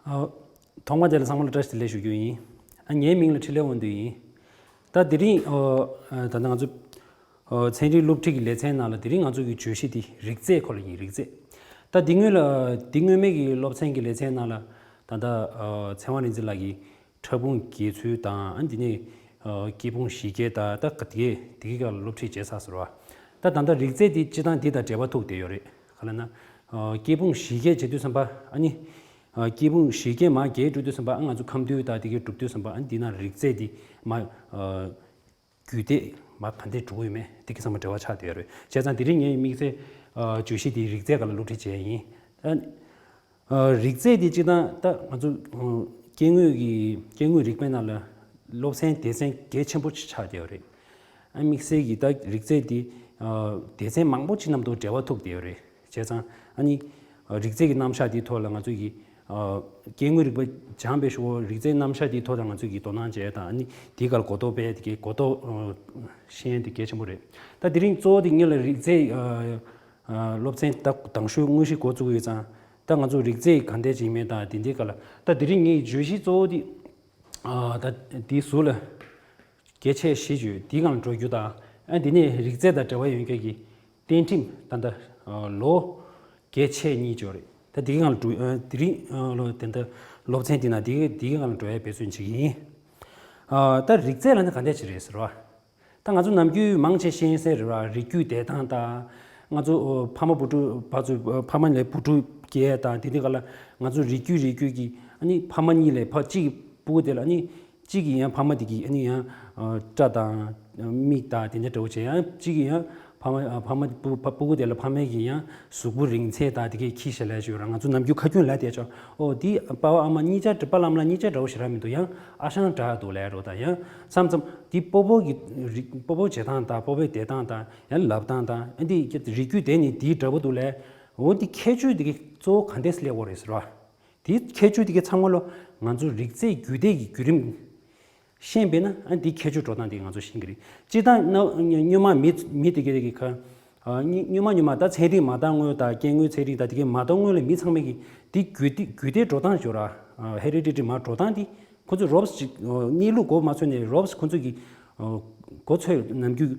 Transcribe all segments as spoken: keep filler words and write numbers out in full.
ཨ། ཐོག་མ་དེ་ལ་ཚང་མ་ལ་བཀྲ་ཤིས་བདེ་ལེགས་ཞུ་རྒྱུ་ཡིན། ཨ། ངའི་མིང་ལ་འཕྲིན་ལས་དབང་འདུས་ཡིན། ད་དེ་རིང་ཨ་ད་ལྟ་ང་ཚོ་ཨ་ཚན་རིག་སློབ་ཁྲིད་ཀྱི་ལེ་ཚན་ནང་ལ་དེ་རིང་ང་ཚོ་གི་བརྗོད་གཞི་དེ་རིགས་རྫས་སྐོར་ལ་ཡིན། རིགས་རྫས། ད་འདི་སྔོན་ལ་འདི་སྔོན་མའི་གི་སློབ་ཚན་གྱི་ལེ་ཚན་ནང་ལ་ད་ལྟ་ཨ་ཚེ་དབང་རིག་འཛིན་ལགས་ཀྱིས་ཕྲ་ཕུང་འགྱེད་ཚུལ་དང་། ཨ་འདི་ནས་ཨ་སྐྱེས་ཕུང་གཞི་སྐྱེ་དང་། ད་ག་དེ་དེ་གི་སྐོར་ལ་སློབ་ཁྲིད་བྱས་ཚར་ཟེར་བ། ད་ད་ལྟ་རིགས་རྫས་དེ་སྤྱིར་བཏང་འདི་དང་འབྲེལ་བ་ཐུག་བསྡད་ཡོད་རེད། ག་ལ་ན་ཨ་སྐྱེས་ཕུང་གཞི་སྐྱེ་བྱེད་དུས་ཙམ་པ། ཨ་ནི་ཨ་སྐྱེས་ཕུང་གཞི་སྐྱེ་མར་རྒྱས་འགྲོ་དུས་ཙམ་པ། ཨ་ང་ཚོ་ཁམས་འདུས་དང་དེ་གའི་གྲུབ་དུས་ཙམ་པ། ཨ་འདི་ན་རིགས་རྫས་དེ་མར་ཨ་རྒྱུད་འདེད་མར་ག་འདྲས་འགྲོ་གི་ཡོད་མེད་དེ་གི་ཚང་མ་འབྲེལ་བ་ཆགས་བསྡད་ཡོད་རེད། བྱས་ཙང་དེ་རིང་ངའི་དམིགས་བསལ་ཨ་བརྗོད་གཞི་དེ་རིགས་རྫས་སྒང་ལ་སློབ་ཁྲིད་བྱས་ཡིན། ཨ་ཨ་རིགས་རྫས་དེ་སྤྱིར་བཏང་ད་ང་ཚོ་ཨ་སྐྱེ་དངོས་ཀྱི་སྐྱེ་དངོས་རིག་པའི་ནང་ལ་སློབ་ཚན་སྡེ་ཚན་གལ་ཆེན་པོ་ཆགས་བསྡད་ཡོད་རེད། ཨ་དམིགས་བསལ་གྱི་ད་རིགས་རྫས་འདི་ཨ་སྡེ་ཚན་མང་པོ་ཅིག་མཉམ་དུ་འབྲེལ་བ་ཐུག་བསྡད་ཡོད་རེད། བྱས་ཙང་ཨ་ནི་ཨ་རིགས་རྫས་ཀྱི་རྣམ་གཞག་འདིའི་ཐོག་ལ་ང་ཚོ་གི་ཨ་སྐྱེ་དངོས་རིག་པ་སྦྱངས་པའི་ཤོག་རིགས་རྫས་རྣམ་གཞག་འདིའི་ཐོག་ལ་ང་ཚོ་གི་དོ་སྣང་བྱས་དང་། ཨ་ནི་འདིའི་སྒང་ལ་གོ་རྟོགས་སྤེལ། དེ་གའི་གོ་རྟོགས་ཨ་ཤེས་ཡོན་དེ་གལ་ཆེན་པོ་རེད། ད་དེ་རིང་གཙོ་བོ་དེ་ངེད་ལ་རིགས་རྫས་ཨ་ཨ་སློབ་ཚན་ད་དང་ཤོས་དངོས་གཞི་འགོ་བཙུགས་ཡོད་ཙང་། ད་ང་ཚོ་རིགས་རྫས་ག་འདྲས་ཅིག་ཡིན་མིན་དང་དེ་འདྲའི་སྐོར་ལ། ད་དེ་རིང་ངའི་བརྗོད་གཞི་གཙོ་བོ་དེ་ཨ་ད་དེའི་ཟུར་ལ་གལ་ཆེ་བཞི་བརྗོད་དེའི་སྒང་ལ་འགྲོ་རྒྱུ་དང་། ཨ་དེ་ནས་རིགས་རྫས་དང་འབྲེལ་བ་ཡོད་མཁན་གྱི་བསྟན་ཁྲིམས། ད་ལྟ་ཨ་ལོ་གལ་ཆེ་གཉིས་ཅིག་ཡོད་རེད། ད་དེའི་སྒང་ལ་འགྲོ། ཨ་དེ་རིང་ཨ་ལོ་དེ་འདྲ་སློབ་ཚན་དེ་ན་དེ་དེའི་སྒང་ལ་འགྲོ་ཡ་འབད་བརྩོན་བྱེད་ཀྱི་ཡིན། ཨ་ད་རིགས་རྫས་ལབ་ན་ག་འདྲས་ཅིག་རེད་ཟེར་བ། ད་ང་ཚོ་ནམ་རྒྱུན་མང་ཆེ་ཤེས་གསལ་རེད་བ། རིགས་རྒྱུད་འདེད་སྟངས་དང་། ང་ཚོ་ཨོ་ཕ་མ་བུ་ཕྲུག་ཕར་ཚུར་ཨོ་ཕ་མ་ལས་བུ་ཕྲུག་སྐྱེ་དང་། དེ་འདྲའི་སྐོར་ལ་ང་ཚོ་རིགས་རྒྱུད་རིགས་རྒྱུད་ཀྱི་ཨ་ནི་ཕ་མ་གཉིས་ལས་ཕར་གཅིག་གི་སྤུ་གུ་དེ་ལ། ཨ་ནི་གཅིག་གི་ཡང་ཕ་མ་དེ་གི་ཨ་ནི་ཡང་ཨ་སྐྲ་དང་མིག་དང་དེ་འདྲ་འདྲ་བོ་བྱས། ཡང་གཅིག་གི་ཡང་ཕ་མ་ཨ་ཕ་མ་སྤུ་ཕ་སྤུ་གུ་དེ་ལ་ཕ་མའི་གི་ཡང་གཟུགས་པོ་རིང་ཚད་དང་དེ་གའི་ཁྱི་ཞེས་ལབ་ཞུ་ར། ང་ཚོ་ནམ་རྒྱུན་ཁ་རྒྱུན་ལ་དེ་ཆོག་ཨོ་དེ་པ་ཕ་ཨ་མ་གཉིས་ཆ་པ་ལམ་ལ་གཉིས་ཆ་འདྲ་བོ་ཞེ་དྲག་མི་འདུག་ཡང་ཨ་ཞང་འདྲ་འདུག་ལབ་རོ། ད་ཡང་མཚམས་མཚམས་དེ་སྤོ་བོ་གི་རིགས་སྤོ་བོ་བྱེད་སྟངས་དང་སྤོ་བོའི་བསྡད་སྟངས་དང་ཡང་ལབ་སྟངས་དང་། ཨ་འདི་རིགས་རྒྱུད་དེ་ནི་དེའི་འདྲ་པོ་འདུག་ལབ། འོ་འདི་ཁྱད་ཆོས་དེ་གི་གཙོ་བོ་ག་འདྲས་སླེབས་ཡོད་རེད་ཟེར་བ། དེའི་ཁྱད་ཆོས་དེ་གི་ཚང་མ་ལོ་ང་ཚོ་རིགས་རྫས་རྒྱུད་སྡེ་གི་བརྒྱུད་རིམ་ཤེས་པས་ན། ཨ་འདི་ཁྱད་ཆོས་འགྲོ་སྟངས་དེ་ང་ཚོ་ཤེས་ཀྱི་རེད། སྤྱིར་བཏང་ན་སྔོན་མ་མི་མི་དེ་གི་དེ་གི་ཁ་ཨ་སྔོན་སྔོན་མ་སྔོན་མ་ད་ཚན་རིག་མ་དར་སྔོན་དང་སྐྱེ་དངོས་ཚན་རིག་དང་དེ་གི་མ་དར་སྔོན་ལ་མི་ཚང་མས་ཀྱི་དེ་རྒྱུད་སྡེ་རྒྱུད་སྡེ་འགྲོ་སྟངས་ཞོར་ར་ཧེ་རི་ཌི་ཊི་རི་མར་འགྲོ་སྟངས་དེ་ཁོ་ཚོས་རོབ་ཅིག་གནས་ལུགས་མགོ་མ་ཚོས་ནས་རོབ་ཁོ་ཚོས་ཀྱི་མགོ་ཚོས་ནམ་རྒྱུན་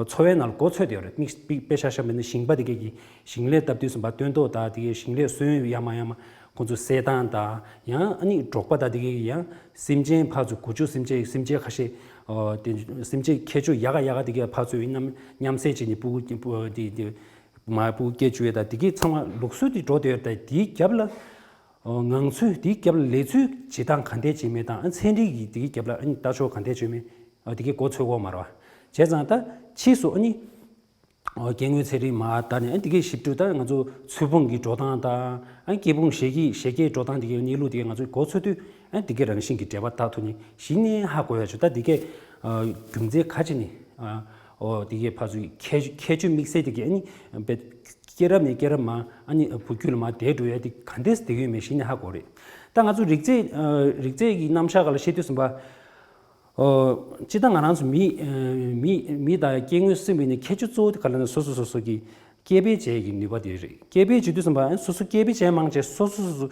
འཚོ་བའི་ནང་ལ་མགོ་ཚོས་དེ་ཡོད་རེད། དམིགས་དཔེ་དཔེ་ཆ་བཞག་པ་ཡིན་ན་ཞིང་པ་དེ་གས་ཀྱི་ཞིང་ལས་བཏབ་དུས་ཙམ་པ་སྟོན་ཐོག་དང་དེ་གས་ཞིང་ལས་སོན་ཡ་མ་ཡ་མ་ཁོ་ཚོ་བསད་སྟངས་དང་། ཡང་ཨ་ནི་འབྲོག་པ་དང་དེ་གས་ཀྱི་ཡང་སེམས་ཅན་ཕར་ཚུར་སྒོ་ཕྱུགས་སེམས་ཅན་སེམས་ཅན་ཁ་ཤས་ཨ་དེ་སེམས་ཅན་ཁྱད་ཆོས་ཡག་ག་ཡག་ག་དེ་གས་ཕར་ཚུར་མཉམ་མཉམ་བསྲེས་བྱས་ནས་སྤུ་གུ་སྤུ་དེ་དེ་མ་སྤུ་གུ་སྐྱེ་བཅུག་ཡས་དང་དེ་གས་ཚང་མ་ལུགས་སྲོལ་དེ་འགྲོ་བསྡད་ཡོད་རེད། ད་དེའི་རྒྱབ་ལ་ཨོ་ངང་ཚུལ་དེའི་རྒྱབ་ལ་ལས་ཚུལ་བྱེད་སྟངས་ག་འདྲས་བྱེད་མིན་དང་། ཨ་ཚན་རིག་གི་དེའི་རྒྱབ་ལ་ཨ་ནི་ལྟ་ཕྱོགས་ག་འདྲས་བྱེད་མིན་ཨ་དེ་གས་མགོ་ཚོས་གོ་མ་རེད་བ། བྱས་ཙང་ད་ཕྱིས་སུ་ཨ་ནི་ཨོ་སྐྱེ་དངོས་ཚན་རིག་མ་དར་ནས། ཨ་དེ་གས་ཞིབ་ཕྲ་ད་ང་ཚོ་ཚུལ་ཕུང་གི་འགྲོ་སྟངས་དང་། ཨ་སྐྱེས་ཕུང་ཞལ་གྱི་ཞལ་གྱི་འགྲོ་སྟངས་དེ་གས་གནས་ལུགས་དེ་གས་ང་ཚོ་མགོ་ཚོས་དུས། ཨ་དེ་གས་རང་བཞིན་གྱི་འབྲེལ་བ་བཏགས་ཐུབ་ནས་གཞི་ནས་ཧ་གོ་ཡ་ཆོག་ད་དེ་གས་ཨ་རྒྱུ་མཚན་ག་ཅི་ནས་ཨ་ཨོ་དེ་གས་ཕར་ཚུར་ཁྱད་ཁྱད་ཆོས་དམིགས་བསལ་དེ་གས་ཨ་ནི་བེད་སྐྱེས་རབས་ནས་སྐྱེས་རབས་མར་ཨ་ནི་བུ་རྒྱུད་ལ་མར་དེད་འགྲོ་ཡ་དེ་ག་འདྲས་དེ་གས་ཡོད་མེད་གཞི་ནས་ཧ་གོ་རེད། ད་ང་ཚོ་རིགས་རྫས་ཨ་རིགས་རྫས་ཀྱི་རྣམ་གཞག་སྒང་ལ་བཤད་དུས་ཙམ་པ། ཨོ་སྤྱིར་བཏང་ང་རང་ཚོ་མི་ཨ་མི་མི་དང་སྐྱེ་དངོས་སྲིད་པའི་ནི་ཁྱད་ཆོས་གཙོ་བོ་དེ་ག་ལ་ན་སོ་སོ་སོ་སོ་གི་སྐྱེ་འཕེལ་བྱེད་ཀྱི་ནུས་པ་དེ་རེད། སྐྱེ་འཕེལ་བྱེད་དུས་ཙམ་པ་སོ་སོ་སྐྱེ་འཕེལ་བྱེད་མང་ཆེ་སོ་སོ་སོ་སོ་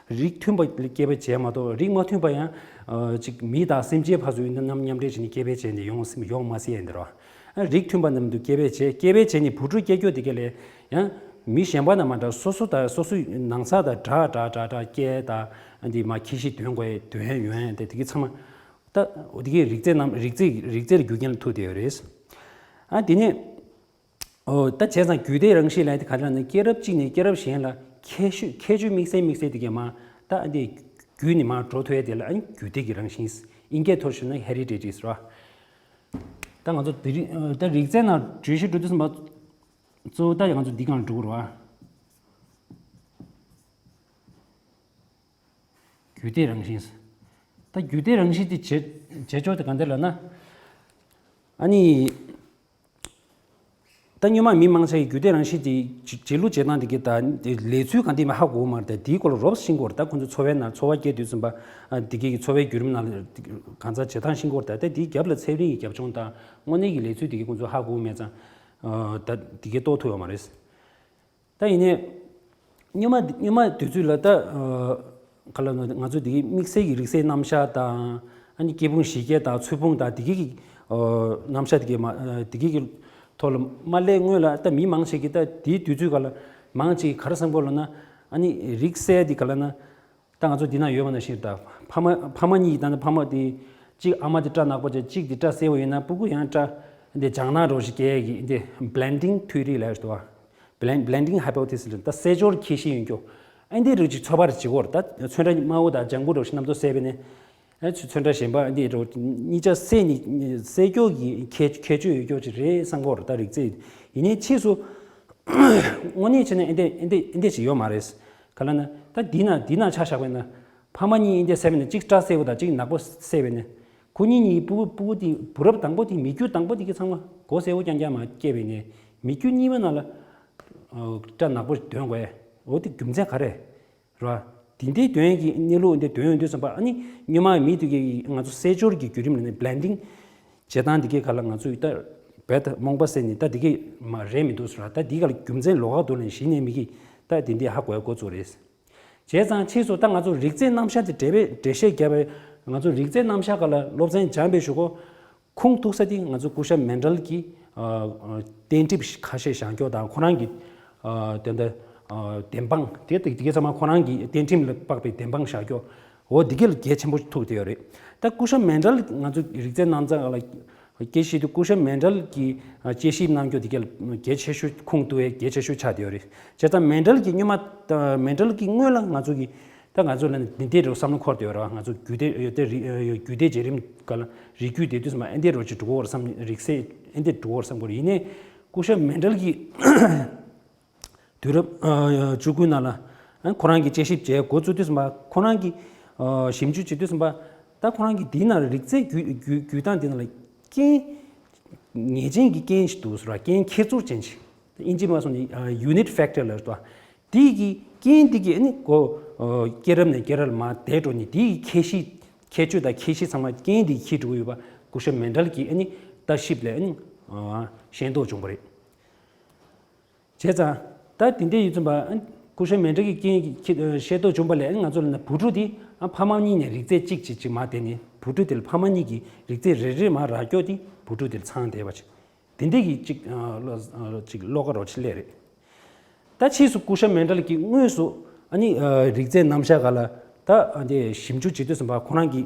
རིགས་མཐུན་པ་སྐྱེ་འཕེལ་བྱེད་མ་གཏོགས། རིགས་མ་མཐུན་པ་ཡང་ཨ་ཅིག་མི་དང་སེམས་ཅན་ཕར་ཚུར་ཡིན་ན་ནམ་མཉམ་འབྲེལ་བྱས་ནས་སྐྱེ་འཕེལ་བྱས་ནས་ཡོང་སྲིད་ཡོང་མ་སྲིད་ཡིན་འདིར་བ། ཨ་རིགས་མཐུན་པ་རྣམས་དུ་སྐྱེ་འཕེལ་བྱེད། སྐྱེ་འཕེལ་བྱས་ནས་བུ་ཕྲུག་སྐྱེ་རྒྱུ་དེ་ག་ལས་ཡང་མི་གཞན་པ་དང་མ་འདྲ་སོ་སོ་དང་སོ་སོའི་ནང་ས་དང་འདྲ་འདྲ་འདྲ་འདྲ་སྐྱེ་དང་། ཨ་འདི་མ་ཁྱི་ཤི་དོན་དགོས་དོན་ཡོན་དེ་དེ་གི་ཚང་མ་ད་འོ་དེ་གའི་རིགས་རྫས་རྣམས་རིགས་རྫས་རིགས་རྫས་ལ་རྒྱུ་རྐྱེན་ལ་ཐུག་བསྡད་ཡོད་རེད། ཨ་དེ་ནས་ཨོ་ད་བྱས་ཙང་རྒྱུད་སྡེ་རང་བཞིན་ལ་དེ་ག་རེ་ལབ་ན་སྐྱེས་རབས་གཅིག་ནས་སྐྱེས་རབས་གཞན་ལ་ཁྱད་ཆོས་ཁྱད་ཆོས་དམིགས་བསལ་དམིགས་བསལ་དེ་གའི་མ་ད་ཨ་འདི་རྒྱུད་ནས་མར་འགྲོ་ཐུབ་ཡ་དེ་ལ་ཨ་ནི་རྒྱུད་སྡེ་གི་རང་བཞིན། ཨིན་སྐད་ཐོག་ཞུས་ན་ཧེ་རི་ཌི་ཊི་རེད་ཟེར་བ། ད་ང་ཚོ་དེ་རིང་ད་རིགས་རྫས་ནང་བརྗོད་གཞི་འགྲོ་དུས་ཙམ་པ་གཙོ་བོ་ད་ང་ཚོ་འདི་གང་འགྲོ་གི་རེད་བ། རྒྱུད་སྡེ་རང་བཞིན། ད་རྒྱུད་སྡེ་རང་བཞིན་དེ་བྱེད་བྱེད་ཕྱོགས་དེ་ག་འདྲ་ལབ་ན། ཨ་ནི། ད་སྔོན་མ་མི་མང་ཆེ་གིས་རྒྱུད་སྡེ་རང་བཞིན་དེ་བྱེད་བྱེད་ལུགས་བྱེད་སྟངས་དེ་གི་ད་ལས་ཚུལ་གང་དེ་མི་ཧ་གོ་མ་རེད། ད་དེའི་སྐོར་ལ་རོབ་ཤེས་ཀྱི་ཡོད་རེད། ད་ཁོང་ཚོ་འཚོ་བའི་ནང་འཚོ་བ་སྐྱེལ་དུས་ཙམ་པ་ཨ་དེ་གི་འཚོ་བའི་བརྒྱུད་རིམ་ནང་ལ་གང་ཙམ་བྱེད་སྟངས་ཤེས་ཀྱི་ཡོད་རེད། ད་ད་དེའི་རྒྱབ་ལ་ཚན་རིག་གི་རྒྱབ་ལྗོངས་དང་དངོས་གནས་ཀྱི་ལས་ཚུལ་དེ་གི་ཁོང་ཚོ་ཧ་གོ་མེད་ཙང་ཨ་ད་དེ་གི་རྟོགས་ཐུབ་ཡོད་མ་རེད། ད་ཡིན་ནའི། སྔོན་མ་སྔོན་མ་དུས་ཚོད་ལ་ད་ཨ་ ག་ལ་ང་ཚོ་དེ་གི་དམིགས་བསལ་གྱི་རིག་རྩལ་རྣམ་གཞག་དང་། ཨ་ནི་སྐྱེ་ཕུང་གཞི་སྐྱེ་དང་ཚོས་ཕུང་དང་དེ་གི་གི་རྣམ་གཞག་དེ་གི་མ་དེ་གི་གི་ཐོག་ལ་མ་སླེབས་སྔོན་ལ། ད་མི་མང་ཆེ་གི་ད་དེའི་དུས་ཚོད་ག་ལ་མང་ཆེ་གི་ག་རེ་བསམ་གོ་ལབ་ན། ཨ་ནི་རིག་རྩལ་དེ་ག་ལ་ན། ད་ང་ཚོ་འདི་ན་ཡོད་པ་ནང་བཞིན། ད་ཕ་མ་ཕ་མ་གཉིས། ད་ནི་ཕ་མ་དེ་གཅིག་ཨ་མ་དེ་སྐྲ་ནག་པོ་བྱས། གཅིག་དེ་སྐྲ་སེར་པོ་ཡིན་ན། སྤུ་གུ་ཡང་སྐྲ་འདི་ལྗང་ནག་རོ་ཞིག་སྐྱེ་གི། འདི་blending theory ལབ་ཡོད་རེད་པ། Blend- blending hypothesis ལ། ད་སེལ་སྦྱོར་ཁྱད་གཤིས་ཡོད་རྒྱུ། ཨ་འདི་རིགས་ཀྱི་ཚོད་དཔག་བྱེད་ཀྱི་ཡོད་རེད། ད་ཚོན་ཁྲ་དམར་པོ་དང་ལྗང་གུ་རོ་ཞིག་རྣམ་རྟོག་སད་པས་ནས། ཨ་ཚོན་ཁྲ་གཞན་པ་འདི་རོ་གཉིས་ཆ་སེལ་ནི་སེལ་སྐྱོ་གི་ཁྱད་ཁྱད་ཆོས་ཡོད་རྒྱུ་ཅིག་རེད་བསམ་གྱི་ཡོད་རེད། ད་རིག་རྩལ་ཡིན་ནའི་ཕྱིས་སུ་དངོས་གནས་བྱས་ན་ཨེ་འདྲ་ཨེ་འདྲ་ཨེ་འདྲ་ཞིག་ཡོད་མ་རེད། ག་ལ་ན་ད་འདི་ན་འདི་ན་ཆ་བཞག་པས་ན། ཕ་མ་གཉིས་ཨེ་འདྲ་བསད་པས་ན། གཅིག་སྐྲ་སེར་པོ་དང་གཅིག་ནག་པོ་བསད་པས་ན། ཁོ་གཉིས་གཉིས་སྤུ་གུ་སྤུ་གུ་དེ་བུ་རབས་དང་པོ་དེ། མི་རྒྱུད་དང་པོ་དེ་གི་ཚང་མ་མགོ་སེར་པོ་རྐྱང་རྐྱང་མ་སྐྱེས་པས་ནས། མི་རྒྱུད་གཉིས་པ་ནང་ལ་ཨ་སྐྲ་ནག་པོ་འདོན་དགོས། འོ་དེ་རྒྱུ་མཚན་ག་རེ་རེད་པ། དེ་འདྲའི་འདོན་གྱི་གནས་ལུགས་འདི་འདོན་ཡོང་དུས་ཙམ་པ། ཨ་ནི་སྔོན་མ་མི་དེ་གི་ང་ཚོ་སེལ་སྦྱོར་གྱི་བརྒྱུད་རིམ་ལ་ནི་blending བྱེད་སྟངས་དེ་གའི་སྒང་ལ་ང་ཚོས་ད་རྦད་དེ་རྨོངས་པ་སེལ་ནས། ད་དེ་གའི་མ་རེད་མི་འདུག་ཟེར་བ། ད་དེ་ག་ལ་རྒྱུ་མཚན་ལོགས་ཀ་འདུག་ལབ་ནས་གཞི་ནས་མི་གིས་ད་དེ་འདྲའི་ཧ་གོ་ཡ་འགོ་བཙུགས་རེད། བྱས་ཙང་ཕྱིས་སུ་ད་ང་ཚོ་རིག་རྩལ་རྣམ་གཞག་དེ་འགྲེལ་པའི་འགྲེལ་བཤད་བརྒྱབ་པའི། ང་ཚོ་རིག་རྩལ་རྣམ་གཞག་སྒང་ལ་སློབ་ཚན་སྦྱངས་པའི་གཞུག་གུ། ཁུངས་གཏུགས་ས་དེ་ང་ཚོ་སྐུ་ཞབས་མན་ཌལ་གྱི་ཨ་ཨ་བསྟན་ཁྲིད་ཁ་ཤས་བཞག་རྒྱུ་དང་། ཁོ་རང་གི་ཨ་དེ་འདྲ་ཨ་བདེན་དཔང་དེ་དེ་གའི་ཚང་མ་ཁོ་རང་གི་བསྟན་ཁྲིད་ལ་དཔག་པའི་བདེན་དཔང་བཞག་རྒྱུ། འོ་འདི་ག་ལ་གལ་ཆེན་པོ་ཐུག་བསྡད་ཡོད་རེད། ད་སྐུ་ཞབས་མན་ཌལ་ང་ཚོ་རིག་རྩལ་རྣམ་གཞག་ལ་དཔྱད་ཞིབ་དེ། སྐུ་ཞབས་མན་ཌལ་གྱིས་དཔྱད་ཞིབ་གནང་རྒྱུ་དེ་ག་ལ་གལ་ཆེ་ཤོས། ཁུངས་གཏུགས་ཡས་གལ་ཆེ་ཤོས་ཆགས་བསྡད་ཡོད་རེད། བྱས་ཙང་མན་ཌལ་གྱིས་སྔོན་མ། ད་མན་ཌལ་གྱིས་སྔོན་ལ་ང་ཚོ་གི། ད་ང་ཚོ་ལ་ནི་འདི་འདྲའི་རུ་བསམ་བློ་འཁོར་བསྡད་ཡོད་རེད་པ། ང་ཚོ་རྒྱུད་སྡེ་ཡོད་དེ། རིགས་རྒྱུད་སྡེ་བྱེད་རིམ་སྒང་ལ་རིགས་རྒྱུད་སྡེ་དུས་ཙམ་པ་ཨེ་འདྲ་རུ་ཅིག་འགྲོ་གི་ཡོད་རེད་བསམ། རིགས་སད་ཨེ་འདྲ་འགྲོ་གི་ཡོད་རེད་བསམ་གྱི་ཡོད་རེད། ཡིན་ནའི་སྐུ་ཞབས་མན་ཌལ་གྱིས་དུས་རབས་ཨ་བཅུ་དགུ་ནང་ལ་ཨ་ཁོ་རང་གིས་དཔྱད་ཞིབ་བྱེད་འགོ་བཙུགས་དུས་ཙམ་པ། ཁོ་རང་གིས་ཨ་ཞིབ་འཇུག་བྱེད་དུས་ཙམ་པ། ད་ཁོ་རང་གིས་འདི་ནང་རིག་རྩལ་བརྒྱུད་བརྒྱུད་བརྒྱུད་སྟངས་འདི་ནང་ལ་རྐྱེན་ངེས་ཅན་གྱི་རྐྱེན་ཞིག་འདུག་ཟེར་བ། རྐྱེན་ཁྱད་ཚུར་ཅན་ཞིག། དབྱིན་ཇི་མ་སོང་ནི་ཨ་unit factor ལབ་འདུག། དེ་གི་རྐྱེན་དེ་གི་ཨ་ནི་གོ་ཨ་སྐྱེ་རབས་ནས་སྐྱེ་རབས་ལ་མར་དར་འགྲོ་ནི་དེ་གི་ཁྱད་གཤིས། ཁྱད་ཆོས་དང་ཁྱད་གཤིས་ཚང་མ་རྐྱེན་དེ་གིས་འཁྱེར་འགྲོ་གི་ཡོད་པ་སྐུ་ཞབས་མན་ཌལ་གྱིས་ཨ་ནི་ལྟ་ཞིབ་ལས་ཨ་ནི་ཨ་ཤེས་རྟོགས་བྱུང་བ་རེད། བྱས་ཙང་ད་དེ་འདྲ་ཡིན་ཙམ་པ། ཨ་སྐུ་ཞབས་མན་ཌལ་གྱིས་རྐྱེན་གྱིས་ཤེས་རྟོགས་བྱུང་བ་ལས། ང་ཚོ་ལ་ན་བུ་ཕྲུག་དེ་ཨ་ཕ་མ་གཉིས་ནས་རིག་རྩལ་གཅིག་གཅིག་གཅིག་མར་དེད་ནས། བུ་ཕྲུག་དེ་ལ་ཕ་མ་གཉིས་ཀྱིས་རིག་རྩལ་རེ་རེ་མར་རག་རྒྱུ་དེ། བུ་ཕྲུག་དེ་ལ་ཚང་བསྡད་པ་ཅིག། དེ་འདྲ་གི་ཅིག་ཨ་བློ་ཨ་ཅིག་བློ་ཁ་རོ་ཆེ་སླེབས་རེད། ད་ཕྱིས་སུ་སྐུ་ཞབས་མན་ཌལ་གྱིས་དངོས་སུ་ཨ་ནི་ཨ་རིག་རྩལ་རྣམ་གཞག་སྒང་ལ་ད་ཨ་འདི་ཞིབ་འཇུག་བྱེད་དུས་ཙམ་པ། ཁོ་རང་གིས་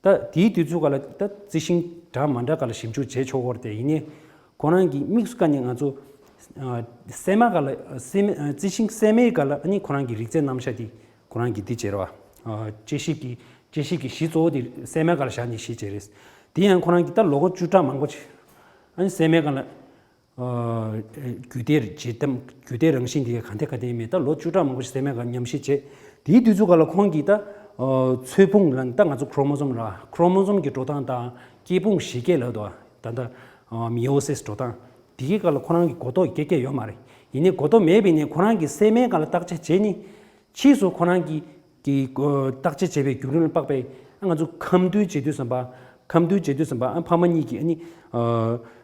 ད་དེའི་དུས་ཚོད་སྒང་ལ་ད་རྩི་ཤིང་འདྲ་མི་འདྲ་སྒང་ལ་ཞིབ་འཇུག་བྱེད་ཆོག་གི་རེད་དེ། ཡིན་ནའི་ཁོ་རང་གིས་དམིགས་སུ་བཀར་ནས་ང་ཚོ་ཨ་སྲན་མ་སྒང་ལ། སྲན་མ་ཨ་རྩི་ཤིང་སྲན་མའི་སྒང་ལ་ཨ་ནི་ཁོ་རང་གི་རིག་རྩལ་རྣམ་གཞག་དེ་ཁོ་རང་གིས་འདི་བྱས་རེད་པ། ཨ་དཔྱད་ཞིབ་ཀྱི་དཔྱད་ཞིབ་ཀྱི་གཞི་གཙོ་བོ་དེ་སྲན་མའི་སྒང་ལ་བཞག་ནས་གཞི་བྱས་རེད། དེ་ཡང་ཁོ་རང་གིས་ད་ལོ་ངོ་བཅུ་ཕྲག་མང་པོ་ཅིག་ཨ་ནི་སྲན་མའི་སྒང་ལ་ཨ་རྒྱུད་སྡེ་བྱེད་སྟངས། རྒྱུད་སྡེ་རང་བཞིན་དེ་ག་འདྲ་ག་འདྲ་ཡིན་མིན་ད་ལོ་བཅུ་ཕྲག་མང་པོ་ཞིག་སྲན་མའི་སྒང་ཉམས་ཞིབ་བྱས། དེའི་དུས་ཚོད་སྒང་ལ་ཁོང་གིས་ད་ཨ་ཚོས་ཕུང་ལ་ད་ང་ཚོ་ཁོ་རོ་མོ་སོམ་ར། ཁོ་རོ་མོ་སོམ་གྱི་འགྲོ་སྟངས་དང་སྐྱེ་ཕུང་གཞི་སྐྱེ་ལབ་འདུག། ད་ལྟ་ཨ་མི་ཡོ་སིས་འགྲོ་སྟངས་དེ་གའི་སྒང་ལ་ཁོ་རང་གིས་གོ་རྟོགས་རྒྱས་རྒྱས་ཡོད་མ་རེད། ཡིན་ནའི་གོ་རྟོགས་མེད་པ་ཡིན་ནའི་ཁོ་རང་གིས་སྲན་མའི་སྒང་ལ་བརྟག་དཔྱད་བྱས་ནས། ཕྱིས་སུ་ཁོ་རང་གིས་ཀྱི་བརྟག་དཔྱད་བྱས་པའི་བརྒྱུད་རིམ་ལ་དཔག་པའི་ང་ཚོ་ཁམས་འདུལ་བྱེད་དུས་ཙམ་པ། ཁམས་འདུལ་བྱེད་དུས་ཙམ་པ་ཨ་ཕ་མ་གཉིས་ཀྱིས་ཨ་ནི་ཨ་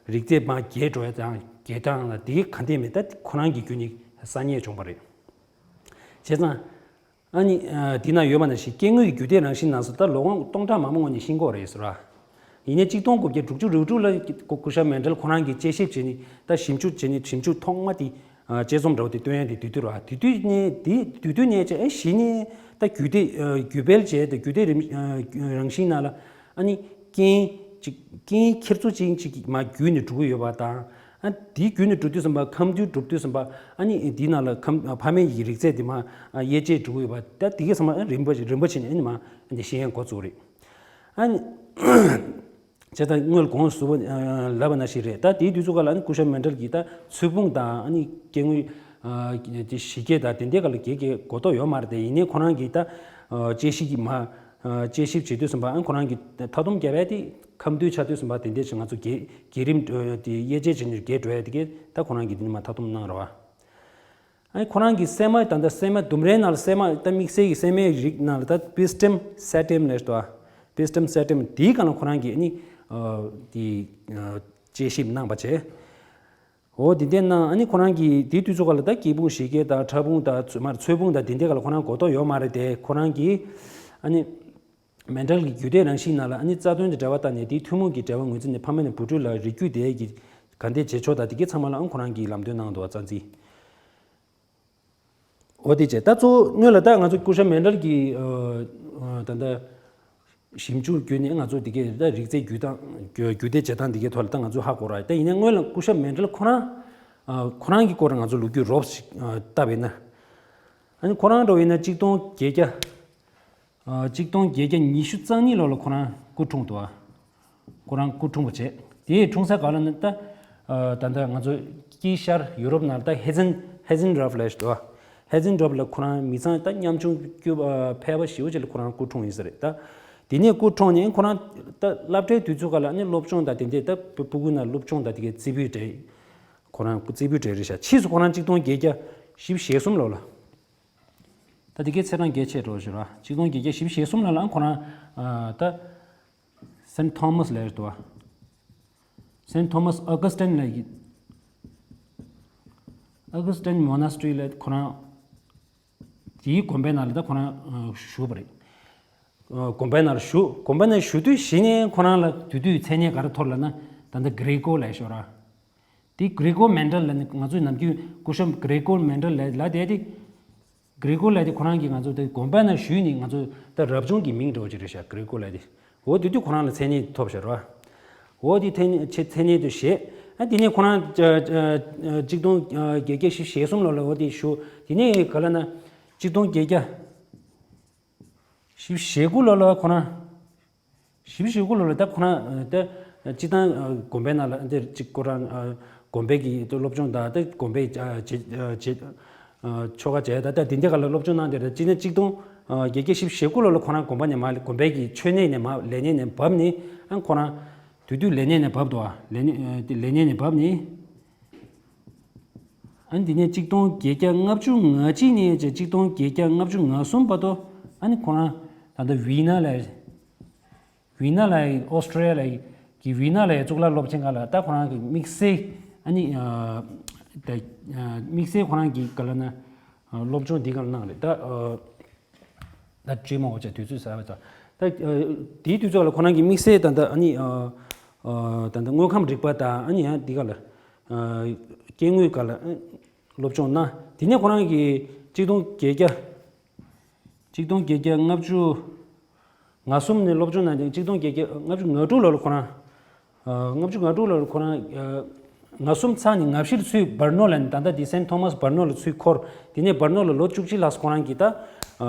རིག་རྩལ་མར་རྒྱས་འགྲོ་ཡ་དང་རྒྱས་སྟངས་ལ་དེ་ག་འདྲ་མེད་ད་ཁོ་རང་གི་བརྒྱུད་ནས་གསར་རྙེད་བྱུང་བ་རེད། བྱས་ཙང་ཨ་ནི་ཨ་འདི་ན་ཡོད་པ་ནང་བཞིན་སྐྱེ་དངོས་ཀྱི་རྒྱུད་སྡེ་རང་བཞིན་ནང་སོ་ད་ལོ་ངོ་སྟོང་ཕྲག་མང་པོ་སྔོན་ནས་ཤེས་ཀྱི་ཡོད་རེད་ཟེར་བ། ཡིན་ནའི་གཅིག་སྟོང་དགུ་བརྒྱ་དྲུག་ཅུ་རེ་དྲུག་ལ་སྐུ་ཞབས་མན་ཌལ་ཁོ་རང་གིས་དཔྱད་ཞིབ་བྱས་ནས། ད་ཞིབ་འཇུག་བྱས་ནས་ཞིབ་འཇུག་ཐོག་མ་དེ་ཨ་དཔྱད་རྩོམ་འདྲ་བོ་དེ་བཏོན་ཡ་དེ་དེ་དུས་རེད་པ། དེ་དུས་ནས་དེ་དེ་དུས་ནས་བྱས་ཨེ་གཞི་ནས་ད་རྒྱུད་སྡེ་ཨ་རྒྱུད་སྤེལ་བྱས་ཏེ་རྒྱུད་སྡེ་རིམ་ཨ་རང་བཞིན་ནང་ལ་ཨ་ནི་རྐྱེན་ཅིག་རྐྱེན་ཁྱེར་ཚུལ་ཅན་ཅིག་མར་བརྒྱུད་ནས་འགྲོ་གི་ཡོད་པ་དང་། ཨ་དེའི་བརྒྱུད་ནས་འགྲོ་དུས་ཙམ་པ་ཁམས་འདུལ་འགྲོ་དུས་ཙམ་པ་ཨ་ནི་དེའི་ནང་ལ་ཁམས་ཕ་མེས་ཀྱི་རིག་རྩལ་དེ་མར་ཨ་དབྱེ་འབྱེད་འགྲོ་གི་ཡོད་པ། ད་དེ་གའི་ཚང་མ་རིམ་པ་རིམ་པ་བྱས་ནས་ཨ་ནི་མར་ཨ་ནི་ཤེས་ཡོན་འགོ་བཙུགས་རེད། ཨ་ནི་བྱས་ཙང་སྔོན་ལ་གོང་ཞུས་པ་ལབ་པ་ནང་བཞིན་རེད། ད་དེའི་དུས་ཚོད་སྒང་ལ་ཨ་ནི་སྐུ་ཞབས་མན་ཌལ་གྱིས་ད་ཚོས་ཕུང་དང་ཨ་ནི་སྐྱེ་དངོས་ཨ་དེ་གཞི་སྐྱེ་དང་དེ་འདྲའི་སྒང་ལ་གའི་གའི་གོ་རྟོགས་ཡོད་མ་རེད་དེ། ཡིན་ནའི་ཁོ་རང་གིས་ད་ཨ་དཔྱད་ཞིབ་ཀྱི་མ་ཨ་དཔྱད་ཞིབ་བྱེད་དུས་ཙམ་པ་ཨ་ཁོ་རང་གིས་མཐའ་སྡོམ་བརྒྱབ་ཡ་དེ་ཁམས་འདུལ་ཆགས་དུས་ཙམ་པ་དེ་འདྲའི་ཅིག་ང་ཚོ་བརྒྱུད་བརྒྱུད་རིམ་དེ་དབྱེ་འབྱེད་བྱེད་ནས་བརྒྱུད་འགྲོ་ཡ་དེ་གའི་ད་ཁོ་རང་གིས་དེ་ནས་མར་མཐའ་སྡོམ་གནང་རེད་པ། ཨ་ནི་ཁོ་རང་གིས་སྲན་མ་ད་ལྟ་སྲན་མ་ལྡུམ་རའི་ནང་ལ་སྲན་མ་ད་དམིགས་བསལ་གྱི་སྲན་མའི་རིགས་ནང་ལ་ད་པི་སི་ཊམ་སེ་ཊམ་ལབ་འདུག། པི་སི་ཊམ་སེ་ཊམ་དེའི་སྒང་ལ་ཁོ་རང་གིས་ཨ་ནི་ཨ་དེ་ཨ་དཔྱད་ཞིབ་གནང་བ་བྱས། འོ་དེ་འདྲ་གནང་། ཨ་ནི་ཁོ་རང་གིས་དེའི་དུས་ཚོད་སྐབས་ལ་ད་སྐྱེས་ཕུང་གཞི་སྐྱེས་དང་ཕྲ་ཕུང་དང་ཚོ་མར་ཚོས་ཕུང་དང་དེ་འདྲའི་སྐབས་ལ་ཁོ་རང་གོ་རྟོགས་ཡོད་མ་རེད་དེ། ཁོ་རང་གིས་ཨ་ནི་མེན་ཌལ་གྱི་རྒྱུད་སྡེ་རང་བཞིན་ནང་ལ་ཨ་ནི་རྩ་དོན་དང་འབྲེལ་བ་བཏགས་ནས་དེའི་ཐུན་མོང་གི་འབྲེལ་བ་ངོས་འཛིན་ནས་ཕ་མ་ནས་བུ་ཕྲུག་ལ་རིགས་རྒྱུད་དེ་གི་ག་འདྲས་བྱེད་ཕྱོགས་དང་དེ་གའི་ཚང་མ་ལའང་ཁོ་རང་གིས་ལམ་སྟོན་གནང་འདུག་བ། རྩ་འཛིན། འོ་དེ་བྱས། ད་གཙོ་བོ་སྔོན་ལ་ད་ང་ཚོ་སྐུ་ཞབས་མེན་ཌལ་གྱི་ཨ་ཨ་ད་ལྟ་ཞིབ་འཇུག་བརྒྱུད་ནས་ང་ཚོ་དེ་གའི་ད་རིགས་རྫས་བརྒྱུད་སྟངས་རྒྱུ་རྒྱུད་སྡེ་བྱེད་སྟངས་དེ་གའི་ཐོག་ལ་ད་ང་ཚོ་ཧ་གོ་ར། ད་ཡིན་ནའི་སྔོན་ལ་སྐུ་ཞབས་མེན་ཌལ་ཁོ་རང་ཨ་ཁོ་རང་གི་སྐོར་ང་ཚོ་ལོ་རྒྱུས་རོབ་ཞིག་ཨ་བལྟས་པ་ཡིན་ན། ཨ་ནི་ཁོ་རང་འདྲ་བོ་ཡིན་ན་གཅིག་སྟོང་བརྒྱད་བརྒྱ་ཨ་གཅིག་སྟོང་བརྒྱད་བརྒྱ་ཉི་ཤུ་རྩ་གཉིས་ལོ་ལ་ཁོ་རང་སྐུ་འཁྲུངས་འདུག་ཨ། ཁོ་རང་སྐུ་འཁྲུངས་པ་བྱས། དེའི་འཁྲུངས་ས་ག་ལ་ནི་ད་ཨ་ད་ལྟ་ང་ཚོ་དཀྱིལ་ཤར་ཡུ་རོབ་ནང་ལ་ད་ཧེ་ཛན་ཧེ་ཛན་ཌོརཕ་ལབ་ཞིག་འདུག་ཨ། ཧེ་ཛན་ཌོརཕ་ལ་ཁོ་རང་མི་ཚང་ད་ཉམ་ཆུང་སྐྱོ་ཨ་ཕལ་པ་ཞེ་པོ་ཅིག་ལ་ཁོ་རང་སྐུ་འཁྲུངས་ཡིན་ས་རེད་ད། དེ་ནས་སྐུ་འཁྲུངས་ནས་ཁོ་རང་ད་སློབ་གྲྭའི་དུས་ཚོད་སྐབས་ལ་ནི་སློབ་སྦྱོང་དང་དེ་འདྲའི་ད་སྤུ་གུ་ནང་སློབ་སྦྱོང་དང་དེ་གའི་རྩེ་ཕུད་སྤྲད། ཁོ་རང་རྩེ་ཕུད་སྤྲད་རེད་ཤག་ཕྱིས་སུ་ཁོ་རང་གཅིག་སྟོང་བརྒྱད་བརྒྱ་བཞི་བཅུ་ཞེ་གསུམ་ལོ་ལ། ད་དེ་གའི་ཚེས་གྲངས་རྒྱས་ཆེ་འགྲོ་ཞུ་ར། གཅིག་སྟོང་བརྒྱད་བརྒྱ་བཞི་བཅུ་ཞེ་གསུམ་ལ་ལའང་ཁོ་རང་ཨ་ད་སེན་ཐོ་མཱས་ལབ་འདུག་བ། སེན་ཐོ་མཱས་ཨོ་གུ་སི་ཏིན་ལ་ཡི་ཨོ་གུ་སི་ཏིན་མོ་ན་སི་ཊི་རི་ལ་ཁོ་རང་དེའི་དགོན་པའི་ནང་ལ་ད་ཁོ་རང་ཨ་བཞུགས་པ་རེད། ཨ་དགོན་པའི་ནང་ལ་བཞུགས། དགོན་པའི་ནང་བཞུགས་དུས་གཞི་ནས་ཁོ་རང་ལ་དེ་དུས་མཚན་སྙན་ག་རེ་ཐོབ་ལབ་ན་ད་ལྟ་གྷི་རེ་ཀོ་ལབ་ཤོག་ར། དེ་གྷི་རེ་ཀོ་མེན་ཌལ་ལབ་ནི་ང་ཚོའི་ནམ་རྒྱུན་སྐུ་ཞབས་གྷི་རེ་ཀོ་མེན་ཌལ་ལབ་ལབ་བསྡད་དེ། གྷི་རེ་ཀོ་ལབ་དེ་ཁོ་རང་གིས་ང་ཚོ་དེ་དགོན་པ་ནང་བཞུགས་ནས་ང་ཚོ་ད་རབ་བྱུང་གི་མིང་འདྲ་བོ་ཅིག་རེད་ཤག་གྷི་རེ་ཀོ་ལབ་དེ། འོ་དེ་དུས་ཁོ་རང་ལ་མཚན་སྙན་ཐོབ་ཤག་ར། འོ་དེ་མཚན་མཚན་སྙན་དུ་བཞེས། ཨ་དེ་ནས་ཁོ་རང་ཨ་ཨ་ཨ་གཅིག་སྟོང་ཨ་བརྒྱད་བརྒྱ་བཞི་བཅུ་ཞེ་གསུམ་ལོ་ལ་འོ་དེ་བཞུགས། དེ་ནས་ག་ལབ་ན་གཅིག་སྟོང་བརྒྱད་བརྒྱ་བཞི་བཅུ་ཞེ་དགུ་ལོ་ལ་ཁོ་རང་། བཞི་བཅུ་ཞེ་དགུ་ལོ་ལ་ད་ཁོ་རང་ད་སྤྱི་བཏང་དགོན་པའི་ནང་ལ་འདིར་གཅིག་ཁོ་རང་དགོན་པའི་གི་སློབ་སྦྱོང་དང་ད་དགོན་པའི་བྱེད་ཆོ་ག་བྱས་ད་ད་དེ་འདྲ་ག་ལ་སློབ་སྦྱོང་གནང་དེ་རེད། སྤྱི་ནས་གཅིག་སྟོང་བརྒྱད་བརྒྱ་བཞི་བཅུ་ཞེ་དགུ་ལོ་ལ་ཁོ་རང་དགོན་པ་ནས་མ་དགོན་པའི་གི་མཆོད་གནས་ནས་མ་ལས་གནས་ནས་བབས་ནས་ཨ་ཁོ་རང་དེ་དུས་ལས་གནས་ནས་བབས་འདུག་ཨ། ལས་གནས་ལས་གནས་ནས་བབས་ནས། ཨ་ནི་དེ་ནས་གཅིག་སྟོང་བརྒྱད་བརྒྱ་ལྔ་བཅུ་ང་གཅིག་ནས་བྱས་གཅིག་སྟོང་བརྒྱད་བརྒྱ་ལྔ་བཅུ་ང་གསུམ་བར་དུ་ཨ་ནི་ཁོ་རང་ད་ལྟ་ཝི་ན་ལ་ཝི་ན་ལ་ཨོ་སི་ཀྲི་ཡ་ལ་གི་ཝི་ན་ལ་གཙུག་ལག་སློབ་ཆེན་ཁག་ལ་ད་ཁོ་རང་གི་དམིགས་བསལ་ཨ་ནི་ད་དམིགས་བསལ་ཁོ་རང་གི་ག་ལ་ན་སློབ་སྦྱོང་འདི་ག་ལ་གནང་རེད་ད། ད་བཅོས་མ་འོ་ཅག་དུས་ཚོད་ཟ་བ་ཙང་ད་དེའི་དུས་ཚོད་ལ་ཁོ་རང་གི་དམིགས་བསལ་ད་ད་ཨ་ནི་ད་ད་དངོས་ཁམས་རིག་པ་དང་ཨ་ནི་ཡང་འདི་ག་ལ་སྐྱེ་དངོས་ག་ལ་སློབ་སྦྱོང་གནང་། དེ་ནས་ཁོ་རང་གིས་གཅིག་སྟོང་བརྒྱད་བརྒྱ་གཅིག་སྟོང་བརྒྱད་བརྒྱ་ལྔ་བཅུ་ང་གསུམ་ནས་སློབ་སྦྱོང་གནང་སྟེ་གཅིག་སྟོང་བརྒྱད་བརྒྱ་ལྔ་བཅུ་ང་དྲུག་ལོ་ལ་ཁོ་རང་། ལྔ་བཅུ་ང་དྲུག་ལོར་ཁོ་རང་ང་གསུམ་ཚང་ནས་ང་བཞི་ལ་ཚུར་སྦར་ནོ་ལ་ད་ལྟ་འདི་སེན་ཐོ་མཱས་སྦར་ནོ་ལ་ཚུར་འཁོར། དེ་ནས་སྦར་ནོ་ལ་ལོ་བཅུ་གཅིག་ལྷག་ཁོ་རང་གིས་ད་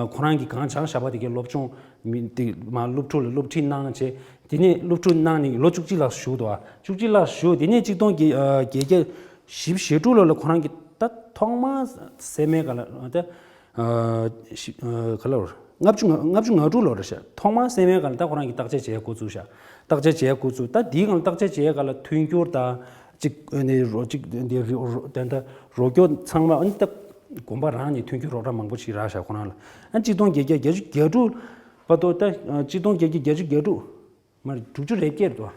ཁོ་རང་གིས་གང་སྦྱངས་བཞག་པ་དེ་གའི་སློབ་སྦྱོང་མི་དེ་མ་སློབ་ཕྲུག་ལ་སློབ་ཁྲིད་གནང་བྱས། དེ་ནས་སློབ་ཕྲུག་གནང་ནས་ལོ་བཅུ་གཅིག་ལྷག་བཞུགས་འདུག་བ། བཅུ་གཅིག་ལྷག་བཞུགས། དེ་ནས་གཅིག་སྟོང་བརྒྱད་བརྒྱད་བརྒྱ་བཞི་བཅུ་ཞེ་དྲུག་ལོ་ལ་ཁོ་རང་གིས་ད་ཐོག་མར་སད་མའི་སྒང་ལ་ད། ག་ལ་བར་ལྔ་བཅུ་ང་ལྔ་བཅུ་ང་དྲུག་ལོ་རེད་ཤག་ཐོག་མར་སད་མའི་སྒང་ལ་ད་ཁོ་རང་གིས་བརྟག་དཔྱད་བྱེད་ཡ་འགོ་བཙུགས་ཤག་བརྟག་དཔྱད་བྱེད་ཡ་འགོ་བཙུགས། ད་དེའི་སྒང་ལ་བརྟག་དཔྱད་བྱེད་ཡ་སྒང་ལ་མཐུན་འགྱུར་དང་གཅིག་ནས་རོ་གཅིག་འདི་རོ་ད་ད་རོགས་སྐྱོར་ཚང་མ་ཨ་ནི་ད་དགོན་པ་རང་ནས་མཐུན་འགྱུར་རོགས་རམ་མང་པོ་ཞིག་རག་ཤག་ཁོ་རང་ལ། ཨ་གཅིག་སྟོང་བརྒྱད་བརྒྱ་བརྒྱད་ཅུ་གྱ་དྲུག་བར་དུ་ད་གཅིག་སྟོང་བརྒྱད་བརྒྱ་བརྒྱད་ཅུ་གྱ་དྲུག་མ་རེད་དྲུག་ཅུ་རེ་བརྒྱད་དོ།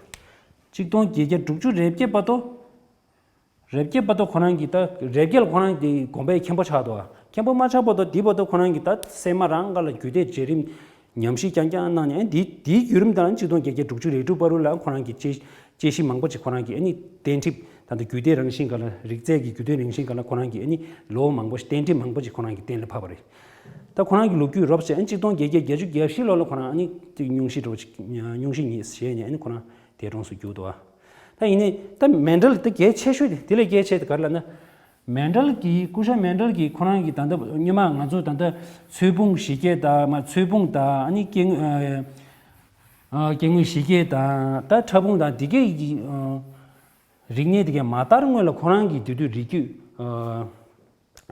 གཅིག་སྟོང་བརྒྱད་བརྒྱ་དྲུག་ཅུ་རེ་བརྒྱད་བར་དུ། རེ་བརྒྱད་བར་དུ་ཁོ་རང་གིས་ད་རེ་བརྒྱད་ལ་ཁོ་རང་གི་དགོན་པའི་མཁན་པོ་ཆགས་འདུག་མཁན་པོ་མ་ཆགས་བར་དུ་དེའི་བར་དུ་ཁོ་རང་གིས་ད་སད་མ་རང་སྒང་ལ་རྒྱུད་སྡེ་བརྗེ་རིམ་ཉམས་ཞིབ་རྐྱང་རྐྱང་གནང་ནས་ཨ་ནི་དེའི་དེའི་བརྒྱུད་རིམ་དང་གཅིག་སྟོང་བརྒྱད་བརྒྱ་དྲུག་ཅུ་རེ་དྲུག་བར་དུ་ལ་ཁོ་རང་གིས་དཔྱད་དཔྱད་གཞི་མང་པོ་ཅིག་ཁོ་རང་གིས་ཨ་ནི་གཏན་འཁྲིད་ད་ལྟ་རྒྱུད་སྡེ་རང་བཞིན་སྒང་ལ་རིགས་རྫས་ཀྱི་རྒྱུད་སྡེ་རང་བཞིན་སྒང་ལ་ཁོ་རང་གིས་ཨ་ནི་ལོ་མང་པོ་ཞིག་གཏན་འཁྲིད་མང་པོ་ཅིག་ཁོ་རང་གིས་གཏན་ལ་ཕབ་པ་རེད། ད་ཁོ་རང་གི་ལོ་རྒྱུས་རོབ་ཙམ་ཨ་ནི་གཅིག་སྟོང་བརྒྱད་བརྒྱ་བརྒྱད་ཅུ་གྱ་བཞི་ལོ་ལ་ཁོ་རང་ཨ་ནི་ཅིག་སྙུང་གཞི་འདྲ་བོ་ཅིག་སྙུང་གཞི་ཉིད་བཞེས་ནས་ཨ་ནི་ཁོ་རང་འདས་གྲོངས་སུ་གྱུར་འདུག་ད་ཡིན་ནའི་ད་མེན་ཌལ་ད་གལ་ཆེ་ཤོས་དེ་དེ་ལས་གལ་ཆེ་དེ་ག་རེ་ལབ་ན། མེན་ཌལ་གྱིས་སྐུ་ཞབས་མེན་ཌལ་གྱིས་ཁོ་རང་གིས་ད་ལྟ་སྔོན་མ་ང་ཚོ་ད་ལྟ་ཚོས་ཕུང་གཞི་སྐྱེས་དང་མ་ཚོས་ཕུང་དང་ཨ་ནི་སྐྱེ་དངོས་ཨ་སྐྱེ་དངོས་གཞི་སྐྱེས་དང་ད་ཕྲ་ཕུང་དང་དེ་གའི་ཨ་རིག་གནས་དེ་གའི་མ་དར་སྔོན་ལ་ཁོ་རང་གིས་དེ་དུས་རིགས་རྒྱུད་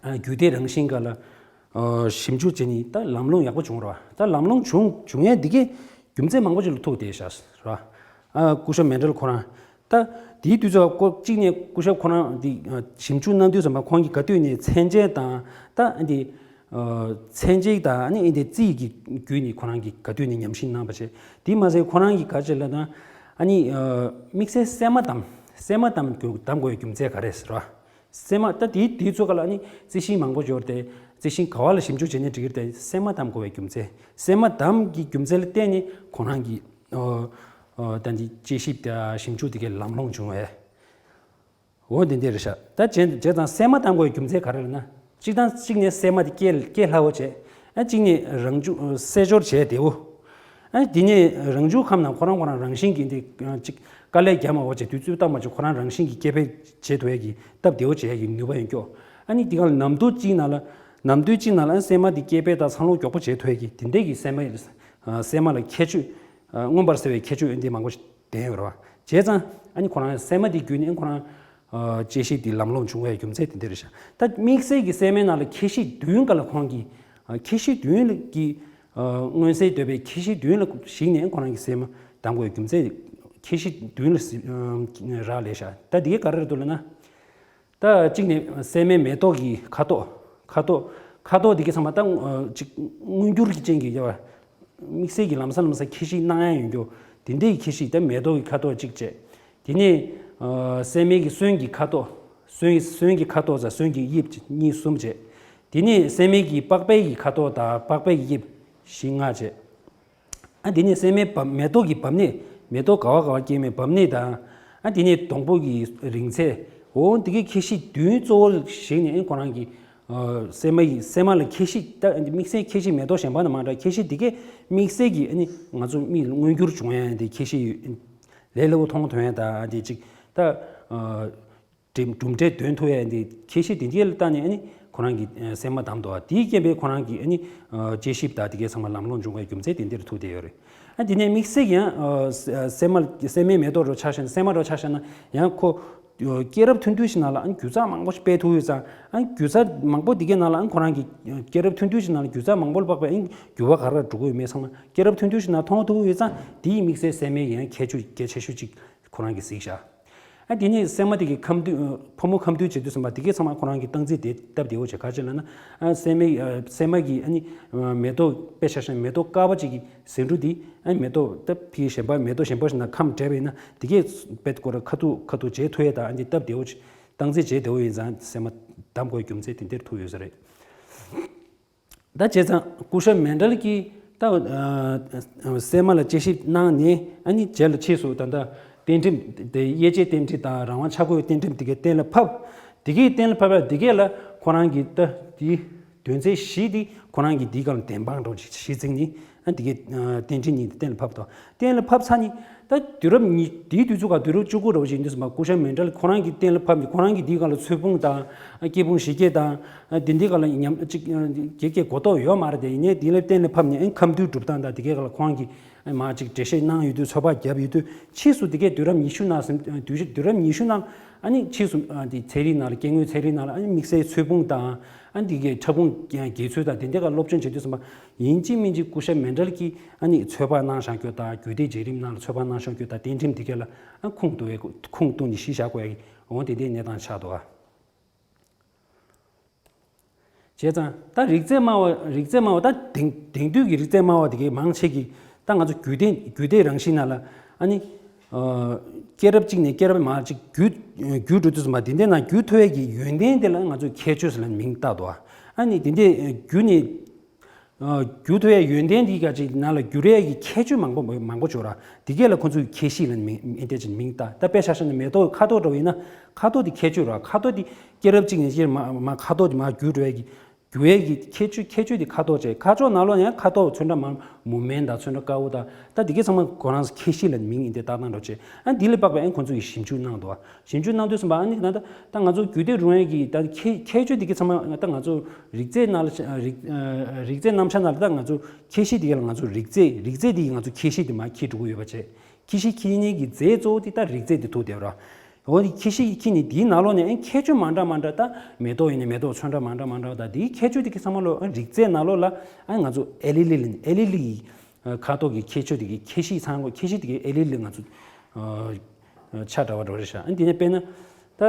ཨ། རྒྱུད་སྡེ་རང་བཞིན་སྒང་ལ་ཞིབ་འཇུག་བྱས་ནས་ད་ལམ་ལྷོང་ཡག་པོ་བྱུང་ར། ད་ལམ་ལྷོང་བྱུང་བྱུང་ཡས་འདི་གའི་རྒྱུ་མཚན་མང་པོ་ཅིག་ལ་ཐུག་བསྡད་ཤག་ར། སྐུ་ཞབས་མེན་ཌལ་ཁོ་རང་ད་དེའི་དུས་ཚོད་ཀོ་གཅིག་ནས་སྐུ་ཞབས་ཁོ་རང་འདི་ཞིབ་འཇུག་གནང་དུས་ཙམ་པ་ཁོང་གིས་ག་དུས་ནས་མཚན་བྱེད་དང་ད་འདི་མཚན་བྱེད་དང་ཨ་ནི་འདི་རྩིས་ཀྱི་བརྒྱུད་ནས་ཁོ་རང་གིས་ག་དུས་ནས་ཉམས་ཞིབ་གནང་བ་བྱས། དེ་མ་ཟད་ཁོ་རང་གིས་ག་རེ་བྱས་ལབ་ན་ཨ་ནི་དམིགས་བསལ་སད་མ་དང་ སྲན་མ་བསྡམ་དགོས་བསྡམ་དགོས་པའི་རྒྱུ་མཚན་ག་རེ་ཟེར་བ། སྲན་མ་ད་དེའི་དེའི་ཚོ་ག་ལ་ནི་རྩི་ཤིང་མང་པོ་ཡོད་རེད་དེ། རྩི་ཤིང་ག་བ་ལ་ཞིབ་འཇུག་བྱས་ནས་འགྲིག་གི་རེད་དེ། སྲན་མ་བསྡམ་དགོས་པའི་རྒྱུ་མཚན། སྲན་མ་བསྡམ་གྱི་རྒྱུ་མཚན་ལ་བརྟེན་ནས་ཁོ་རང་གི་ཨོ་ཨོ་ད་འདི་དཔྱད་ཞིབ་དང་ཞིབ་འཇུག་དེ་གའི་ལམ་ལྷོང་བྱུང་བས། འོ་དེ་འདྲ་རེད་ཤག་ད་བྱས་བྱས་ཙང་སྲན་མ་བསྡམ་དགོས་པའི་རྒྱུ་མཚན་ག་རེ་རེད་ན། གཅིག་དང་གཅིག་ནས་སྲན་མ་དེ་སྐྱེ་སྐྱེ་སླ་བོ་བྱས། ཨ་གཅིག་ནས་རང་བྱུང་སྲེས་སྦྱོར་བྱས་བདེ་བོ། ཨ་དེ་ནས་རང་བྱུང་ཁམས་ནང་ཁོ་རང་ཁོ་རང་རང་བཞིན་གྱིས་འདི་གཅིག་དཀའ་ལས་རྒྱག་མ་དགོས་བྱས། དུས་ཚོད་བཏང་མ་བྱས་ཁོ་རང་རང་བཞིན་གྱིས་སྐྱེ་འཕེལ་བྱེད་ཐུབ་ཡས་ཀྱི་སྟབས་བདེ་བོ་བྱེད་ཡས་ཀྱི་ནུས་པ་ཡོད་ཀྱོག་ཨ་ནི་དེ་ག་ལ་ནམ་དུས་གཅིག་ནང་ལ་ནམ་དུས་གཅིག་ནང་ལ་ཨ་སྲན་མ་དེ་སྐྱེ་འཕེལ་དང་འཚར་ལོངས་མགྱོགས་པོ་བྱེད་ཐུབ་ཡས་ཀྱི་དེ་འདྲས་ཀྱི་སྲན་མ་སྲན་མ་ལ་ཁྱད་ཆོས་མངོན་པར་གསལ་བའི་ཁྱད་ཆོས་འདི་མང་པོ་ཞིག་ལྡན་ཡོད་རེད་བ། བྱས་ཙང་ཨ་ནི་ཁོ་རང་སྲན་མ་དེ་བརྒྱུད་ནས་ཁོ་རང་དཔྱད་ཞིབ་དེ་ལམ་ལྷོང་བྱུང་བའི་རྒྱུ་མཚན་དེ་འདྲ་རེད་ཤག་ད་དམིགས་བསལ་གྱི་སྲན་མའི་ནང་ལ་ཁྱད་གཤིས་བདུན་ག་ལ་ཁོང་གིས་ཁྱད་གཤིས་བདུན་ལ་གི་མངོན་གསལ་དོད་པའི་ཁྱད་གཤིས་བདུན་ལ་གཞིགས་ནས་ཁོ་རང་གི་སྲན་མ་བདམས་དགོས་པའི་རྒྱུ་མཚན་ཁྱད་གཤིས་བདུན་ལ་རག་ལས་ཤག་ད་དེ་ག་ག་རེ་རེད་འདུག་ལབ་ན། ད་གཅིག་ནས་སྲན་མའི་མེ་ཏོག་གི་ཁ་དོག་ཁ་དོག་ཁ་དོག་འདི་གའི་ཚང་མ་ད་ཅིག་མངོན་འགྱུར་གྱི་རྐྱེན་གྱིས་ཡ་དམིགས་བསལ་གྱི་ལམ་སང་ལམ་སང་ཁྱད་གཤིས་སྣང་ཡ་ཡོད་རྒྱུ། དེ་འདྲའི་ཁྱད་གཤིས་ད་མེ་ཏོག་གི་ཁ་དོག་གཅིག་བྱས། དེ་ནས་སྲན་མའི་གི་སོན་གྱི་ཁ་དོག་སོན་སོན་གྱི་ཁ་དོག་ཙང་སོན་གྱི་དབྱིབས་གཉིས་གསུམ་བྱས། དེ་ནས་སྲན་མའི་གི་པགས་པའི་གི་ཁ་དོག་དང་པགས་པའི་གི་དབྱིབས་བཞི་ལྔ་བྱས། ཨ་དེ་ནས་སྲན་མའི་བབ་མེ་ཏོག་གི་བབ་སྣེ། མེ་ཏོག་ག་བ་ག་བ་སྐྱེས་མའི་བབ་སྣེ་དང་། ཨ་དེ་ནས་སྡོང་པོ་གི་རིང་ཚད། འོ་དེ་གའི་ཁྱད་གཤིས་བདུན་གཙོ་བོར་གཞིགས་ནས་ཨ་ཁོ་རང་གི་སྲན་མ་ཡི་སྲན་མ་ལ་ཁྱད་གཤིས་ད་དམིགས་བསལ་ཁྱད་གཤིས་མེ་ཏོག་གཞན་པ་དང་མ་འདྲ་ཁྱད་གཤིས་དེ་གའི་དམིགས་བསལ་གྱི་ཨ་ནི་ང་ཚོ་མིག་ལ་མངོན་འགྱུར་བྱུང་ཡ་དེ་ཁྱད་གཤིས་ལས་སླ་པོ་མཐོང་ཐུབ་ཡ་ད་དེ་གཅིག་ད། གྲུབ་འབྲས་འདོན་ཐུབ་ཡ་འདི་ཁྱད་གཤིས་དེ་འདྲའི་ལ་བལྟས་ནས་ཨ་ནི་ཁོ་རང་གི་སྲན་མ་བདམས་འདུག་དེའི་རྐྱེན་པས་ཁོ་རང་གི་ཨ་ནི་དཔྱད་ཞིབ་དང་དེ་གའི་ཚང་མ་ལམ་ལྷོང་བྱུང་བའི་རྒྱུ་མཚན་དེ་འདིར་ཐུག་བསྡད་ཡོད་རེད། ཨ་དེ་ནས་དམིགས་བསལ་ཡང་སྲན་མ་སྲན་མའི་མེ་ཏོག་རུ་ཆ་བཞག་ན་སྲན་མ་རུ་ཆ་བཞག་ན་ཡང་ཁོ་སྐྱེས་རབས་ཐུང་ཐུང་ཞིག་ནང་ལ་ཨ་ནི་རྒྱུ་ཚགས་མང་པོ་ཞིག་སྤེལ་ཐུབ་ཡོད་ཙང་ཨ་ནི་རྒྱུ་ཚགས་མང་པོ་དེ་གའི་ནང་ལ་ཨ་ནི་ཁོ་རང་གི་སྐྱེས་རབས་ཐུང་ཐུང་ཞིག་ནང་ལ་རྒྱུ་ཚགས་མང་པོ་ལ་དཔག་པའི་ཨ་ནི་འགྱུར་བ་ག་རེ་འགྲོ་གི་ཡོད་མེད་ཚང་མ་སྐྱེས་རབས་ཐུང་ཐུང་ཞིག་ནང་མཐོང་ཐུབ་ཡོད་ཙང་དེའི་དམིགས་བསལ་སྲན་མའི་ཡང་ཁྱད་ཆོས་གལ་ཆེ་ཤོས་གཅིག་ཁོ་རང་གིས་གཟིགས་བཞག་ཨ་དེ་ནས་སྲན་མ་དེ་གའི་ཁམས་འདུས་ཕོ་མོ་ཁམས་འདུས་བྱེད་དུས་ཙམ་པ་དེ་གའི་ཚང་མ་ཁོ་རང་གིས་སྟངས་འཛིན་དེ་སྟབས་བདེ་བོ་བྱས། ག་ཅི་ལབ་ན་ཨ་སྲན་མའི་ཨ་སྲན་མ་གི་ཨ་ནི་མེ་ཏོག་དཔེ་ཆ་བཞག་ན་མེ་ཏོག་དཀར་པོ་གཅིག་གི་ཟེའུ་འབྲུ་དེ་ཨ་ནི་མེ་ཏོག་ད་ཕི་གཞན་པ་མེ་ཏོག་གཞན་པ་ཞིག་ནང་ཁམས་བསྡད་པ་ཡིན་ན་དེ་གའི་དཔེ་ཁོ་རང་ཁ་ཐུག་ཁ་ཐུག་བྱེད་ཐུབ་ཡས་དང་ཨ་ནི་སྟབས་བདེ་བོ་བྱས་སྟངས་འཛིན་བྱེད་བདེ་བོ་ཡིན་ཙང་སྲན་མ་བདམས་དགོས་རྒྱུ་མཚན་དེ་འདིར་ཐུག་ཡོད་ས་རེད། ད་བྱས་ཙང་སྐུ་ཞབས་མན་ཌལ་གྱིས་ད་ཨ་སྲན་མ་ལ་དཔྱད་ཞིབ་གནང་ནས་ཨ་ནི་རྗེས་ལ་ཕྱིས་སུ་ད་ལྟ་རྟེན་འབྲེལ་དེ་དབྱེ་འབྱེད་རྟེན་འབྲེལ་དང་རང་དབང་ཆ་བགོས་རྟེན་འབྲེལ་དེ་གའི་གཏན་ལ་ཕབ། དེ་གའི་གཏན་ལ་ཕབ་ཡ་དེ་གའི་ལ་ཁོ་རང་གིས་ད་དེའི་དོན་ཚན་བཞི་དེ་ཁོ་རང་གིས་དེའི་སྒང་ལ་བདེན་དཔང་འདྲ་བོ་ཞིག་གཞི་བཙུགས་ནས་ཨ་དེ་གའི་ཨ་རྟེན་འབྲེལ་གཉིས་དེ་གཏན་ལ་ཕབ་ཐོག་གཏན་ལ་ཕབ་ཚར་ནས། ད་དུས་རབས་ཉི་དེའི་དུས་ཚོད་ཀ་དུས་རབས་བཅུ་དགུ་རེད་པ་ཞིག་འདུག་སེ་མ་སྐུ་ཞབས་མན་ཌལ་ཁོ་རང་གིས་གཏན་ལ་ཕབ་ནས་ཁོ་རང་གིས་འདིའི་སྒང་ལ་ཚོས་ཕུང་དང་སྐྱེ་ཕུང་གཞི་སྐྱེས་དང་དེ་འདྲའི་སྒང་ལ་ཉམས་ཅིག་གེ་གེ་གོ་རྟོགས་ཡོད་མ་རེད་དེ། ཡིན་ནའི་དེ་ལ་གཏན་ལ་ཕབ་ནས་ཨ་ཁམས་འདུས་གྲུབ་སྟངས་དང་དེ་གའི་སྒང་ལ་ཁོ་རང་གིས་མ་ཅིག་འགྲེལ་བཤད་གནང་ཡོད་དུས་ཚོད་དཔག་བརྒྱབ་ཡོད་དུས་ཕྱིས་སུ་དེ་གའི་དུས་རབས་ཉི་ཤུ་ནང་དུས་དུས་རབས་ཉི་ཤུ་ནང་ཨ་ནི་ཕྱིས་སུ་དེ་ཚན་རིག་ནང་ལ་སྐྱེ་དངོས་ཚན་རིག་ནང་ལ་ཨ་ནི་དམིགས་བསལ་ཚོས་ཕུང་དང་ཨ་ནི་དེ་གའི་ཕྲ་ཕུང་འགྱེད་ཚུལ་དང་དེ་འདྲའི་སྒང་སློབ་སྦྱོང་བྱེད་དུས་ཙམ་པ། ཡིན་གཅིག་མིན་གཅིག་སྐུ་ཞབས་མན་ཌལ་གྱིས་ཨ་ནི་ཚོད་དཔག་གནང་བཞག་རྒྱུ་དང་རྒྱུད་སྡེ་བརྒྱུད་རིམ་ནང་ལ་ཚོད་དཔག་གནང་བཞག་རྒྱུ་དང་རྟེན་ཁྲིམས་དེ་གས་ལ་ཨ་ཁུངས་གཏུགས་པའི་ཁུངས་གཏུགས་ནས་གཞི་བཞག་དགོས་ཡ་འོང་དེ་འདྲའི་གནས་སྟངས་ཆགས་འདུག་ཨ། བྱས་ཙང་ད་རིགས་རྫས་སྨྲ་བ་རིགས་རྫས་སྨྲ་བ་ད་དེང་དེང་དུས་ཀྱི་རིགས་རྫས་སྨྲ་བ་དེ་གས་མང་ཆེ་གིས་ད་ང་ཚོ་རྒྱུད་སྡེ་རྒྱུད་སྡེ་རང་བཞིན་ནང་ལ་ཨ་ནི་སྐྱེས་རབས་གཅིག་ནས་སྐྱེས་རབས་མ་གཅིག་བརྒྱུད་བརྒྱུད་འགྲོ་དུས་ཙམ་པ་དེ་འདྲའི་ནང་བརྒྱུད་ཐུབ་ཡ་གི་ཡོན་ཏན་དེ་ལ་ང་ཚོས་ཁྱད་ཆོས་ཟེར་ལ་མིང་བཏགས་འདུག་ཨ་ནི་དེ་འདྲའི་བརྒྱུད་ནས། རྒྱུ་ཐོག་ཡ་ཡོན་ཏན་འདི་ག་ཅིག་ནང་ལ་རྒྱུ་རེ་ཡ་གི་ཁྱད་ཆོས་མང་པོ་མང་པོ་འབྱོར་ར། འདི་གས་ལ་ཁོ་ཚོས་ཁྱད་གཤིས་ལ་མིང་ཨེ་འདྲ་ཅིག་མིང་བཏགས། ད་དཔེ་ཆ་བཞག་ན་མེ་ཏོག་ཁ་དོག་འདྲ་བོ་ཡིན་ན་ཁ་དོག་འདི་ཁྱད་ཆོས་ར། ཁ་དོག་འདི་སྐྱེས་རབས་གཅིག་ནས་སྐྱེས་རབས་མ་མ་ཁ་དོག་འདི་མ་རྒྱུ་འགྲོ་ཡ་གི་རྒྱུ་ཡ་གི་ཁྱད་ཆོས་ཁྱད་ཆོས་འདི་ཁ་དོག་བྱས། ཁ་ཕྱོགས་ནང་ལོགས་ནས་ཁ་དོག་ཚོན་ཁྲ་མ་མུ་མེན་དང་ཚོན་ཁྲ་དཀར་པོ་དང་ད་འདི་གས་ཚང་མ་ཁོ་རང་ཁྱད་གཤིས་ལ་མིང་ཨེ་འདྲ་བཏགས་སྟངས་འདྲ་བོ་བྱས། ཨ་འདི་ལས་དཔག་པའི་ཨ་ཁོ་ཚོས་ཞིབ་འཇུག་གནང་འདུག་ཞིབ་འཇུག་གནང་དུས་ཙམ་པ་ཨ་ནི་ད་ལྟ་ད་ང་ཚོ་རྒྱུད་སྡེ་རུང་བའི་གི་ད་ཁྱད་ཁྱད་ཆོས་འདི་གི་ཚང་མ་ད་ང་ཚོ་རིགས་རྫས་ནང་ལ་རིགས་རིགས་རྫས་རྣམ་གཞག་ནང་ལ་ད་ང་ཚོ་ཁྱད་གཤིས་འདི་ག་ལ་ང་ཚོ་རིགས་རྫས་རིགས་རྫས་འདི་གི་ང་ཚོ་ཁྱད་གཤིས་འདི་མར་འཁྱེར་འགྲོ་གི་ཡོད་པ་བྱས། ཁྱད་གཤིས་འཁྱེར་མཁན་གྱི་རྫས་གཙོ་བོ་འདི་ད་རིགས་རྫས་འདི་ཐུག་བསྡད་ར། འོ་འདི་ཁྱད་གཤིས་ཀྱི་འཁྱེར་ནས་འདིའི་ནང་ལོགས་ནས་ཨ་ཁྱད་ཆོས་མ་འདྲ་མ་འདྲ་ད་མེ་ཏོག་ཡིན་ནའི་མེ་ཏོག་ཚོན་ཁྲ་མ་འདྲ་མ་འདྲ་ད་འདིའི་ཁྱད་ཆོས་འདི་གི་ཚང་མ་ལོ་ཨ་རིགས་རྫས་ནང་ལོགས་ལ་ཨ་ང་ཚོ་ཨེ་ལི་ལི་ལིན་ཨེ་ལི་ལི་ཡི་ཁ་དོག་གི་ཁྱད་ཆོས་དེ་གི་ཁྱད་གཤིས་ཚང་གོ་ཁྱད་གཤིས་དེ་གི་ཨེ་ལི་ལི་ང་ཚོ་ཆ་འདྲ་བ་འདྲ་བ་རེད་ཤག་ཨ་དེ་ནས་དཔེར་ན་ད་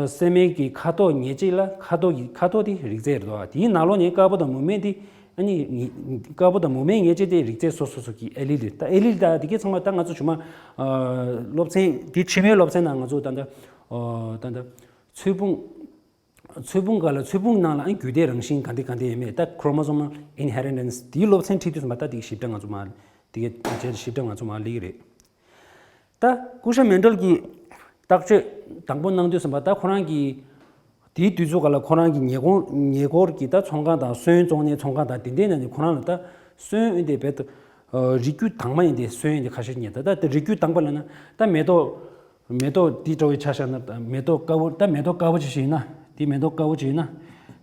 སྲན་མའི་གི་ཁ་དོག་ཉེར་གཅིག་ལ་ཁ་དོག་གི་ཁ་དོག་དེ་རིགས་རྫས་རེད་དོ། དེའི་ནང་ལོགས་ནས་དཀར་པོ་དང་མུ་མེན་དེ་ ཨ་ནི་དཀར་པོ་དང་མུ་མེན་ངེས་བྱེད་དེ་རིགས་རྫས་སོ་སོ་སོ་གི་ཨེ་ལི་ལི། ད་ཨེ་ལི་ལི་ད་དེ་གའི་ཚང་མ་ད་ང་ཚོ་ཆུང་མ་སློབ་ཚན་དེ་ཕྱི་མའི་སློབ་ཚན་ནང་ང་ཚོ་ད་ད་ད་ད་ཚོས་ཕུང་ཚོས་ཕུང་ག་ལ་ཚོས་ཕུང་ནང་ལ་ཨ་རྒྱུད་སྡེ་རང་བཞིན་ག་འདི་ག་འདི་ཡོད་མེད། ད་chromosomal inheritance དེའི་སློབ་ཚན་ཁྲིད་དུས་ཙམ་པ་ད་དེ་གའི་ཞིབ་ཕྲ་ང་ཚོ་མ་དེ་གའི་རྗེས་ཞིབ་ཕྲ་ང་ཚོ་མ་ལས་ཀྱི་རེད། ད་ཀུ་ཤ་མན་ཌལ་གྱིས་བརྟག་དཔྱད་དང་པོ་གནང་དུས་ཙམ་པ་ད་ཁོ་རང་གིས་དེའི་དུས་ཚོད་ག་ལ་ཁོ་རང་གི་ཉེ་འཁོར་ཉེ་འཁོར་གྱི་ད་ཚོང་ཁང་དང་སོན་བཙོང་མཁན་ཚོང་ཁང་དང་དེ་འདྲའི་ནང་ནས་ཁོ་རང་ལ་ད་སོན་ཨེ་འདི་རྦད་དེ་རིགས་རྒྱུད་དྭངས་མ་ཨེ་འདི་སོན་ཨེ་འདི་ཁ་ཤས་རྙེད། ད་ད་དེ་རིགས་རྒྱུད་དྭངས་པ་ལབ་ན་ད་མེ་ཏོག་མེ་ཏོག་འདི་འདྲ་བའི་ཆ་བཞག་ན་ད་མེ་ཏོག་དཀར་པོ་ད་མེ་ཏོག་དཀར་པོ་ཅིག་ཞིག་ཡིན་ན་འདི་མེ་ཏོག་དཀར་པོ་ཅིག་ཡིན་ན་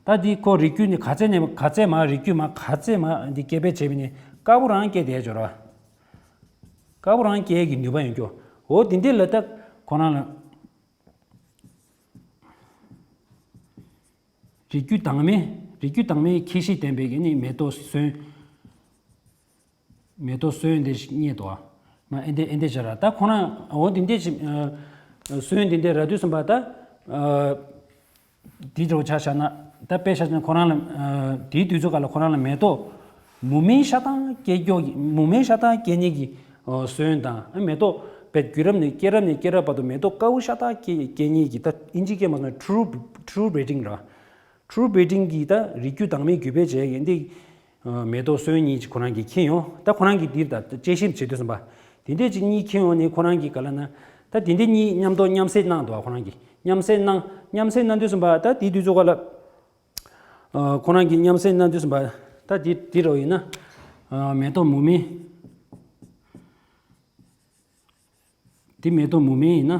ད་འདི་ཁོ་རིགས་རྒྱུད་ནི་ག་ཚད་ནས་ག་ཚད་མ་རིགས་རྒྱུད་མ་ག་ཚད་མ་འདི་སྐྱེ་འཕེལ་བྱས་པ་ནི་དཀར་པོ་རང་སྐྱེ་བསྡད་ཡོད་རེད་བ། དཀར་པོ་རང་སྐྱེ་གི་ནུས་པ་ཡོད་རྒྱུ། འོ་དེ་འདྲ་ལ་ད་ཁོ་རང་ལ་རིགས་རྒྱུད་དྭངས་མའི་རིགས་རྒྱུད་དྭངས་མའི་ཁྱད་གཤིས་ལྡན་པའི་གི་ནི་མེ་ཏོག་སོན་མེ་ཏོག་སོན་འདི་རྙེད་དོ། མ་ཨེ་འདི་ཨེ་འདི་བྱ་ར་ད་ཁོ་རང་འོ་དེ་འདྲ་ཞིག་སོན་དེ་འདྲ་རག་དུས་ཙམ་པ་ད། དེའི་འགྲོ་ཆ་བཞག་ན་ད་དཔེ་བཞག་ན་ཁོ་རང་ལ་དེའི་དུས་ཚོད་ག་ལ་ཁོ་རང་ལ་མེ་ཏོག་མུ་མེན་ཤ་སྟག་སྐྱེ་རྒྱུ་མུ་མེན་ཤ་སྟག་སྐྱེ་ནི་གི་སོན་དང་མེ་ཏོག་བེད་རྒྱུད་རབས་ནས་སྐྱེ་རབས་ནས་སྐྱེ་རབས་བར་དུ་མེ་ཏོག་དཀར་པོ་ཤ་སྟག་སྐྱེ་སྐྱེ་ནི་གི་ད་ཨིན་ཇི་སྐད་མ་སོང་ན་true true breeding ར། true breeding གི་ད་རིགས་རྒྱུད་དྭངས་མའི་རྒྱུད་སྤེལ་བྱས་ཡིན་ཏེ། མེ་ཏོག་སོན་གཉིས་ཀྱི་ཁོ་རང་གིས་མཁྱེན་ཡོང་། ད་ཁོ་རང་གིས་འདིར་ད་དཔྱད་ཞིབ་བྱེད་དུས་ཙམ་པ། དེ་འདྲས་ཀྱི་གཉིས་མཁྱེན་ཡོང་ནས་ཁོ་རང་གིས་ག་ལ་ན། ད་དེ་འདྲས་གཉིས་མཉམ་དུ་མཉམ་བསྲེས་གནང་འདུག་ཁོ་རང་གིས་མཉམ་བསྲེས་གནང་། མཉམ་བསྲེས་གནང་དུས་ཙམ་པ་ད་དེའི་དུས་ཚོད་ག་ལ། ཁོ་རང་གིས་མཉམ་བསྲེས་གནང་དུས་ཙམ་པ། ད་དེ་དེ་རོ་ཡིན་ན། མེ་ཏོག་མུ་མེན། དེ་མེ་ཏོག་མུ་མེན་ཡིན་ན།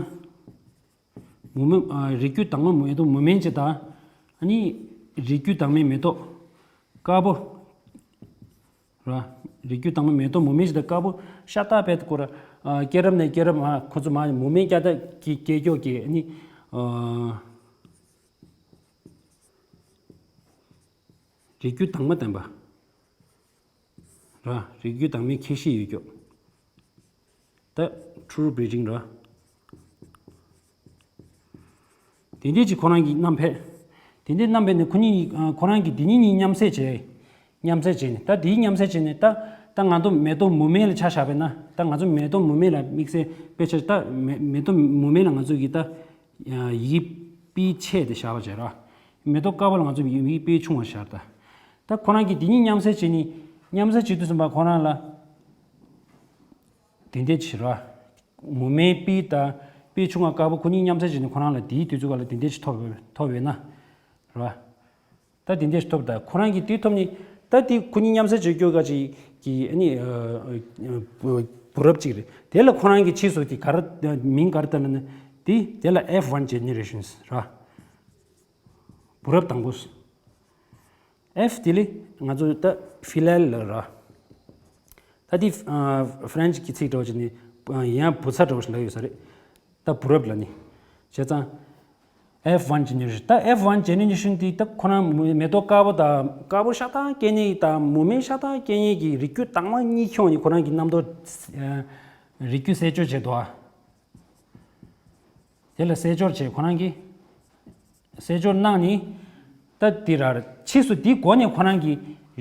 མུ་མེན། རིགས་རྒྱུད་དྭངས་མ་མེ་ཏོག་མུ་མེན་ཅིག་དང་། ཨ་ནི། རིགས་རྒྱུད་དྭངས་མའི་མེ་ཏོག་དཀར་པོ། ར། རིགས་རྒྱུད་དྭངས་མའི་མེ་ཏོག་མུ་མེན་ཅིག་དང་དཀར་པོ་ཤ་སྟག་པས་ཁོ་ར། སྐྱེ་རབས་ནས་སྐྱེ་རབས་མ་ཁོ་ཚོ་མ་མུ་མེན་སྐྱ་སྟག་གི་སྐྱེ་སྐྱོ་གི་ཨ་ནི། རིགས་རྒྱུད་དྭངས་མ་ལྡན་པ། ར། རིགས་རྒྱུད་དྭངས་མའི་ཁྱད་གཤིས་ཡོད་རྒྱུ། ད་true breeding ར། དེ་འདྲས་ཀྱི་ཁོ་རང་གི་རྣམ་ཕེ། དེ་འདྲས་རྣམ་ཕེ་ནི་ཁོ་གཉིས་ཁོ་རང་གི་དེ་གཉིས་གཉིས་མཉམ་བསྲེས་བྱས། མཉམ་བསྲེས་བྱས་ནས་ད་དེའི་མཉམ་བསྲེས་བྱས་ནས་ད་ད་ང་ཚོ་མེ་ཏོག་མུ་མེན་ལ་ཆ་བཞག་པས་ན་ད་ང་ཚོ་མེ་ཏོག་མུ་མེན་ལ་དམིགས་བསལ་དཔེ་ཆ་ད་མེ་མེ་ཏོག་མུ་མེན་ལ་ང་ཚོ་གི་ད་ཡི་གེ་པི་ཆེ་དེ་བཞག་པ་བྱས་ར། མེ་ཏོག་དཀར་པོ་ལ་ང་ཚོ་ཡི་གེ་པི་ཆུང་བ་བཞག་ད། ད་ཁོ་རང་གི་དེ་གཉིས་མཉམ་བསྲེས་བྱས་ནས་མཉམ་བསྲེས་བྱེད་དུས་ཙམ་པ་ཁོ་རང་ལ། དེ་འདྲས་བྱེད་ར། མུ་མེན་པི་དང་པི་ཆུང་བ་དཀར་པོ་ཁོ་གཉིས་མཉམ་བསྲེས་བྱས་ནས་ཁོ་རང་ལ་དེའི་དུས་ཚོད་ག་ལ་དེ་འདྲས་ཞིག་ཐོབ་ཐོབ་ཡོད་ན། ར། ད་དེ་འདྲས་ཞིག་ཐོབ་ད་ཁོ་རང་གིས་དེ་ཐོབ་ནས་ད་དེ་ཁོ་གཉིས་མཉམ་བསྲེས་བྱེད་རྒྱུ་ག་ཅིག་གི་ཨ་ནི། བུ་རབས་གཅིག་རེད། དེ་ལ་ཁོ་རང་གིས་ཕྱིས་སུ་དེ་ག་ར་མིང་ག་རེ་བཏགས་ལ་ན་དེ་དེ་ལ་F one generations ར། བུ་རབས་དང་པོ། F དེ་ལས་ང་ཚོ་ད་ཕི་ལལ་ལ་ར། ད་དེ་ཧྥ་རན་སི་གི་ཚིག་འདྲ་བོ་ཅིག་ནི་ཡང་བུ་ཚ་འདྲ་བོ་ཞིག་ལབ་ཡོད་ས་རེད། ད་བུ་རབས་ལ་ནི། བྱས་ཙང་། F one generation ད་F one generation དེ་ད་ཁོ་རང་མེ་མེ་ཏོག་དཀར་པོ་དང་དཀར་པོ་ཤ་སྟག་སྐྱེ་ནི་དང་མུ་མེན་ཤ་སྟག་སྐྱེ་ནི་གི་རིགས་རྒྱུད་དྭངས་མ་གཉིས་ཁྱོངས་ནས་ཁོ་རང་གི་རྣམ་རྟོག་རིགས་རྒྱུད་རྩད་གཅོད་བྱས་འདུག་ཨ། དེ་ལ་རྩད་གཅོད་བྱས་ཁོ་རང་གིས། རྩད་གཅོད་གནང་ནི། ད་འདི་ར་ཕྱིས་སུ་འདི་སྒོ་ནས་ཁོ་རང་གི་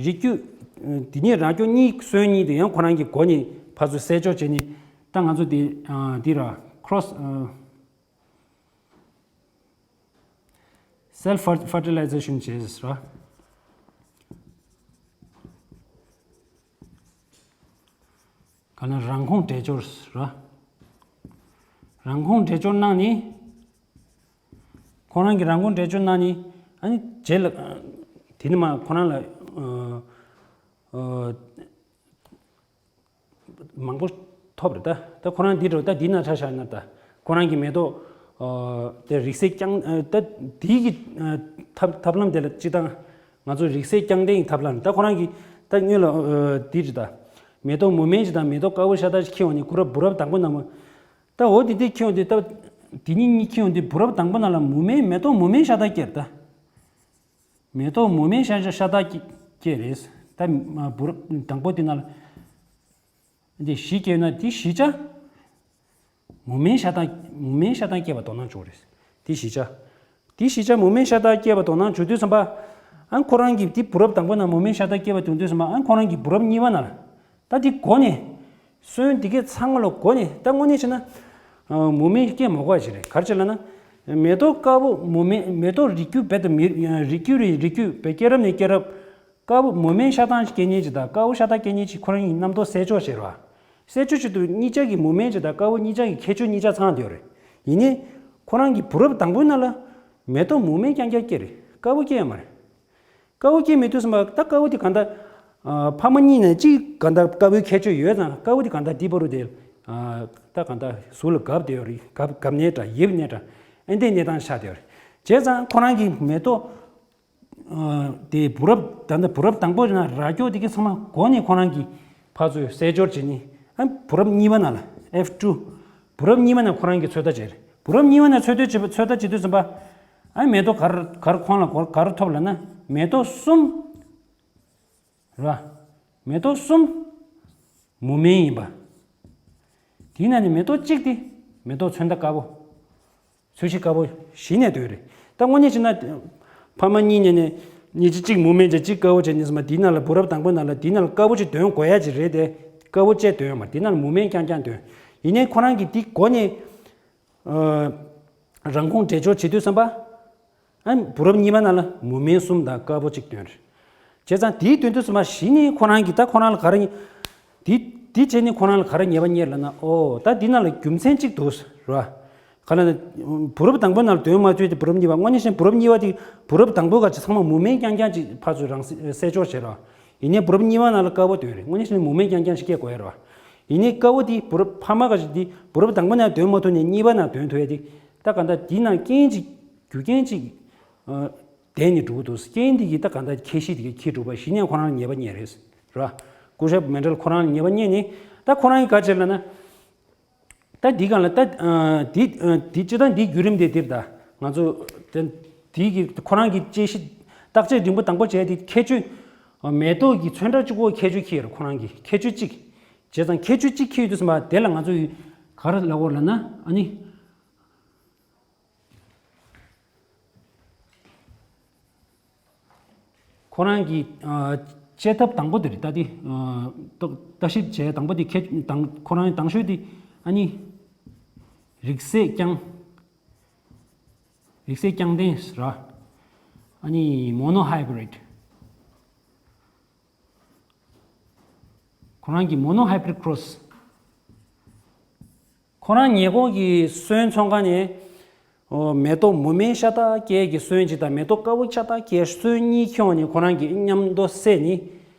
རིགས་རྒྱུད། འདི་ཉིད་རང་སྐྱོང་གཉིས་སོན་གཉིས་དེ་ཡང་ཁོ་རང་གི་སྒོ་ནས་ཕར་ཚུར་རྩད་གཅོད་བྱས་ནི། ད་ང་ཚོ་འདི་འདི་ར་cross self fertilization བྱས་ར། ག་ན་རང་ཁོངས་འདྲེས་སྦྱོར་ར། རང་ཁོངས་འདྲེས་སྦྱོར་གནང་ནི། ཁོ་རང་གི་རང་ཁོངས་འདྲེས་སྦྱོར་གནང་ནི། ཨ་ནི་རྗེས་ལ། དེ་ནི་མ་ཁོ་རང་ལ། མང་པོ་ཐོབ་རེད་ད། ད་ཁོ་རང་འདི་འགྲོ་ད་འདི་ན་ཆ་བཞག་ན་ད། ཁོ་རང་གི་མེ་ཏོག་དེ་རིགས་སྲེག་རྐྱང་ད་འདི་གི་ཐབས་ཐབས་ལམ་དེ་ལ་སྤྱི་བཏང་ང་ཚོ་རིགས་སྲེག་རྐྱང་ལྡན་གྱི་ཐབས་ལམ་ད་ཁོ་རང་གི་ད་སྔོན་ལ་འདི་རེད་ད། མེ་ཏོག་མུ་མེན་ཅིག་དང་མེ་ཏོག་དཀར་པོ་ཤ་སྟག་ཅིག་ཁྱེར་ཡོང་ནས་ཁོ་ར་བུ་རབས་དང་པོ་ནང་མ། ད་འོ་དེ་དེ་ཁྱེར་ཡོང་དུས་ད། དེ་གཉིས་གཉིས་ཁྱེར་ཡོང་དུས་བུ་རབས་དང་པོ་ནང་ལ་མུ་མེན་མེ་ཏོག་མུ་མེན་ཤ་སྟག་སྐྱེས་རེད་ད། མེ་ཏོག་མུ་མེན་ཤ་ཤ་ཤ་སྟག་སྐྱེས་རེད། ད་བུ་རབས་དང་པོ་དེ་ནང་ལ། དེ་བཞི་སྐྱེས་ན་དེ་བཞི་ཆ། མུ་མེན་ཤ་སྟག་མུ་མེན་ཤ་སྟག་སྐྱེས་པ་དོ་སྣང་བྱུང་རེད། དེ་བཞི་ཆ། དེ་བཞི་ཆ་མུ་མེན་ཤ་སྟག་སྐྱེས་པ་དོ་སྣང་བྱུང་དུས་ཙམ་པ། ཨ་ཁོ་རང་གིས་དེ་བུ་རབས་དང་པོ་ནང་མུ་མེན་ཤ་སྟག་སྐྱེས་པ་དོན་དུས་ཙམ་པ་ཨ་ཁོ་རང་གིས་བུ་རབས་གཉིས་པ་ནང་ལ་ད་དེ་གོ་ནས་སོན་དེ་གས་ཚང་མ་ལ་གོ་ནས་ད་དངོས་གནས་བྱས་ན་མུ་མེན་སྐྱེས་མ་གོ་བ་ཞིག་རེད། ག་རེ་བྱས་ལབ་ན། མེ་ཏོག་དཀར་པོ་མུ་མེན་མེ་ཏོག་རིགས་རྒྱུད་རྦད་དེ་མི་རིགས་རྒྱུད་རེད། རིགས་རྒྱུད་པའི་སྐྱེས་རབས་ནས་སྐྱེས་རབས། དཀར་པོ་མུ་མེན་ཤ་སྟག་སྐྱེ་མཁན་ཅིག་དང་དཀར་པོ་ཤ་སྟག་སྐྱེ་མཁན་ཅིག་ཁོ་རང་གཉིས་རྣམ་རྟོག་གསལ་ཆོག་བྱེད་རོགས། གསལ་ཆོག་བྱེད་དུས་གཉིས་ཆ་གི་མུ་མེན་ཅིག་དང་དཀར་པོ་གཉིས་ཆ་གི་ཁྱད་ཆོས་གཉིས་ཆ་ཚང་བསྡད་ཡོད་རེད། ཡིན་ནའི། ཁོ་རང་གི་བུ་རབས་དང་པོའི་ནང་ལ། མེ་ཏོག་མུ་མེན་རྐྱང་རྐྱང་སྐྱེས་རེད། དཀར་པོ་སྐྱེས་ཡོད་མ་རེད། དཀར་པོ་སྐྱེས་མེད་དུས་ཙམ་པ་ད་དཀར་པོ་དེ་གང་ལྟར། ཕ་མ་གཉིས་ནས་གཅིག་གང་ལྟར་དཀར་པོའི་ཁྱད་ཆོས་ཡོད་ཙང་དཀར་པོ་དེ་གང་ལྟར་དེ་བར་དུ་དེ། ད་གང་ལྟར་གཟུགས་ལ་འགབ་བསྡད་ཡོད་རེད། འགབ་འགབ་ནའི་འདྲ་ཡིབ་ནའི་འདྲ། ཨེ་འདྲའི་གནས་སྟངས་ཆགས་བསྡད་ཡོད་རེད། བྱས་ཙང་ཁོ་རང་གི་མེ་ཏོག་དེ་བུ་རབས་ད་ལྟ་བུ་རབས་དང་པོ་ཡིན་ན་རྭ་ཅོ་དེ་གའི་ཚང་མ་གོ་ནས་ཁོ་རང་གིས་ཕར་ཚུར་གསལ་སྦྱོར་བྱེད་ནི། ཨ་བུ་རབས་གཉིས་པ་ནང་ལ་ཨེཕ་ཊུ། བུ་རབས་གཉིས་པ་ནང་ཁོ་རང་གིས་ཚོད་ལྟ་བྱས་རེད། བུ་རབས་གཉིས་པ་ནང་ཚོད་ལྟ་བྱེད་པ་ཚོད་ལྟ་བྱེད་དུས་ཙམ་པ། ཨ་མེ་ཏོག་ག་རེ་ག་རེ་ཁོང་ལ་ག་རེ་ཐོབ་ལབ་ན་མེ་ཏོག་གསུམ། རེད་བ། མེ་ཏོག་གསུམ། མུ་མེན་ཡིན་པ། དེའི་ནང་ནས་མེ་ཏོག་གཅིག་དེ་མེ་ཏོག་ཚོན་མདངས་དཀར་པོ། ཚོས་གཞི་དཀར་པོ་གཞི་ནས་ཐོན་རེད། ད་དངོས་གནས་བྱས་ན། ཕ་མ་གཉིས་ནས་ནས་གཉིས་གཅིག་གཅིག་མུ་མེན་བྱས་གཅིག་དཀར་པོ་བྱས་ནས་སོང་བ་དེའི་ནང་ལ་བུ་རབས་དང་པོའི་ནང་ལ་དེའི་ནང་ལ་དཀར་པོ་ཅིག་འདོན་དགོས་ཡ་ཅིག་རེད་དེ། དཀར་པོ་བཅས་འདོན་ཡོད་མ་རེད། དེའི་ནང་ལ་མུ་མེན་རྐྱང་རྐྱང་འདོན། ཡིན་ནའི་ཁོ་རང་གིས་དེ་གོ་ནས། རང་ཁོངས་འགྲེལ་སྦྱོར་བྱེད་དུས་ཙམ་པ། ཨ་བུ་རབས་གཉིས་པ་ནང་ལ་མུ་མེན་གསུམ་དང་དཀར་པོ་གཅིག་འདོན་རེད། བྱས་ཙང་དེའི་དོན་དུ་སོང་བ་གཞི་ནས་ཁོ་རང་གིས་ད་ཁོ་རང་ལ་ག་རེ། དེ་དེ་བྱས་ནས་ཁོ་རང་ལ་ག་རེ་ངེས་པ་རྙེད་ལབ་ན། ཨོ་ད་འདི་ནང་ལ་རྒྱུ་མཚན་གཅིག་འདུག་རེད་བ། ག་ལབ་ན། བུ་རབས་དང་པོའི་ནང་ལ་འདོན་མ་ཐུབ་དེ་བུ་རབས་གཉིས་པ་དངོས་གནས་བྱས་ན་བུ་རབས་གཉིས་པ་དེ་བུ་རབས་དང་པོའི་སྐབས་ཀྱི་ཚང་མ་མུ་མེན་རྐྱང་རྐྱང་ཅིག་ཕར་ཚུར་རང་གསལ་སྦྱོར་བྱེད་རོགས། ཡིན་ནའི་བུ་རབས་གཉིས་པ་ནང་ལ་དཀར་པོ་འདོན་རེད། དངོས་གནས་བྱས་ན་མུ་མེན་རྐྱང་རྐྱང་ཞིག་སྐྱེ་དགོས་ཡ་རེད་བ། ཡིན་ནའི་དཀར་པོ་དེ་བུ་རབས་ཕ་མ་སྐབས་ཀྱི་དེ་བུ་རབས་དང་པོ་ནང་འདོན་མ་ཐུབ་ནས་གཉིས་པ་ནང་འདོན་ཐུབ་ཡ་དེ། ད་ག་འདྲ་དེའི་ནང་རྐྱེན་ཅིག་རྒྱུ་རྐྱེན་ཅིག་ལྡན་ནས་འགྲོ་གི་འདུག་རྐྱེན་འདི་གིས་ད་ག་འདྲ་ཁྱད་གཤིས་དེ་གའི་ཁྱད་འགྲོ་བ་གཞི་ནས་ཁོ་རང་ལ་ཉེས་པ་རྙེད་རེད། རེད་བ། སྐུ་ཞབས་མན་ཌལ་ཁོ་རང་ལ་ཉེས་པ་རྙེད་ནས་ད་ཁོ་རང་གིས་ག་བྱས་ལབ་ན། ད་འདི་གང་ལ་ད་འདི་འདི་སྤྱིར་བཏང་འདིའི་བརྒྱུད་རིམ་དེ་འདིར་ད་ང་ཚོ་ད་འདི་གི་ཁོ་རང་གི་དཔྱད་གཞི་བརྟག་དཔྱད་རིམ་པ་དང་པོ་བྱས་དེ་ཁྱད་ཆོས། མེ་ཏོག་གི་ཚོན་ཁྲ་གཅིག་པོ་ཁྱད་ཆོས་ཁྱེར་ཁོ་རང་གི་ཁྱད་ཆོས་གཅིག་བྱས་ཙང་ཁྱད་ཆོས་གཅིག་ཁྱེར་ཡོད་དུས་ཙམ་པ་དེ་ལ་ང་ཚོ་ཡིས་ག་རེ་ལབ་དགོས་ལབ་ན་ཨ་ནི། ཁོ་རང་གི་ཨ་དཔྱད་ཐབས་དང་པོ་དེ་རེད། ད་དེ་ཨ་ལྟ་ཞིབ་བྱས་དང་པོ་དེ་ཁྱེད་དང་ཁོ་རང་དང་ཤོས་དེ་ཨ་ནི་རིགས་སད་རྐྱང་། རིགས་སད་རྐྱང་ལྡན་ར། ཨ་ནི་མོ་ནོ་ཧའི་བྷི་རིཌ། ཁོ་རང་གི་མོ་ནོ་ཧའི་བྷི་རིཌ་ཁོ་རོ་སི། ཁོ་རང་ཉེ་འཁོར་གྱི་སོན་ཚོང་ཁང་ནས། ཨོ་མེ་ཏོག་མུ་མེན་ཤ་སྟག་སྐྱེས་ཀྱི་སོན་གཅིག་དང་མེ་ཏོག་དཀར་པོ་ཤ་སྟག་སྐྱེས་སོན་གཉིས་ཁྱོངས་ནས་ཁོ་རང་གིས་མཉམ་དུ་བསྲེས་ནས།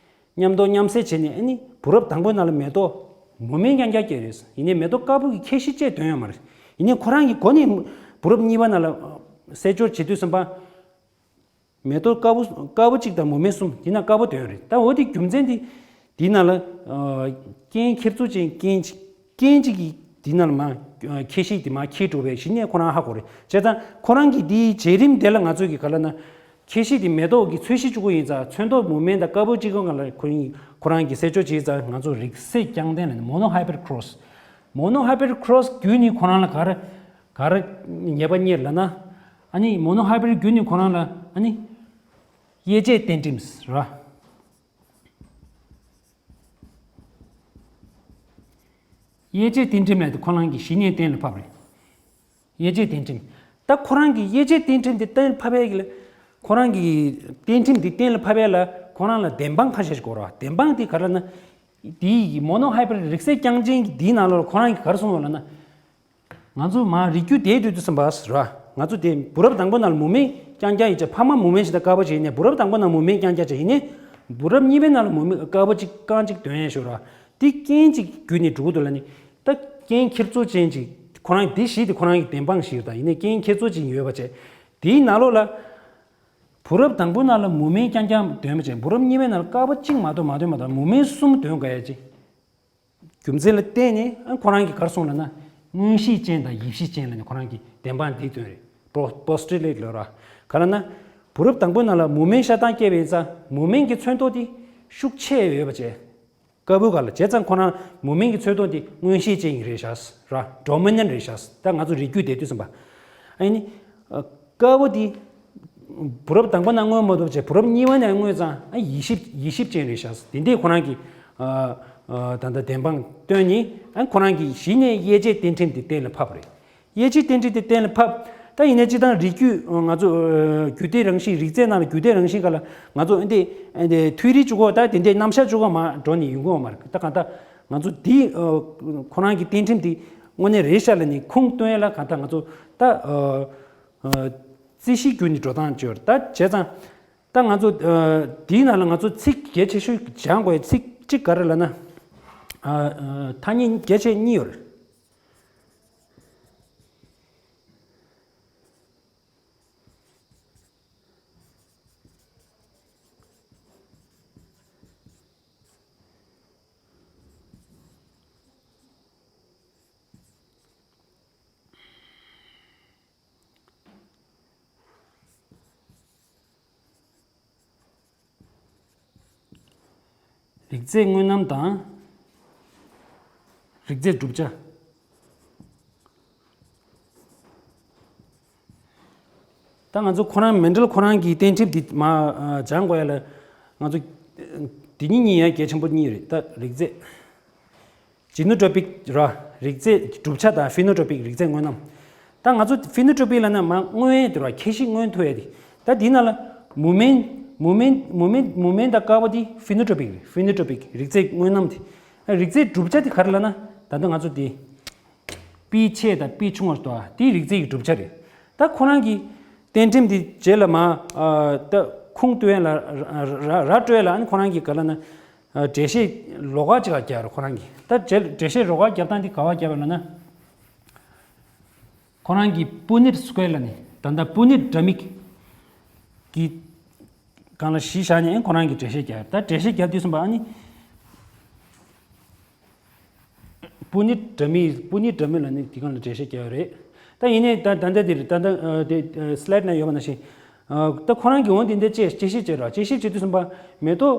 མཉམ་དུ་མཉམ་བསྲེས་བྱས་ནས་ཨ་ནི་བུ་རབས་དང་པོའི་ནང་ལ་མེ་ཏོག་མུ་མེན་རྐྱང་རྐྱང་སྐྱེས་རེད། ཡིན་ནའི་མེ་ཏོག་དཀར་པོ་གི་ཁྱད་གཤིས་བཅས་འདོན་ཡོད་མ་རེད། ཡིན་ནའི་ཁོ་རང་གིས་གོ་ནས་བུ་རབས་གཉིས་པ་ནང་ལ་གསལ་སྦྱོར་བྱེད་དུས་ཙམ་པ། མེ་ཏོག་དཀར་པོ་དཀར་པོ་གཅིག་དང་མུ་མེན་གསུམ་དེ་ན་དཀར་པོ་འདོན་རེད། ད་འོ་དེ་རྒྱུ་མཚན་དེ་དེའི་ནང་ལ་ཨ་རྐྱེན་ཁྱེར་ཚུལ་ཅན་རྐྱེན་གཅིག་རྐྱེན་གཅིག་གིས་དེའི་ནང་ལ་མ་ཨ་ཁྱད་གཤིས་དེ་མ་ཁྱེར་འགྲོ་བས་གཞི་ནས་ཁོ་རང་ཧ་གོ་རེད། བྱས་ཙང་ཁོ་རང་གིས་དེའི་བྱེད་རིམ་དེ་ལ་ང་ཚོས་ཀྱི་ག་ལབ་ན་ཁྱད་གཤིས་དེ་མེ་ཏོག་གི་ཚོས་གཞི་གཅིག་པོ་ཡིན་ཙང་ཚོན་མདོག་མུ་མེན་དང་དཀར་པོ་གཅིག་པོ་སྒང་ལ་ཁོ་རང་ཁོ་རང་གིས་གསལ་སྦྱོར་བྱས་ཙང་ང་ཚོ་རིགས་སད་རྐྱང་ལྡན་ལ་ནི་མོ་ནོ་ཧའི་བྷི་རིཌ་ཁོ་རོ་སི། མོ་ནོ་ཧའི་བྷི་རིཌ་ཁོ་རོ་སི་བརྒྱུད་ནས་ཁོ་རང་ལ་ག་རེ་ག་རེ་ཉེས་པ་རྙེད་ལབ་ན། ཨ་ནི་མོ་ནོ་ཧའི་བྷི་རིཌ་བརྒྱུད་ནས་ཁོ་རང་ལ་ཨ་ནི། དབྱེ་བྱེད་གཏན་ཁྲིམས་ར། དབྱེ་བྱེད་གཏན་ཁྲིམས་ལབ་དེ་ཁོ་རང་གིས་གཞི་ནས་གཏན་ལ་ཕབ་རེད། དབྱེ་བྱེད་གཏན་ཁྲིམས། ད་ཁོ་རང་གིས་དབྱེ་བྱེད་གཏན་ཁྲིམས་དེ་གཏན་ལ་ཕབ་ཡས་ཀྱི་ལ། ཁོ་རང་གིས་གཏན་ཁྲིམས་དེ་གཏན་ལ་ཕབ་ཡས་ལ་ཁོ་རང་ལ་བདེན་དཔང་ཁ་ཤས་ཤིག་དགོས་ར། བདེན་དཔང་དེ་ག་རེ་ལབ་ན། དེའི་མོ་ནོ་ཧའི་བྷི་རིཌ་རིགས་སད་རྐྱང་ཅན་གྱི་དེའི་ནང་ལོགས་ལ་ཁོ་རང་གིས་ག་རེ་གསུངས་ཡོད་ལབ་ན། ང་ཚོ་མ་རིགས་རྒྱུད་དེའི་དུས་དུས་ཙམ་པ་ར། ང་ཚོ་དེ་བུ་རབས་དང་པོ་ནང་ལ་མུ་མེན་རྐྱང་རྐྱང་ཡིན་ཙང་ཕ་མ་མུ་མེན་ཞིག་དང་དཀར་པོ་ཅིག་ཡིན་ནས་བུ་རབས་དང་པོ་ནང་མུ་མེན་རྐྱང་རྐྱང་ཅིག་ཡིན་ནས། བུ་རབས་གཉིས་པའི་ནང་ལ་མུ་མེན་དཀར་པོ་གཅིག་རྐང་གཅིག་འདོན་ཡས་ཤོག་ར། དེ་རྐྱེན་གཅིག་བརྒྱུད་ནས་འགྲོ་གི་འདུག་ལབ་ནས། ད་རྐྱེན་ཁྱེར་ཚུལ་ཅན་ཅིག་ཁོ་རང་དེ་བཞི་དེ་ཁོ་རང་གི་བདེན་དཔང་ཞིག་ཡོད། ད་ཡིན་ནས་རྐྱེན་ཁྱེར་ཚུལ་ཅན་ཡོད་པ་བྱས། དེའི་ནང་ལོགས་ལ། བུ་རབས་དང་པོའི་ནང་ལ་མུ་མེན་རྐྱང་རྐྱང་འདོན་པ་བྱས་བུ་རབས་གཉིས་པའི་ནང་ལ་དཀར་པོ་གཅིག་མ་གཏོགས་མ་འདོན་པ་དང་མུ་མེན་གསུམ་འདོན་དགོས་ཡ་ཅིག་རྒྱུ་མཚན་ལ་བརྟེན་ནས་ཨ་ཁོ་རང་གིས་ག་རེ་གསུངས་ལབ་ན། མངོན་ཤེས་ཅན་དང་ཡིད་ཤེས་ཅན་ལབ་ནས་ཁོ་རང་གིས་བདེན་དཔང་འདི་བཏོན་རེད། པོ་པོ་སི་ཊི་ལེ་ཊི་ལབ་ར། ག་རེ་ལབ་ན། བུ་རབས་དང་པོའི་ནང་ལ་མུ་མེན་ཤ་སྟག་སྐྱེས་པ་ཡིན་ཙང་མུ་མེན་གྱི་ཚོན་མདོག་དེ་ཤུགས་ཆེ་ཡོད་པ་བྱས། དཀར་པོའི་སྒང་ལ་བྱས་ཙང་ཁོ་རང་མུ་མེན་གྱི་ཚོན་མདོག་དེ་མངོན་ཤེས་ཅན་ཡིན་རེད་ཤག་ར། ཌོ་མི་ནན་ཊི་རེད་ཤག་ད་ང་ཚོ་རིགས་རྒྱུད་དེ་དུས་ཙམ་པ། ཨ་ནི། དཀར་པོ་དེ། བུ་རབས་དང་པོ་ནས་མངོན་མ་ཐུབ་བྱས་བུ་རབས་གཉིས་པ་ནས་མངོན་ཙང་ཨ་ཡིད་ཞིབ་ཡིད་ཞིབ་ཅན་རེད་ཤག་དེ་འདྲས་ཁོ་རང་གིས་ཨ་ཨ་ད་ལྟ་བདེན་དཔང་བཏོན་ནས་ཨ་ཁོ་རང་གིས་གཞི་ནས་དབྱེ་འབྱེད་རྟེན་ཁྲིམས་དེ་གཏན་ལ་ཕབ་པ་རེད། དབྱེ་འབྱེད་རྟེན་འབྲེལ་དེ་གཏན་ལ་ཕབ། ད་ཡིན་ནའི་སྤྱིར་བཏང་རིགས་རྒྱུད་ང་ཚོ་ཨ་རྒྱུད་སྡེ་རང་བཞིན་རིགས་རྫས་ནང་ལ་རྒྱུད་སྡེ་རང་བཞིན་སྒང་ལ་ང་ཚོ་འདི་འདི་འདི་འདི་འདི་འདི་འདི་འདི་འདི་འདི་འདི་འདི་འདི་འདི་འདི་འདི་འདི་འདི་ཐུན་རིག་བཅུ་གོ་མ་འགྲོ་ནས་ཡོང་གི་ཡོད་མ་རེད། ད་གང་ལྟར་ང་ཚོ་འདི་ཨ་ཁོ་རང་གི་རྟེན་ཁྲིམས་འདི་དངོས་གནས་རེད་ཤག་ལབ་ནས་ཁུངས་སྟོན་ཡ་ལ་གང་ལྟར་ང་ཚོ་ད་ཨ་ཨ་རྩིས་གཞི་བརྒྱུད་ནས་འགྲོ་སྟངས་བྱས་ཡོད་རེད། ད་བྱས་ཙང་ད་ང་ཚོ་ཨ་འདིའི་ནང་ལ་ང་ཚོ་ཚིག་གལ་ཆེ་ཤོས་སྦྱང་དགོས་ཡ་ཚིག་གཅིག་ག་རེ་ལབ་ན་ཨ་ཨ་ཐ་སྙད་གལ་ཆེ་གཉིས་ཡོད་རེད། རིགས་རྫས་དངོས་རྣམ་དང་། རིགས་རྫས་གྲུབ་ཆ། ད་ང་ཚོ་ཁོ་རང་མེན་ཌལ་ཁོ་རང་གི་རྟེན་ཁྲིམས་འདི་མ་ཨ་སྦྱང་དགོས་ཡ་ལ་ང་ཚོ་འདི་གཉིས་གཉིས་ཡ་གལ་ཆེན་པོ་གཉིས་རེད། ད་རིགས་རྫས། ཇི་ནོ་ཊོ་པིག་ར་རིགས་རྫས་གྲུབ་ཆ་དང་ཕི་ནོ་ཊོ་པིག་རིགས་རྫས་དངོས་རྣམ། ད་ང་ཚོ་ཕི་ནོ་ཊོ་པིག་ལབ་ན་མ་མངོན་ཡས་དེ་ར་ཁྱད་གཞི་མངོན་ཐུབ་ཡས་དེ། ད་འདི་ནང་ལ་མུ་མེན་མུ་མེན་མུ་མེན་མུ་མེན་དང་དཀར་པོ་དེ་ཕི་ནོ་ཊོ་པིག་རེད། ཕི་ནོ་ཊོ་པིག་རིགས་རྫས་དངོས་རྣམ་དེ། རིགས་རྫས་གྲུབ་ཆ་དེ་ག་རེ་ལབ་ན་ད་ལྟ་ང་ཚོ་དེ་པི་ཆེ་དང་པི་ཆུང་བ་དོ་དེ་རིགས་རྫས་ཀྱི་གྲུབ་ཆ་རེད། ད་ཁོ་རང་གི་རྟེན་ཁྲིམས་དེ་རྗེས་ལ་མ་ཨ་ད་ཁུངས་སྟོན་ཡས་ལ་ར་ར་ར་སྤྲོད་ཡས་ལ་ཨ་ནི་ཁོ་རང་གི་ག་ལབ་ན། ཨ་འགྲེལ་བཤད་ལོགས་ཀ་ཅིག་ལ་བརྒྱབ་རེད་ཁོ་རང་གིས། ད་འགྲེལ་འགྲེལ་བཤད་ལོགས་ཀ་བརྒྱབ་སྟངས་འདི་ག་པར་བརྒྱབ་རེད་ལབ་ན། ཁོ་རང་གིས་པུ་ནིཊ་སི་ཀོ་ཡར་ལབ་ནས་ད་ལྟ་པུ་ནིཊ་འདྲ་མིན་གྱི་སྒང་ལ་གཞི་བཞག་ནས་ཁོ་རང་གིས་འགྲེལ་བཤད་བརྒྱབ། ད་འགྲེལ་བཤད་བརྒྱབ་དུས་ཙམ་པ་ཨ་ནི། པུ་ནིཊ་འདྲ་མིན་པུ་ནིཊ་འདྲ་མིན་ལབ་ནས་དེ་སྒང་ལ་འགྲེལ་བཤད་བརྒྱབ་ཡོད་རེད། ད་ཡིན་ནའི་ད་ད་ལྟ་འདིར་ད་ལྟ་ཨ་དེ་ཨ་སི་ལའེ་ཌི་ནང་ཡོད་པ་ནང་བཞིན། ཨ་ད་ཁོ་རང་གིས་འོ་དེ་འདྲ་དཔྱད་དཔྱད་ཞིབ་བྱས་རོགས། དཔྱད་ཞིབ་བྱེད་དུས་ཙམ་པ་མེ་ཏོག་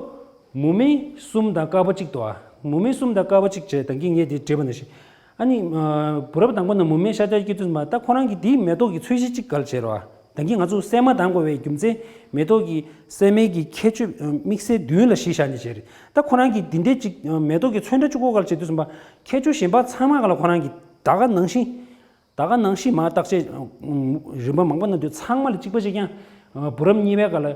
མུ་མེན་གསུམ་དང་དཀར་པོ་གཅིག་འདུག་ཨ། མུ་མེན་གསུམ་དང་དཀར་པོ་གཅིག་བྱས་ད་གིན་ངས་དེ་བྲིས་པ་ནང་བཞིན། ཨ་ནི་ཨ་བུ་རབས་དང་པོ་ནས་མུ་མེན་ཤ་སྟག་སྐྱེ་དུས་ཙམ་པ་ད་ཁོ་རང་གིས་དེའི་མེ་ཏོག་གི་ཚོས་གཞི་གཅིག་ག་ལ་བྱས་རོགས་ཨ། ད་གིན་ང་ཚོ་སྲན་མ་གདམ་དགོས་པའི་རྒྱུ་མཚན་མེ་ཏོག་གི་སྲན་མའི་གི་ཁྱད་ཆོས་དམིགས་བསལ་བདུན་ལ་གཞི་བཞག་ནས་བྱས་རེད། ད་ཁོ་རང་གིས་འདི་འདྲའི་ཅིག་མེ་ཏོག་གི་ཚོན་ཁྲ་གཅིག་པོ་ག་ལ་བྱེད་དུས་ཙམ་པ་ཁྱད་ཆོས་གཞན་པ་ཚང་མ་ག་ལ་ཁོ་རང་གིས་ད་ག་ནང་བཞིན། ད་ག་ནང་བཞིན་མ་བརྟག་དཔྱད་རིམ་པ་མང་པོ་གནང་དུས་ཚང་མ་ལ་གཅིག་པ་གཅིག་རྐྱང་། བུ་རབས་གཉིས་པའི་སྒང་ལ་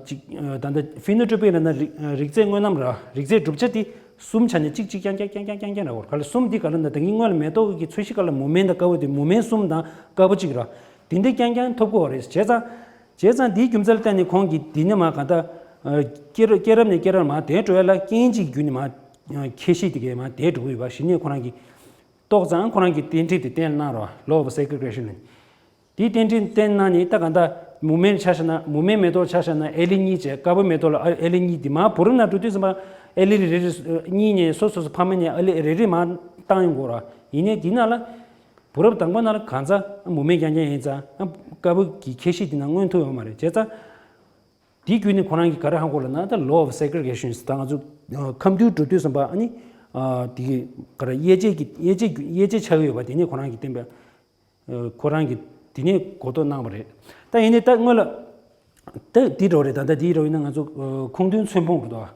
ཅིག་ད་ལྟ་ཕི་ནོ་ཊོ་པིག་ལབ་ན་རིགས་རིགས་རྫས་དངོས་རྣམ་ར་རིགས་རྫས་གྲུབ་ཆ་དེ་གསུམ་ཆ་ནས་གཅིག་གཅིག་རྐྱང་རྐྱང་ར་བར་ག་ལ་གསུམ་འདི་ག་ལ་ན་ད་གིན་སྔོན་ལ་མེ་ཏོག་གི་ཚོས་གཞི་ག་ལ་མུ་མེན་དང་དཀར་པོ་དེ་མུ་མེན་གསུམ་དང་དཀར་པོ་གཅིག་ར་དེ་འདྲ་རྐྱང་རྐྱང་ཐོབ་དགོས་པ་རེད། བྱས་ཙང་བྱས་ཙང་འདིའི་རྒྱུ་མཚན་ལ་བརྟེན་ནས་ཁོང་གིས་འདི་ནས་མ་ག་ད་སྐྱེ་རབས་སྐྱེ་རབས་ནས་སྐྱེ་རབས་མ་དེ་འགྲོ་ཡ་ལ་རྐྱེན་གཅིག་བརྒྱུད་ནས་མ་ཁྱད་གཞི་དེ་གས་མ་དེ་འགྲོ་གི་ཡོད་པ་གཞི་ནས་ཁོ་རང་གིས། ཏོག་ཙམ་ཁོ་རང་གི་རྟེན་འབྲེལ་དེ་བསྟན་གནང་རོགས། Law of Segregation ནི། དེའི་རྟེན་འབྲེལ་བསྟན་གནང་ནས་ད་ག་ད་མུ་མེན་ཆ་བཞག་ན་མུ་མེན་མེ་ཏོག་ཆ་བཞག་ན་ཨེ་ལི་གཉིས་བྱས། དཀར་པོ་མེ་ཏོག་ལ་ཨེ་ལི་གཉིས། དེ་མ་བུ་རབས་ནང་འགྲོ་དུས་ཙམ་པ་ཨེ་ལི་རེ་རེ་གཉིས་ནས་སོ་སོ་སོ་ཕ་མ་ནས་ཨེ་ལི་རེ་རེ་མ་བཏང་ཡོང་དགོས་ར། ཡིན་ནའི་དེ་ནང་ལ་བུ་རབས་དང་པོ་ནང་ལ་གང་ཚ་མུ་མེན་རྐྱང་རྐྱང་ཡིན་ཙང་དཀར་པོ་གི་ཁྱད་གཞི་དེ་ནང་མངོན་ཐུབ་ཡོད་མ་རེད། བྱས་ཙང་། དེ་བརྒྱུད་ནས་ཁོ་རང་གིས་ག་རེ་ཧ་གོ་ལབ་ན་ད་Law of Segregation ད་ང་ཚོ་ཁམས་འདུལ་འགྲོ་དུས་ཙམ་པ་ཨ་ནི་དེ་ག་རེ་དབྱེ་འབྱེད་ཀྱི་དབྱེ་འབྱེད་དབྱེ་འབྱེད་ཆགས་ཀྱི་ཡོད་པ་དེ་ནས་ཁོ་རང་གིས་བསྟན་པ་ཁོ་རང་གིས་དེ་ནས་གོ་རྟོགས་གནང་བ་རེད། ད་ཡིན་ནའི་ད་སྔོན་ལ་ད་དེ་འགྲོ་རེད། ད་ད་དེ་འགྲོ་ཡིན་ན་ང་ཚོ་ཁུངས་འདུས་ཚོན་སྤོང་རེད་དོ།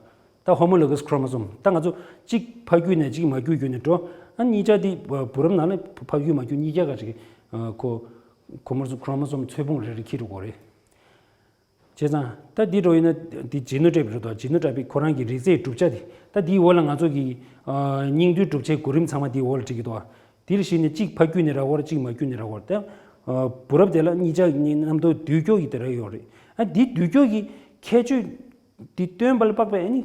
ད་Homologous Chromosome ད་ང་ཚོ་གཅིག་ཕ་རྒྱུད་ནས་གཅིག་མ་རྒྱུད་བརྒྱུད་ནས་འགྲོ། ཨ་གཉིས་ཆ་དེ་བུ་རབས་ནང་ལ་ཕ་རྒྱུད་མ་རྒྱུད་གཉིས་ཆ་ག་ཅིག་ཁོ་Chromosome ཚོན་སྤོང་རེ་རེ་འཁྱེར་འགྲོ་དགོས་རེད། བྱས་ཙང་ད་འདི་འགྲོ་ཡིན་ན་འདི་ཇི་ནོ་ཊོ་པིག་རེད་དོ། ཇི་ནོ་ཊོ་པིག་ཁོ་རང་གི་རིགས་རྫས་གྲུབ་ཆ་དེ་ད་འདིའི་འོག་ལ་ང་ཚོ་གི་ཨ་སྙིང་བསྡུས་གྲུབ་ཆའི་གོ་རིམ་ཚང་མ་འདིའི་འོག་ལ་བྲིས་ཀྱི་འདུག་བ། དེར་གཞིགས་ནས་གཅིག་ཕ་རྒྱུད་ནས་རག་གི་ཡོད་རེད། གཅིག་མ་རྒྱུད་ནས་རག་གི་ཡོད་རེད། ད་ཨ་བུ་རབས་དེ་ལ་གཉིས་ཆ་གཉིས་རྣམ་རྟོག་འདུས་སྐྱོ་གི་དེ་རག་ཡོད་རེད། ཨ་འདི་འདུས་སྐྱོ་གི་ཁྱད་ཆོས་འདི་སྟོན་པ་ལ་དཔག་པའི་ཨ་ནི་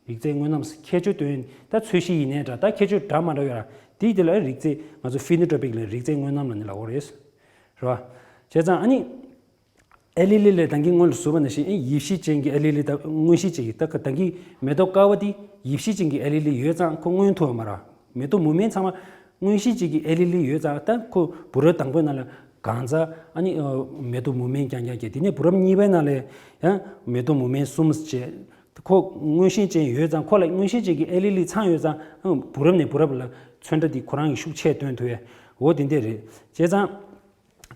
རིགས་རྫས་དངོས་རྣམས་ཁྱད་ཆོས་སྟོན་ད་ཚོས་གཞི་ཡིན་ནའི་འདྲ། ད་ཁྱད་ཆོས་འདྲ་མ་འདྲ་ཡོད་ར། དེའི་དེ་ལ་རིགས་རྫས་ང་ཚོ་ཕི་ནོ་ཊོ་པིག་ལ་རིགས་རྫས་དངོས་རྣམ་ལ་ནི་ལབ་ཀྱི་ཡོད་རེད། རེད་བ། བྱས་ཙང་ཨ་ནི། ཨེ་ལི་ལི་ལས་ད་གིན་སྔོན་ལ་ཟུར་པ་ནང་བཞིན་ཨེ་ཡིབ་གཞི་ཅན་གྱི་ཨེ་ལི་ལི་དང་མངོན་གཞི་ཅན་གྱི་ད་ག་ད་གིན་མེ་ཏོག་དཀར་པོ་དེ་ཡིབ་གཞི་ཅན་གྱི་ཨེ་ལི་ལི་ཡོད་ཙང་ཁོ་མངོན་ཐུབ་པ་མ་རེད། མེ་ཏོག་མུ་མེན་ཚང་མ་མངོན་གཞི་ཅན་གྱི་ཨེ་ལི་ལི་ཡོད་ཙང་ད་ཁོ་བུ་རབས་དང་པོའི་ནང་ལ་གང་ཚ་ཨ་ནི་མེ་ཏོག་མུ་མེན་རྐྱང་རྐྱང་སྐྱེས། དེ་ནས་བུ་རབས་གཉིས་པའི་ནང་ལ་ཡང་མེ་ཏོག་མུ་མེན་གསུམ་བྱས། ཁོ་མངོན་གཞི་ཅན་ཡོད་ཙང་ཁོ་ལ་མངོན་གཞི་ཅན་གྱི་ཨེ་ལི་ལི་ཚང་ཡོད་ཙང་བུ་རབས་ནས་བུ་རབས་ལ་ཚོན་ཁྲ་དེ་ཁོ་རང་གི་ཤུགས་ཆེ་སྟོན་ཐུབ་ཡས་འོ་དེ་འདྲས་རེད། བྱས་ཙང་།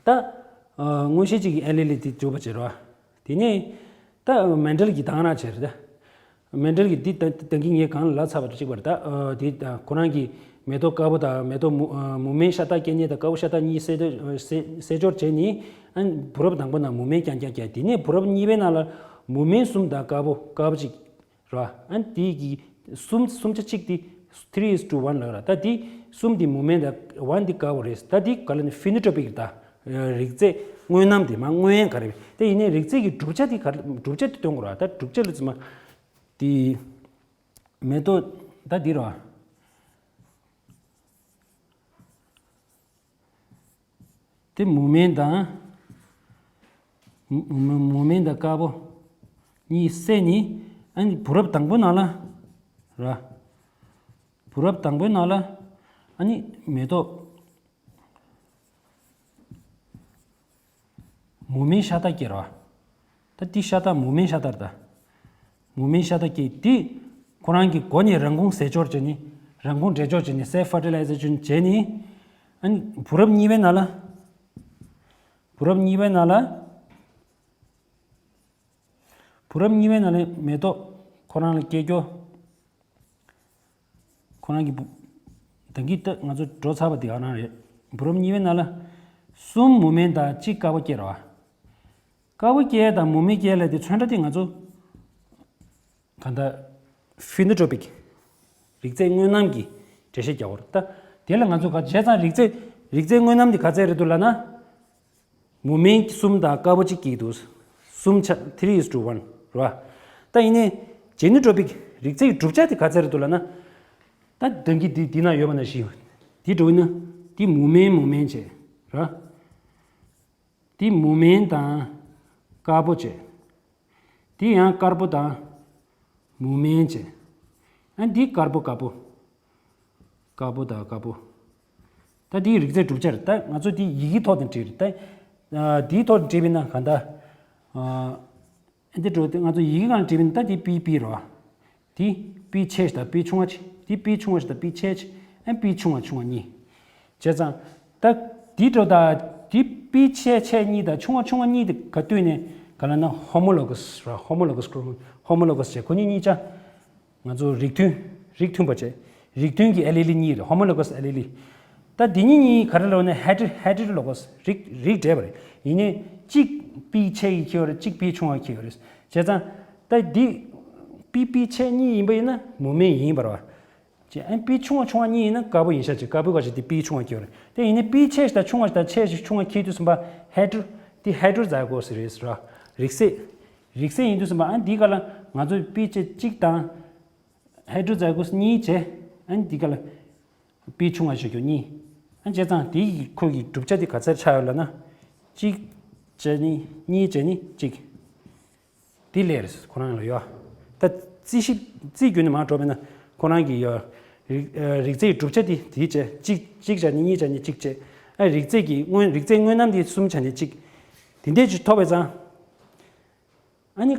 ད། ཨ་མངོན་གཞི་ཅན་གྱི་ཨེ་ལི་ལི་དེ་འཇུག་པ་བྱེད་རོགས། དེ་ནས་ད་མན་ཌལ་གྱི་གདམས་ངག་བྱས་རེད་ད། མན་ཌལ་གྱིས་འདི་ད་ད་གིན་ངས་གང་ལ་ལབ་ཚར་བ་དང་གཅིག་པ་རེད་ད། ཨ་དེ་ད་ཁོ་རང་གིས་མེ་ཏོག་དཀར་པོ་དང་མེ་ཏོག་མུ་ཨ་མུ་མེན་ཤ་སྟག་སྐྱེ་གནས་དང་དཀར་པོ་ཤ་སྟག་གཉིས་བསྲེས་སྦྱོར་བྱས་ནས། ཨ་བུ་རབ་དང་པོ་ནང་མུ་མེན་རྐྱང་རྐྱང་སྐྱེས། དེ་ནས་བུ་རབ་གཉིས་པའི་ནང་ལ་མུ་མེན་གསུམ་དང་དཀར་པོ་དཀར་པོ་གཅིག་རེད་བ། ཨ་དེ་གི་གསུམ་གསུམ་ཆ་གཅིག་དེ་three is to one ལབ་ར། ད་དེ་གསུམ་དེ་མུ་མེན་དང་one དེ་དཀར་པོ་རེད། ད་དེ་ག་ལ་ནི་ཕི་ནོ་ཊོ་པིག་ད་རིགས་རྫས་དངོས་རྣམ་དེ་མ་དངོས་ཡན་ག་རེ་རེད། དེ་ཡིན་ནའི་རིགས་རྫས་ཀྱི་གྲུབ་ཆ་དེ་ག་རེ། གྲུབ་ཆ་དེ་སྟོན་དགོས་ར། ད་གྲུབ་ཆ་ལ་ཚུལ་མ་དེ་མེ་ཏོག་ད་འདི་ར། དེ་མུ་མེན་དང་། མུ་མུ་མུ་མེན་དང་དཀར་པོ་གཉིས་བསྲེས་ནས། ཨ་ནི་བུ་རབ་དང་པོ་ནང་ལ་ར། བུ་རབ་དང་པོའི་ནང་ལ་ཨ་ནི་མེ་ཏོག་མུ་མེན་ཤ་སྟག་སྐྱེ་ར། ད་འདི་ཤ་སྟག་མུ་མེན་ཤ་སྟག་རེད་ད། མུ་མེན་ཤ་སྟག་སྐྱེས་དེ་ཁོ་རང་གི་མགོ་ནས་རང་ཁུངས་ཟས་སྦྱོར་བྱས་ནས། རང་ཁུངས་འདྲེས་སྦྱོར་བྱས་ནས། སེལ་ཕར་ཊི་ལའི་ཛེ་ཤན་བྱས་ནས། ཨ་ནི་བུ་རབས་གཉིས་པའི་ནང་ལ། བུ་རབས་གཉིས་པའི་ནང་ལ། བུ་རབས་གཉིས་པའི་ནང་ལ་མེ་ཏོག་ཁོ་རང་ལ་སྐྱེ་རྒྱུ། ཁོ་རང་གི་བུ། ད་གིན་ད་ང་ཚོ་འགྲོ་ཚར་བ་དེ་ག་རང་རེད། བུ་རབས་གཉིས་པའི་ནང་ལ་གསུམ་མུ་མེན་དང་གཅིག་དཀར་པོ་སྐྱེ་ར། དཀར་པོ་སྐྱེ་དང་མུ་མེན་སྐྱེ་ལ་དེ་ཚོན་ཁྲ་དེ་ང་ཚོ་གང་ལྟར་ཕི་ནོ་ཊོ་པིག་རིགས་རྫས་དངོས་རྣམ་གྱི་འགྲེལ་བཤད་རྒྱག་དགོས་རེད་ད། དེ་ལ་ང་ཚོ་ག་བྱས་ཙང་རིགས་རྫས། རིགས་རྫས་དངོས་རྣམ་དེ་ག་ཚད་རེད་འདུག་ལབ་ན། མུ་མེན་གསུམ་དང་དཀར་པོ་གཅིག་སྐྱེས་འདུག་གསུམ་ཆ་three is to one རེད་བ། ད་ཡིན་ནའི་ཇེ་ནོ་ཊོ་པིག་རིགས་རྫས་ཀྱི་གྲུབ་ཆ་དེ་ག་ཚད་རེད་འདུག་ལབ་ན། ད་ད་གིན་འདི་འདི་ན་ཡོད་པ་ནང་བཞིན། འདི་འགྲོ་ཡིན་ན་འདི་མུ་མེན་མུ་མེན་བྱས་ར། འདི་མུ་མེན་དང་དཀར་པོ་བྱས། འདི་ཡང་དཀར་པོ་དང་མུ་མེན་བྱས། ཨ་འདི་དཀར་པོ་དཀར་པོ། དཀར་པོ་དང་དཀར་པོ། ད་འདིའི་རིགས་རྫས་གྲུབ་ཆ་རེད། ད་ང་ཚོ་འདི་ཡི་གེའི་ཐོག་ནས་བྲིས་རེད་ད། ཨ་འདིའི་ཐོག་ནས་བྲིས་པ་ཡིན་ན་གང་ལྟར། ཨ་འདི་འགྲོ་དེ་ང་ཚོ་ཡི་གེ་སྒང་ནས་བྲིས་པ་ཡིན་ན་ད་འདི་པི་པི་རེད་བ། འདི་པི་ཆེ་ཞིག་དང་པི་ཆུང་བ་ཆེ། འདི་པི་ཆུང་བ་ཞིག་དང་པི་ཆེ་ཆེ། ཨ་པི་ཆུང་བ་ཆུང་བ་གཉིས། བྱས་ཙང་། ད་འདི་འགྲོ་ད། འདི་པི་ཆེ་ཆེ་གཉིས་དང་ཆུང་བ་ཆུང་བ་གཉིས་དེ་ག་བསྟུན་ནས་ག་ལབ་ན་ཧོ་མོ་ལོ་ག་སི་ར། ཧོ་མོ་ལོ་ག་སི་ཀྲོ་མོ། ཧོ་མོ་ལོ་ག་སི་བྱས། ཁོ་གཉིས་གཉིས་ཆ། ང་ཚོ་རིགས་མཐུན། རིགས་མཐུན་པ་བྱས། རིགས་མཐུན་གྱི་ཨེ་ལི་ལི་གཉིས་རེད། ཧོ་མོ་ལོ་ག་སི་ཨེ་ལི་ལི། ད་འདི་གཉིས་གཉིས་ག་རེ་ལབ་ན་ཧེ་ཊི་རི་ཧེ་ཊི་རི་ལོ་ག་སི། རིགས་རིགས་འདྲེས་པ་རེད། ཡིན་ནའི་གཅིག་པི་ཆེ་ཡི་ཁྱེར་ཡོད་རེད། གཅིག་པི་ཆུང་བ་ཁྱེར་ཡོད་རེད། བྱས་ཙང་། ད་འདི་པི་པི་ཆེ་གཉིས་ཡིན་པ་ཡིན་ན་མུ་མེན་ཡིན་པ་རེད་བ། ཅེས་ཨན་པི་ཆུང་བ་ཆུང་བ་གཉིས་ཡིན་ན་དཀར་པོ་ཡིན་ཤག་ཅེས། དཀར་པོའི་ཁ་ཤས་དེ་པི་ཆུང་བ་ཁྱེར་ཡོད་རེད། དེ་ཡིན་ནའི་པི་ཆེ་ཞིག་དང་ཆུང་བ་ཞིག་དང་ཆེ་ཞིག་ཆུང་བ་ཁྱེར་དུས་ཙམ་པ་ཧེ་ཊི་རི། དེ་ཧེ་ཊི་རོ་ཛའི་གོ་སི་རེད་ཟེར་བ། རིགས་སྲས། རིགས་སྲས་ཡིན་དུས་ཙམ་པ་ཨན་འདི་ག་ལ་ང་ཚོས་པི་ཆེ་གཅིག་དང་། ཧེ་ཊི་རོ་ཛའི་གོ་སི་གཉིས་བྱས། ཨན་འདི་ག་ལ་པི་ཆུང་བ་ཞིག་གྱུར་གཉིས། ཨན་བྱས་ཙང་དེའི་ཁོ་གི་གྲུབ་ཆ་དེ་ག་ཚད་ཆགས་ཡོད་ལབ་ན། གཅིག་བྱས་ནི་གཉིས་བྱས་ནི་གཅིག་དེ་ལས་རེད་ཁོ་རང་ལ་ཡོད། ད་རྩིས་ཞིབ་རྩིས་བརྒྱུད་ནས་མར་འགྲོ་བས་ན་ཁོ་རང་གི་ཡོད། རིགས་རིགས་རྫས་ཀྱི་གྲུབ་ཆ་དེ་དེའི་བྱས་གཅིག་གཅིག་བྱས་ནས་གཉིས་བྱས་ནས་གཅིག་བྱས། ཨ་རིགས་རྫས་ཀྱི་དངོས་རིགས་རྫས་དངོས་རྣམ་དེ་གསུམ་བྱས་ནས་གཅིག་དེ་འདྲས་ཅིག་ཐོབ་པས་ཙང་། ཨ་ནི།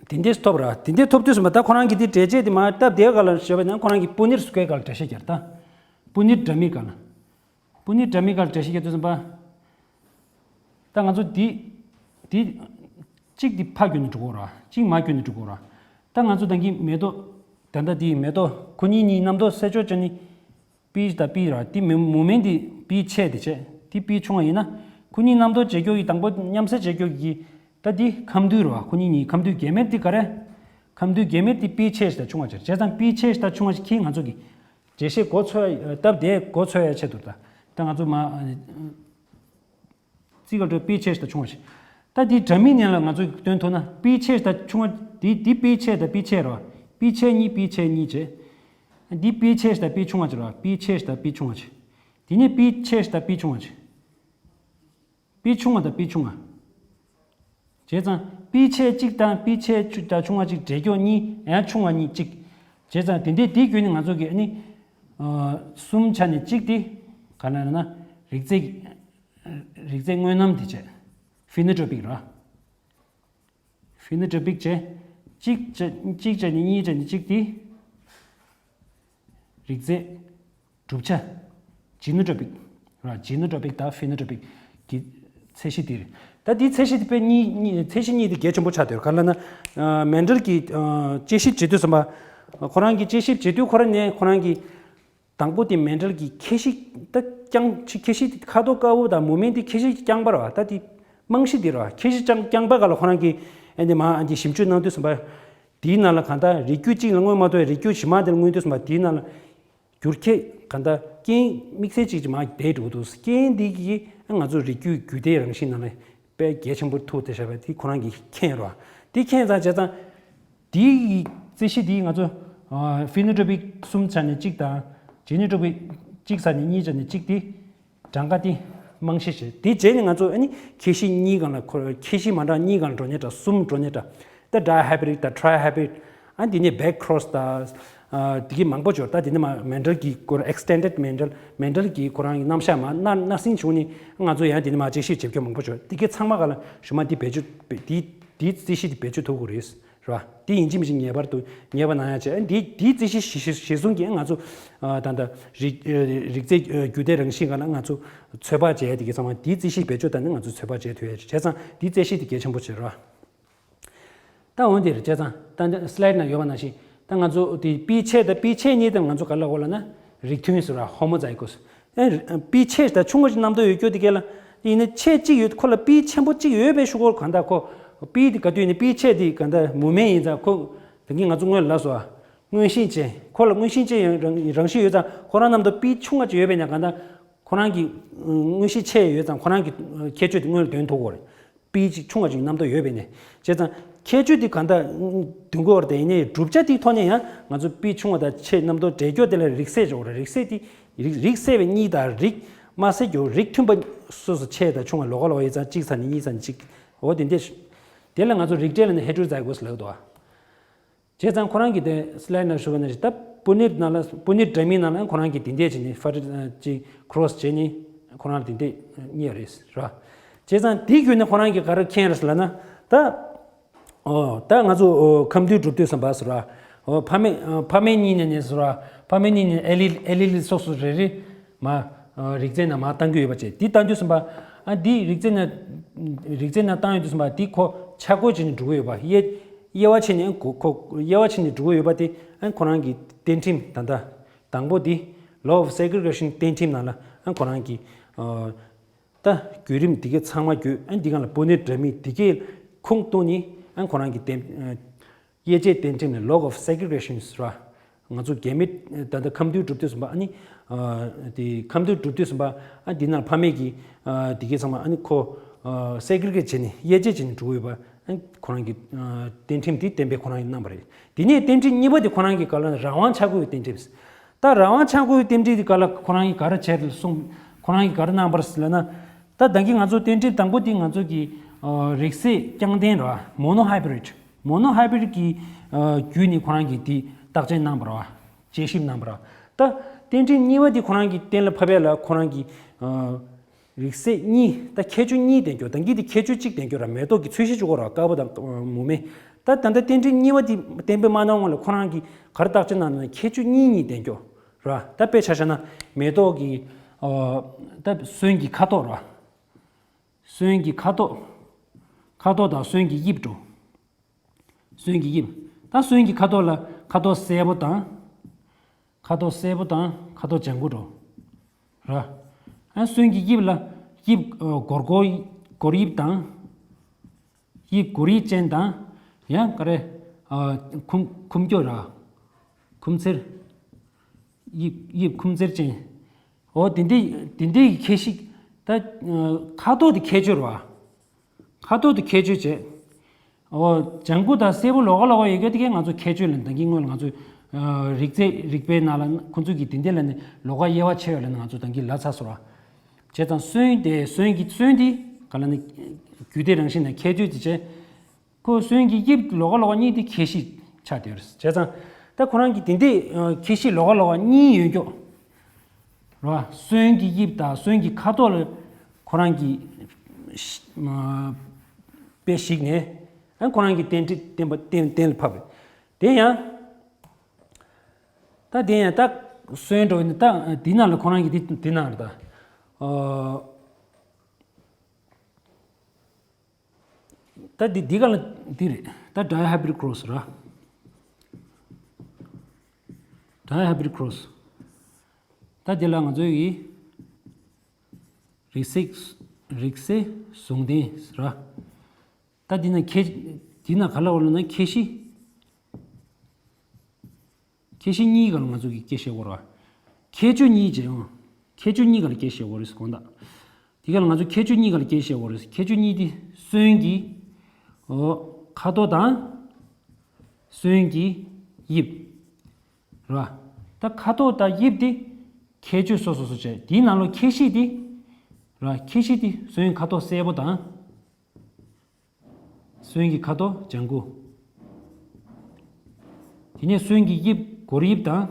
དེ་འདྲས་ཐོབ་ར། དེ་འདྲས་ཐོབ་དུས་ཙམ་པ་ད་ཁོ་རང་གི་དེ་འགྲེལ་བྱེད་དེ་མར་སྟབས་བདེ་ག་ལ་ཞོག་པས་ན་ཁོ་རང་གི་པུ་ནིར་སི་ཀོ་ཝེར་ག་ལ་འགྲེལ་བཤད་རྒྱག་ད། པུ་ནིར་དྲ་མིག་ག་ལ། པུ་ནིར་དྲ་མིག་ག་ལ་འགྲེལ་བཤད་རྒྱག་དུས་ཙམ་པ། ད་ང་ཚོ་འདི། འདི། གཅིག་འདི་ཕར་བསྒྱུར་ནས་འགྲོ་དགོས་ར། གཅིག་མར་བསྒྱུར་ནས་འགྲོ་དགོས་ར། ད་ང་ཚོ་ད་གིན་མེ་ཏོག་ད་ལྟ་འདི་མེ་ཏོག་ཁོ་གཉིས་གཉིས་རྣམ་རྟོག་སེལ་ཕྱོགས་ཅན་ནི། པི་དང་པི་ར། འདི་མུ་མུ་མེན་འདི་པི་ཆེ་དེ་བྱས། འདི་པི་ཆུང་བ་ཡིན་ན། ཁོ་གཉིས་རྣམ་རྟོག་བྱེད་རྒྱུ་ཡི་དང་པོ་མཉམ་བསྲེས་བྱེད་རྒྱུ་གི། ད་འདི་ཁམས་འདུས་ར། ཁོ་གཉིས་གཉིས་ཁམས་འདུས་རྒྱན་མེད་འདི་ག་རེ། ཁམས་འདུས་རྒྱན་མེད་འདི་པི་ཆེ་དང་ཆུང་བ་བྱས། བྱས་ཙང་པི་ཆེ་དང་ཆུང་བ་ཞིག་གིས་ང་ཚོ་གི་འགྲེལ་བཤད་འགོ་ཚུགས་ཡ། སྟབས་བདེ་འགོ་ཚུགས་ཡ་ཆེད་དུ་ད། ད་ང་ཚོ་མ། རྩིས་ག་འགྲོ་པི་ཆེ་དང་ཆུང་བ་ཞིག་ད་འདི་དྲ་མིག་ནང་ལ་ང་ཚོ་སྟོན་ཐུབ་ན་པི་ཆེ་དང་ཆུང་བ་འདི་འདི་པི་ཆེ་དང་པི་ཆེ་རེད་བ། པི་ཆེ་གཉིས་པི་ཆེ་གཉིས་བྱས། འདི་པི་ཆེ་དང་པི་ཆུང་བ་ཅིག་རེད་བ། པི་ཆེ་དང་པི་ཆུང་བ་ཅིག་དེ་ནས་པི་ཆེ་དང་པི་ཆུང་བ་ཅིག་པི་ཆུང་བ་དང་པི་ཆུང་བ། བྱས་ཙང་པི་ཆེ་གཅིག་དང་པི་ཆེ་ཆུ་དང་ཆུང་བ་གཅིག་འགྲེལ་རྒྱུ་གཉིས། ཡང་ཆུང་བ་གཉིས་གཅིག་བྱས་ཙང་དེ་འདྲའི་དེའི་བརྒྱུད་ནས་ང་ཚོ་གི་ཨ་ནི། ཨ་གསུམ་ཆ་ནས་གཅིག་དེ་ག་ལ་ན་རིགས་རྫས། རིགས་རྫས་དངོས་རྣམ་དེ་བྱས། ཕི་ནོ་ཊོ་པིག་ར། ཕི་ནོ་ཊོ་པིག་བྱས། གཅིག་བྱས་གཅིག་བྱས་ནས་གཉིས་བྱས་ནས་གཅིག་དེ། རིགས་རྫས། གྲུབ་ཆ། ཇི་ནོ་ཊོ་པིག་ར། ཇི་ནོ་ཊོ་པིག་དང་ཕི་ནོ་ཊོ་པིག་གི་ཚད་གཞི་དེ་རེད། ད་དེའི་ཚད་གཞི་དེ་དཔེ་གཉིས་གཉིས་ཚད་གཞི་གཉིས་དེ་གལ་ཆེན་པོ་ཆགས་བསྡད་ཡོད། ག་ལ་ན། ཨ། མེན་ཌལ་གྱིས། ཨ། དཔྱད་ཞིབ་བྱེད་དུས་ཙམ་པ། ཁོ་རང་གིས་དཔྱད་ཞིབ་བྱེད་དུས་ཁོ་རང་ནས་ཁོ་རང་གིས། དང་པོ་དེ་མེན་ཌལ་གྱི་ཁྱད་གཞི་ད་རྐྱང་ཁྱད་གཞི་ཁ་དོག་དཀར་པོ་དང་མུ་མེན་དེ་ཁྱད་གཞི་རྐྱང་པ་རེད་བ། ད་དེ་རྨང་གཞི་དེ་རེད་བ། ཁྱད་གཞི་རྐྱང་རྐྱང་པ་སྒང་ལ་ཁོ་རང་གིས་ཨ་ནི་མ་ཨ་ནི་ཞིབ་འཇུག་གནང་དུས་ཙམ་པ། དེའི་ནང་ལ་གང་ལྟར་རིགས་རྒྱུད་གཅིག་ལ་མངོན་མ་གཏོགས་རིགས་རྒྱུད་གཞན་མ་དེ་ལ་མངོན་དུས་ཙམ་པ་དེའི་ནང་ལ་འགྱུར་ཁྱད་གང་ལྟར་རྐྱེན་དམིགས་བསལ་གཅིག་ཅིག་མ་བསྡད་འགྲོ་གི་འདུག་རྐྱེན་འདི་གིས་ང་ཚོ་རིགས་རྒྱུད་རྒྱུད་ལྡན་རང་བཞིན་ནང་ལ་དཔེ་གལ་ཆེན་པོ་ཐུག་བསྡད་བཞག་པ་དེ་ཁོ་རང་གིས་མཁྱེན་རོགས། དེ་མཁྱེན་ཙང་བྱས་ཙང་། དེའི་རྩིས་གཞི་དེ་ང་ཚོ་ཕི་ནོ་ཊོ་པིག་གསུམ་ཆ་ནས་གཅིག་དང་། ཇི་ནོ་ཊོ་པིག་གཅིག་ཆ་ནས་གཉིས་ཆ་ནས་གཅིག་དེ་གྲངས་ཀ་དེ་རྨང་གཞི་བྱས། དེ་རྗེས་ནས་ང་ཚོ་ཨ་ནི་ཁྱད་གཞི་གཉིས་སྒང་ལ་ཁོ་ཁྱད་གཞི་མ་འདྲ་གཉིས་སྒང་ལ་འགྲོ་ཉེན་འདྲ། གསུམ་འགྲོ་ཉེན་འདྲ། ད་ཌའི་ཧའི་བྷི་རིཌ་དང་ཊི་རའི་ཧའི་བྷི་རིཌ། ཨ་འདི་ནས་བྷེག་ཁྲོ་སི་དང་། ཨ་དེ་གི་མང་པོ་བྱོས། ད་དེ་ནས་མ་མེན་ཌལ་གྱི་སྐོར། ཨེག་སི་ཊེན་ཌེཌ་མེན་ཌལ། མེན་ཌལ་གྱི་ཁོ་རང་གི་རྣམ་གཞག་མ་སྣ་སྣ་སྲིང་བྱུང་ནས་ང་ཚོ་ཡང་དེ་ནས་མ་དཔྱད་ཞིབ་བྱེད་རྒྱུ་མང་པོ་བྱོས། དེ་གའི་ཚང་མ་ག་ལ་ཞུ་མ་དེ་བེད་སྤྱོད་དེ་དེའི་རྩིས་གཞི་དེ་བེད་སྤྱོད་ཐུབ་དགོས་རེད། རེད་བ། དེ་ཡིན་གཅིག་མིན་གཅིག་ངེས་པར་དུ་ངེས་པ་ན་ཡང་བྱས། ཨ་འདི་དེའི་རྩིས་གཞི་གཞི་གཞི་བཟུང་གིས་ང་ཚོ་ཨ་ད་ལྟ་རིགས་ཨ་རིགས་རྫས་ཨ་རྒྱུད་ལྡན་རང་བཞིན་སྒང་ལ་ང་ཚོ་ཚོད་དཔག་བྱས། དེ་གའི་ཚང་མ་དེའི་རྩིས་གཞི་བེད་སྤྱོད་བཏང་ནས་ང་ཚོ་ཚོད་དཔག་བྱེད་ཐུབ་ཡ་བྱས་ཙང་དེའི་རྩིས་གཞི་དེ་གལ་ཆེན་པོ་བྱེད་རེད་བ། ད་འོན་ཏེ་རེད་བྱས་ཙང་ད་ལྟ་སི་ལའིཌ་ནང་ཡོད་པ་ནང་བཞིན། ད་ང་ཚོ་དེ་པི་ཆེ་དང་པི་ཆེ་གཉིས་དང་ང་ཚོ་ག་ལ་གོ་ལ་ན་རིགས་མཐུན་ཟེར་བ། ཧོ་མོ་ཛའི་གོ་སི། ཨེ་པི་ཆེ་དང་ཆུང་བ་ཅིག་རྣམ་རྟོག་ཡོད་རྒྱུ་དེ་གས་ལ། ཡིན་ན་ཆེ་གཅིག་ཡོད། ཁོ་ལ་པི་ཆེན་པོ་གཅིག་ཡོད་པའི་ཤུགས་ཀོར་གང་ལྟར་ཁོ་པི་དེ་ག་དུས་ནི་པི་ཆེ་དེ་གང་ལྟར་མུ་མེན་ཡིན་ཙང་ཁོ། ད་གིན་ང་ཚོ་སྔོན་ལ་ལབ་སོང་བ། མངོན་ཤེས་ཅན། ཁོ་ལ་མངོན་ཤེས་ཅན་ཡང་རང་རང་བཞིན་ཡོད་ཙང་ཁོ་རང་རྣམ་རྟོག་པི་ཆུང་བ་ཅིག་ཡོད་པས་ན་གང་ལྟར་ཁོ་རང་གི་མངོན་ཤེས་ཆེ་ཡོད་ཙང་ཁོ་རང་གི་ཁྱད་ཆོས་དེ་སྔོན་ལ་འདོན་ཐུབ་ཀྱི་ཡོད་རེད། པི་ཅིག་ཆུང་བ་ཅིག་རྣམ་རྟོག་ཡོད་པས་ནས། བྱས་ཙང་ཁྱད་ཆོས་དེ་གང་ལྟར་འདོན་དགོས་པ་རེད། དེ་ཡིན་ནའི་བསྒྲུབ་བྱ་དེའི་ཐོག་ནས་ཡང་ང་ཚོ་པི་ཆུང་བ་དང་ཆེ་རྣམ་རྟོག་འདྲེས་རྒྱུ་དེ་ལ་རིགས་སད་འཇོག་རེད། རིགས་སད་དེ་རིགས་རིགས་སད་པའི་གཉིས་དང་རིགས་མ་སད་རྒྱུ་རིགས་མཐུན་པ་སོ་སོ་ཆེ་དང་ཆུང་བ་ལོགས་ཀ་ལོགས་ཀ་ཡིན་ཙང་གཅིག་ཚ་ནས་གཉིས་ཚ་ནས་གཅིག་འོ་དེ་འདྲས། དེ་ལ་ང་ཚོ་རིགས་འགྲེ་ལ་ནི་ཧེ་ཊེ་རོ་ཛའི་གོ་སི་ལབ་འདུག་བ། བྱས་ཙང་ཁོ་རང་གིས་དེ་སི་ལའིཌ་ནང་ཞུ་བ་ནང་བཞིན་ད་པུ་ནིར་ནང་ལ་པུ་ནིར་འདྲ་མིན་ནང་ལ་ཁོ་རང་གིས་དེ་འདྲས་བྱས་ནས་ཕར་ཅིག་ཁྲོ་སི་བྱས་ནས་ཁོ་རང་ལ་དེ་འདྲས་རྙེད་རེད་ར། བྱས་ཙང་དེའི་བརྒྱུད་ནས་ཁོ་རང་གིས་ག་རེ་མཁྱེན་རེད་ཟེར་ལབ་ན། ད་ཨོ་ད་ང་ཚོ་ཨོ་ཁམས་འདུས་གྲུབ་དུས་ཙམ་པ་ཟེར་བ། ཨོ་ཕ་མེས་ཨ་ཕ་མེས་གཉིས་ནས་ནས་ཟེར་བ། ཕ་མེས་གཉིས་ནས་ཨེ་ལི་ཨེ་ལི་ལི་སོ་སོ་རེ་རེ་མ་ཨ་རིགས་རྫས་ནང་མ་བཏང་གི་ཡོད་པ་བྱས། འདི་བཏང་དུས་ཙམ་པ་ཨ་འདི་རིགས་རྫས་ནང་རིགས་རྫས་ནང་བཏང་ཡོད་དུས་ཙམ་པ་འདི་ཁོ་ཆ་བགོས་བྱས་ནས་འགྲོ་གི་ཡོད་པ། དབྱེ་དབྱེ་བ་ཕྱེ་ནས་ཁོ་ཁོ་དབྱེ་བ་ཕྱེ་ནས་འགྲོ་གི་ཡོད་པ་དེ་ཨ་ཁོ་རང་གི་གཏན་ཁྲིམས་ད་ལྟ་དང་པོ་དེ་law of segregation གཏན་ཁྲིམས་ནང་ལ་ཨ་ཁོ་རང་གི་ཨ་ད་བརྒྱུད་རིམ་དེ་གའི་ཚང་མ་བརྒྱུད། ཨ་འདི་གང་ལ་པུ་ནེ་འདྲ་མིན་དེ་གའི་ཁུངས་གཏུགས་ནས་ཨ་ཁོ་རང་གི་གཏན་དབྱེ་དཔྱད་གཏན་ཁྲིམས་ནས་law of segregation ཟེར་བ། ང་ཚོ་རྒྱ་མི་ད་ལྟ་ཁམས་འདུས་གྲུབ་དུས་ཙམ་པ་ཨ་ནི་ཨ་དེ་ཁམས་འདུས་གྲུབ་དུས་ཙམ་པ་ཨ་འདི་ནང་ཕ་མེས་ཀྱི་ཨ་དེ་གའི་ཚང་མ་ཨ་ནི་ཁོ་ཨ་སེ་གི་རི་གེཊ་བྱས་ནས་དབྱེ་དཔྱད་བྱས་ནས་འགྲོ་གི་ཡོད་པ། ཨ་ཁོ་རང་གི་ཨ་གཏན་ཁྲིམས་དེ་གཏན་འབེབས་ཁོ་རང་གིས་གནང་བ་རེད། དེ་ནས་གཏན་ཁྲིམས་གཉིས་པ་དེ་ཁོ་རང་གི་ག་ལ་རང་དབང་ཆག་སྒོའི་གཏན་ཁྲིམས། ད་རང་དབང་ཆག་སྒོའི་གཏན་ཁྲིམས་དེ་ག་ལ་ཁོ་རང་གིས་ག་རེ་བྱས་རེད་གསུངས། ཁོ་རང་གིས་ག་རེ་གནང་བ་རེད་ཟེར་ལབ་ན། ད་ད་གིན་ང་ཚོ་གཏན་ཁྲིམས་དང་པོ་དེ་ང་ཚོ་གི་ཨ་རིགས་སད་རྐྱང་ལྡན་ར་monohybrid། monohybrid གི་ཨ་བརྒྱུད་ནས་ཁོ་རང་གིས་དེ་བརྟག་དཔྱད་གནང་བ་ར། དཔྱད་ཞིབ་གནང་བ་ར། ད་གཏན་ཁྲིམས་གཉིས་པ་དེ་ཁོ་རང་གིས་གཏན་ལ་ཕབ་ཡ་ལ་ཁོ་རང་གིས་ཨ་རིགས་སད་གཉིས། ད་ཁྱད་ཆོས་གཉིས་ལྡན་རྒྱུ། ད་གིན་དེ་ཁྱད་ཆོས་གཅིག་ལྡན་རྒྱུ་ར། མེ་ཏོག་གི་ཚོས་གཞི་གཅིག་པོ་ར། དཀར་པོ་དང་ཨ་མུ་མེན། ད་ད་ལྟ་གཏན་ཁྲིམས་གཉིས་པ་དེ་གཏན་འབེབས་མ་གནང་སྔོན་ལ་ཁོ་རང་གིས་ག་རེ་བརྟག་དཔྱད་གནང་ན་ཁྱད་ཆོས་གཉིས་གཉིས་ལྡན་རྒྱུ་ར། ད་དཔེ་ཆ་བཞག་ན་མེ་ཏོག་གི་ཨ་ད་སོན་གྱི་ཁ་དོག་ར། སོན་གྱི་ཁ་དོག་ཁ་དོག་དང་སོན་གྱི་དབྱིབས་འགྲོ། སོན་གྱི་དབྱིབས། ད་སོན་གྱི་ཁ་དོག་ལ་ཁ་དོག་སེར་པོ་དང་། ཁ་དོག་སེར་པོ་དང་ཁ་དོག་ལྗང་གུ་འགྲོ། ར། ཨ་སོན་གྱི་དབྱིབས་ལ་དབྱིབས་ཨ་སྒོར་སྒོར་སྒོར་དབྱིབས་དང་། དབྱིབས་སྒོར་དབྱིབས་ཅན་དང་། ཡང་ག་རེ། ཨ་ཁུམ་ཁུམ་སྐྱོ་ར། ཁུམ་ཚེར། དབྱིབས་དབྱིབས་ཁུམ་ཚེར་ཅན། འོ་དེ་འདྲའི་དེ་འདྲའི་ཁྱད་གཞི། ད་ཨ་ཁ་དོག་དེ་ཁྱད་ཆོས་ར། ཁ་དོག་དེ་ཁྱད་ཆོས་བྱས། འོ་ལྗང་གུ་དང་སེར་པོ་ལོགས་ཀ་ལོགས་ཀ་ཡོད་རྒྱུ་དེ་གས་ང་ཚོ་ཁྱད་ཆོས་ལ་ད་གིན་སྔོན་ལ་ང་ཚོ་ཨ་རིགས་རྫས་རིག་པའི་ནང་ལ་ཁོ་ཚོས་ཀྱི་དེ་འདྲ་ལ་ནི་ལོགས་ཀ་དབྱེ་བ་ཕྱེ་བ་ལ་ནི་ང་ཚོ་ད་གིན་ལབ་ཚར་སོང་ར། བྱས་ཙང་སོན་དེ་སོན་གྱི་སོན་དེ་ག་ལ་ནི་རྒྱུད་སྡེ་རང་བཞིན་དང་ཁྱད་ཆོས་དེ་བྱས། ཁོ་སོན་གྱི་དབྱིབས་ལོགས་ཀ་ལོགས་ཀ་གཉིས་དེ་ཁྱད་གཞི་ཆགས་བསྡད་ཡོད་རེད། བྱས་ཙང་ད་ཁོ་རང་གི་དེ་འདྲའི་ཨ་ཁྱད་གཞི་ལོགས་ཀ་ལོགས་ཀ་གཉིས་ཡོད་རྒྱུ་རེད་བ། སོན་གྱི་དབྱིབས་དང་སོན་གྱི་ཁ་དོག་ལ་ཁོ་རང་གི་ཨ་དཔེ་གཞིགས་ནས་ཨ་ཁོ་རང་གི་གཏན་ཁྲིམས་གཏན་པ་གཏན་གཏན་ལ་ཕབ་པ་དེ་ཡང་། ད་དེ་ཡང་ད་སོན་འགྲོ་ཡིན་ད་དེ་ནང་ལ་ཁོ་རང་གི་དེ་དེ་ནང་རེད་ད། ཨ། ད་འདི་འདི་ག་ལ་འདི་རེད། ད་ཌའི་ཧའི་བྷི་རི་ཌི་ཁོ་རོ་སི་ར། ཌའི་ཧའི་བྷི་རི་ཌི་ཁོ་རོ་སི། ད་འདི་ལ་ང་ཚོའི་གི་རིགས་སྲས་རིགས་སྲས་ཟུང་ལྡན་ར། ད་འདི་ན་ཁྱད་འདི་ན་ག་ལ་འོ་ལ་ན་ཁྱད་གཞི། ཁྱད་གཞི་གཉིས་ཀ་ལ་ང་ཚོ་གི་སྐད་བཤད་དགོས་ར། ཁྱད་ཆོས་གཉིས་བྱས་ཡོང་། ཁྱད་ཆོས་གཉིས་ཀ་ལ་སྐད་བཤད་དགོས་རེད་དགོངས་དག་དེ་ག་ལ་ང་ཚོ་ཁྱད་ཆོས་གཉིས་ཀ་ལ་སྐད་བཤད་དགོས་རེད། ཁྱད་ཆོས་གཉིས་དེ་སོན་གྱི། ཨོ། ཁ་དོག་དང་། སོན་གྱི། དབྱིབས། ར། ད་ཁ་དོག་དང་དབྱིབས་དེ། ཁྱད་ཆོས་སོ་སོ་སོ་བྱས་དེའི་ནང་ལོ་ཁྱད་གཞི་དེ། ར། ཁྱད་གཞི་དེ་སོན་ཁ་དོག་སེར་པོ་དང་། སོན་གྱི་ཁ་དོག་ལྗང་གུ། དེ་ནས་སོན་གྱི་དབྱིབས་སྒོར་དབྱིབས་དང་།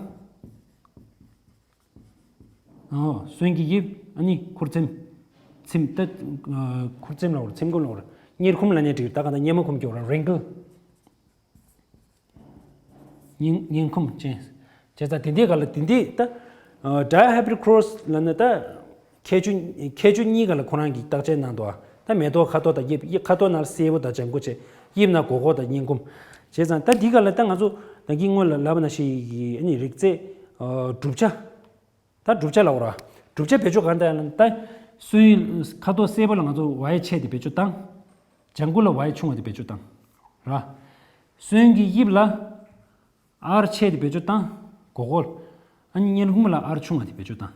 ཨོ། སོན་གྱི་དབྱིབས་ཨ་ནི་ཁུར་ཚེམ། ཚེམ་ད། ཁུར་ཚེམ་ལ་བར་ཚེམ་ཀུན་ལ་བར་གཉེར་ཁུམ་ལ་ནས་བྲིས་ད་ག་ད་གཉེར་མ་ཁུམ་སྐྱོར་ར་རིང་ཀལ། གཉེར་གཉེར་ཁུམ་ཅན། བྱས་ཙང་དེ་འདྲའི་ག་ལ་དེ་འདྲའི་ད། ཌའི་ཧའི་བྷི་རི་ཌི་ཁོ་རོ་སི་ལ་ནི་ད། ཁྱད་ཆོས་ཁྱད་ཆོས་གཉིས་ཀ་ལ་ཁོ་རང་གིས་བརྟག་དཔྱད་གནང་འདུག་ད་མེ་ཏོག་ཁ་དོག་དང་དབྱིབས། དབྱིབས་ཁ་དོག་ནང་སེར་པོ་དང་ལྗང་གུ་བྱས། དབྱིབས་ནང་སྒོར་སྒོར་དང་གཉེར་ཁུམ། བྱས་ཙང་ད་འདི་ག་ལ་ད་ང་ཚོ་ད་གིན་སྔོན་ལ་ལབ་པ་ནང་བཞིན་གྱི་ཨ་ནི་རིགས་རྫས། གྲུབ་ཆ། ད་གྲུབ་ཆ་ལབ་ར། གྲུབ་ཆ་བེད་སྤྱོད་གང་འདྲ་ཡང་ད། སོན་ཁ་དོག་སེར་པོ་ལ་ང་ཚོ་ཝའི་ཆེ་དེ་བེད་སྤྱོད་བཏང་། ལྗང་གུ་ལ་ཝའི་ཆུང་བ་དེ་བེད་སྤྱོད་བཏང་། ར། སོན་གྱི་དབྱིབས་ལ། ཨར་ཆེ་དེ་བེད་སྤྱོད་བཏང་། གོ་གོལ། ཨ་ནི་གཉེར་ཁུམ་ལ་ཨར་ཆུང་བ་དེ་བེད་སྤྱོད་བཏང་།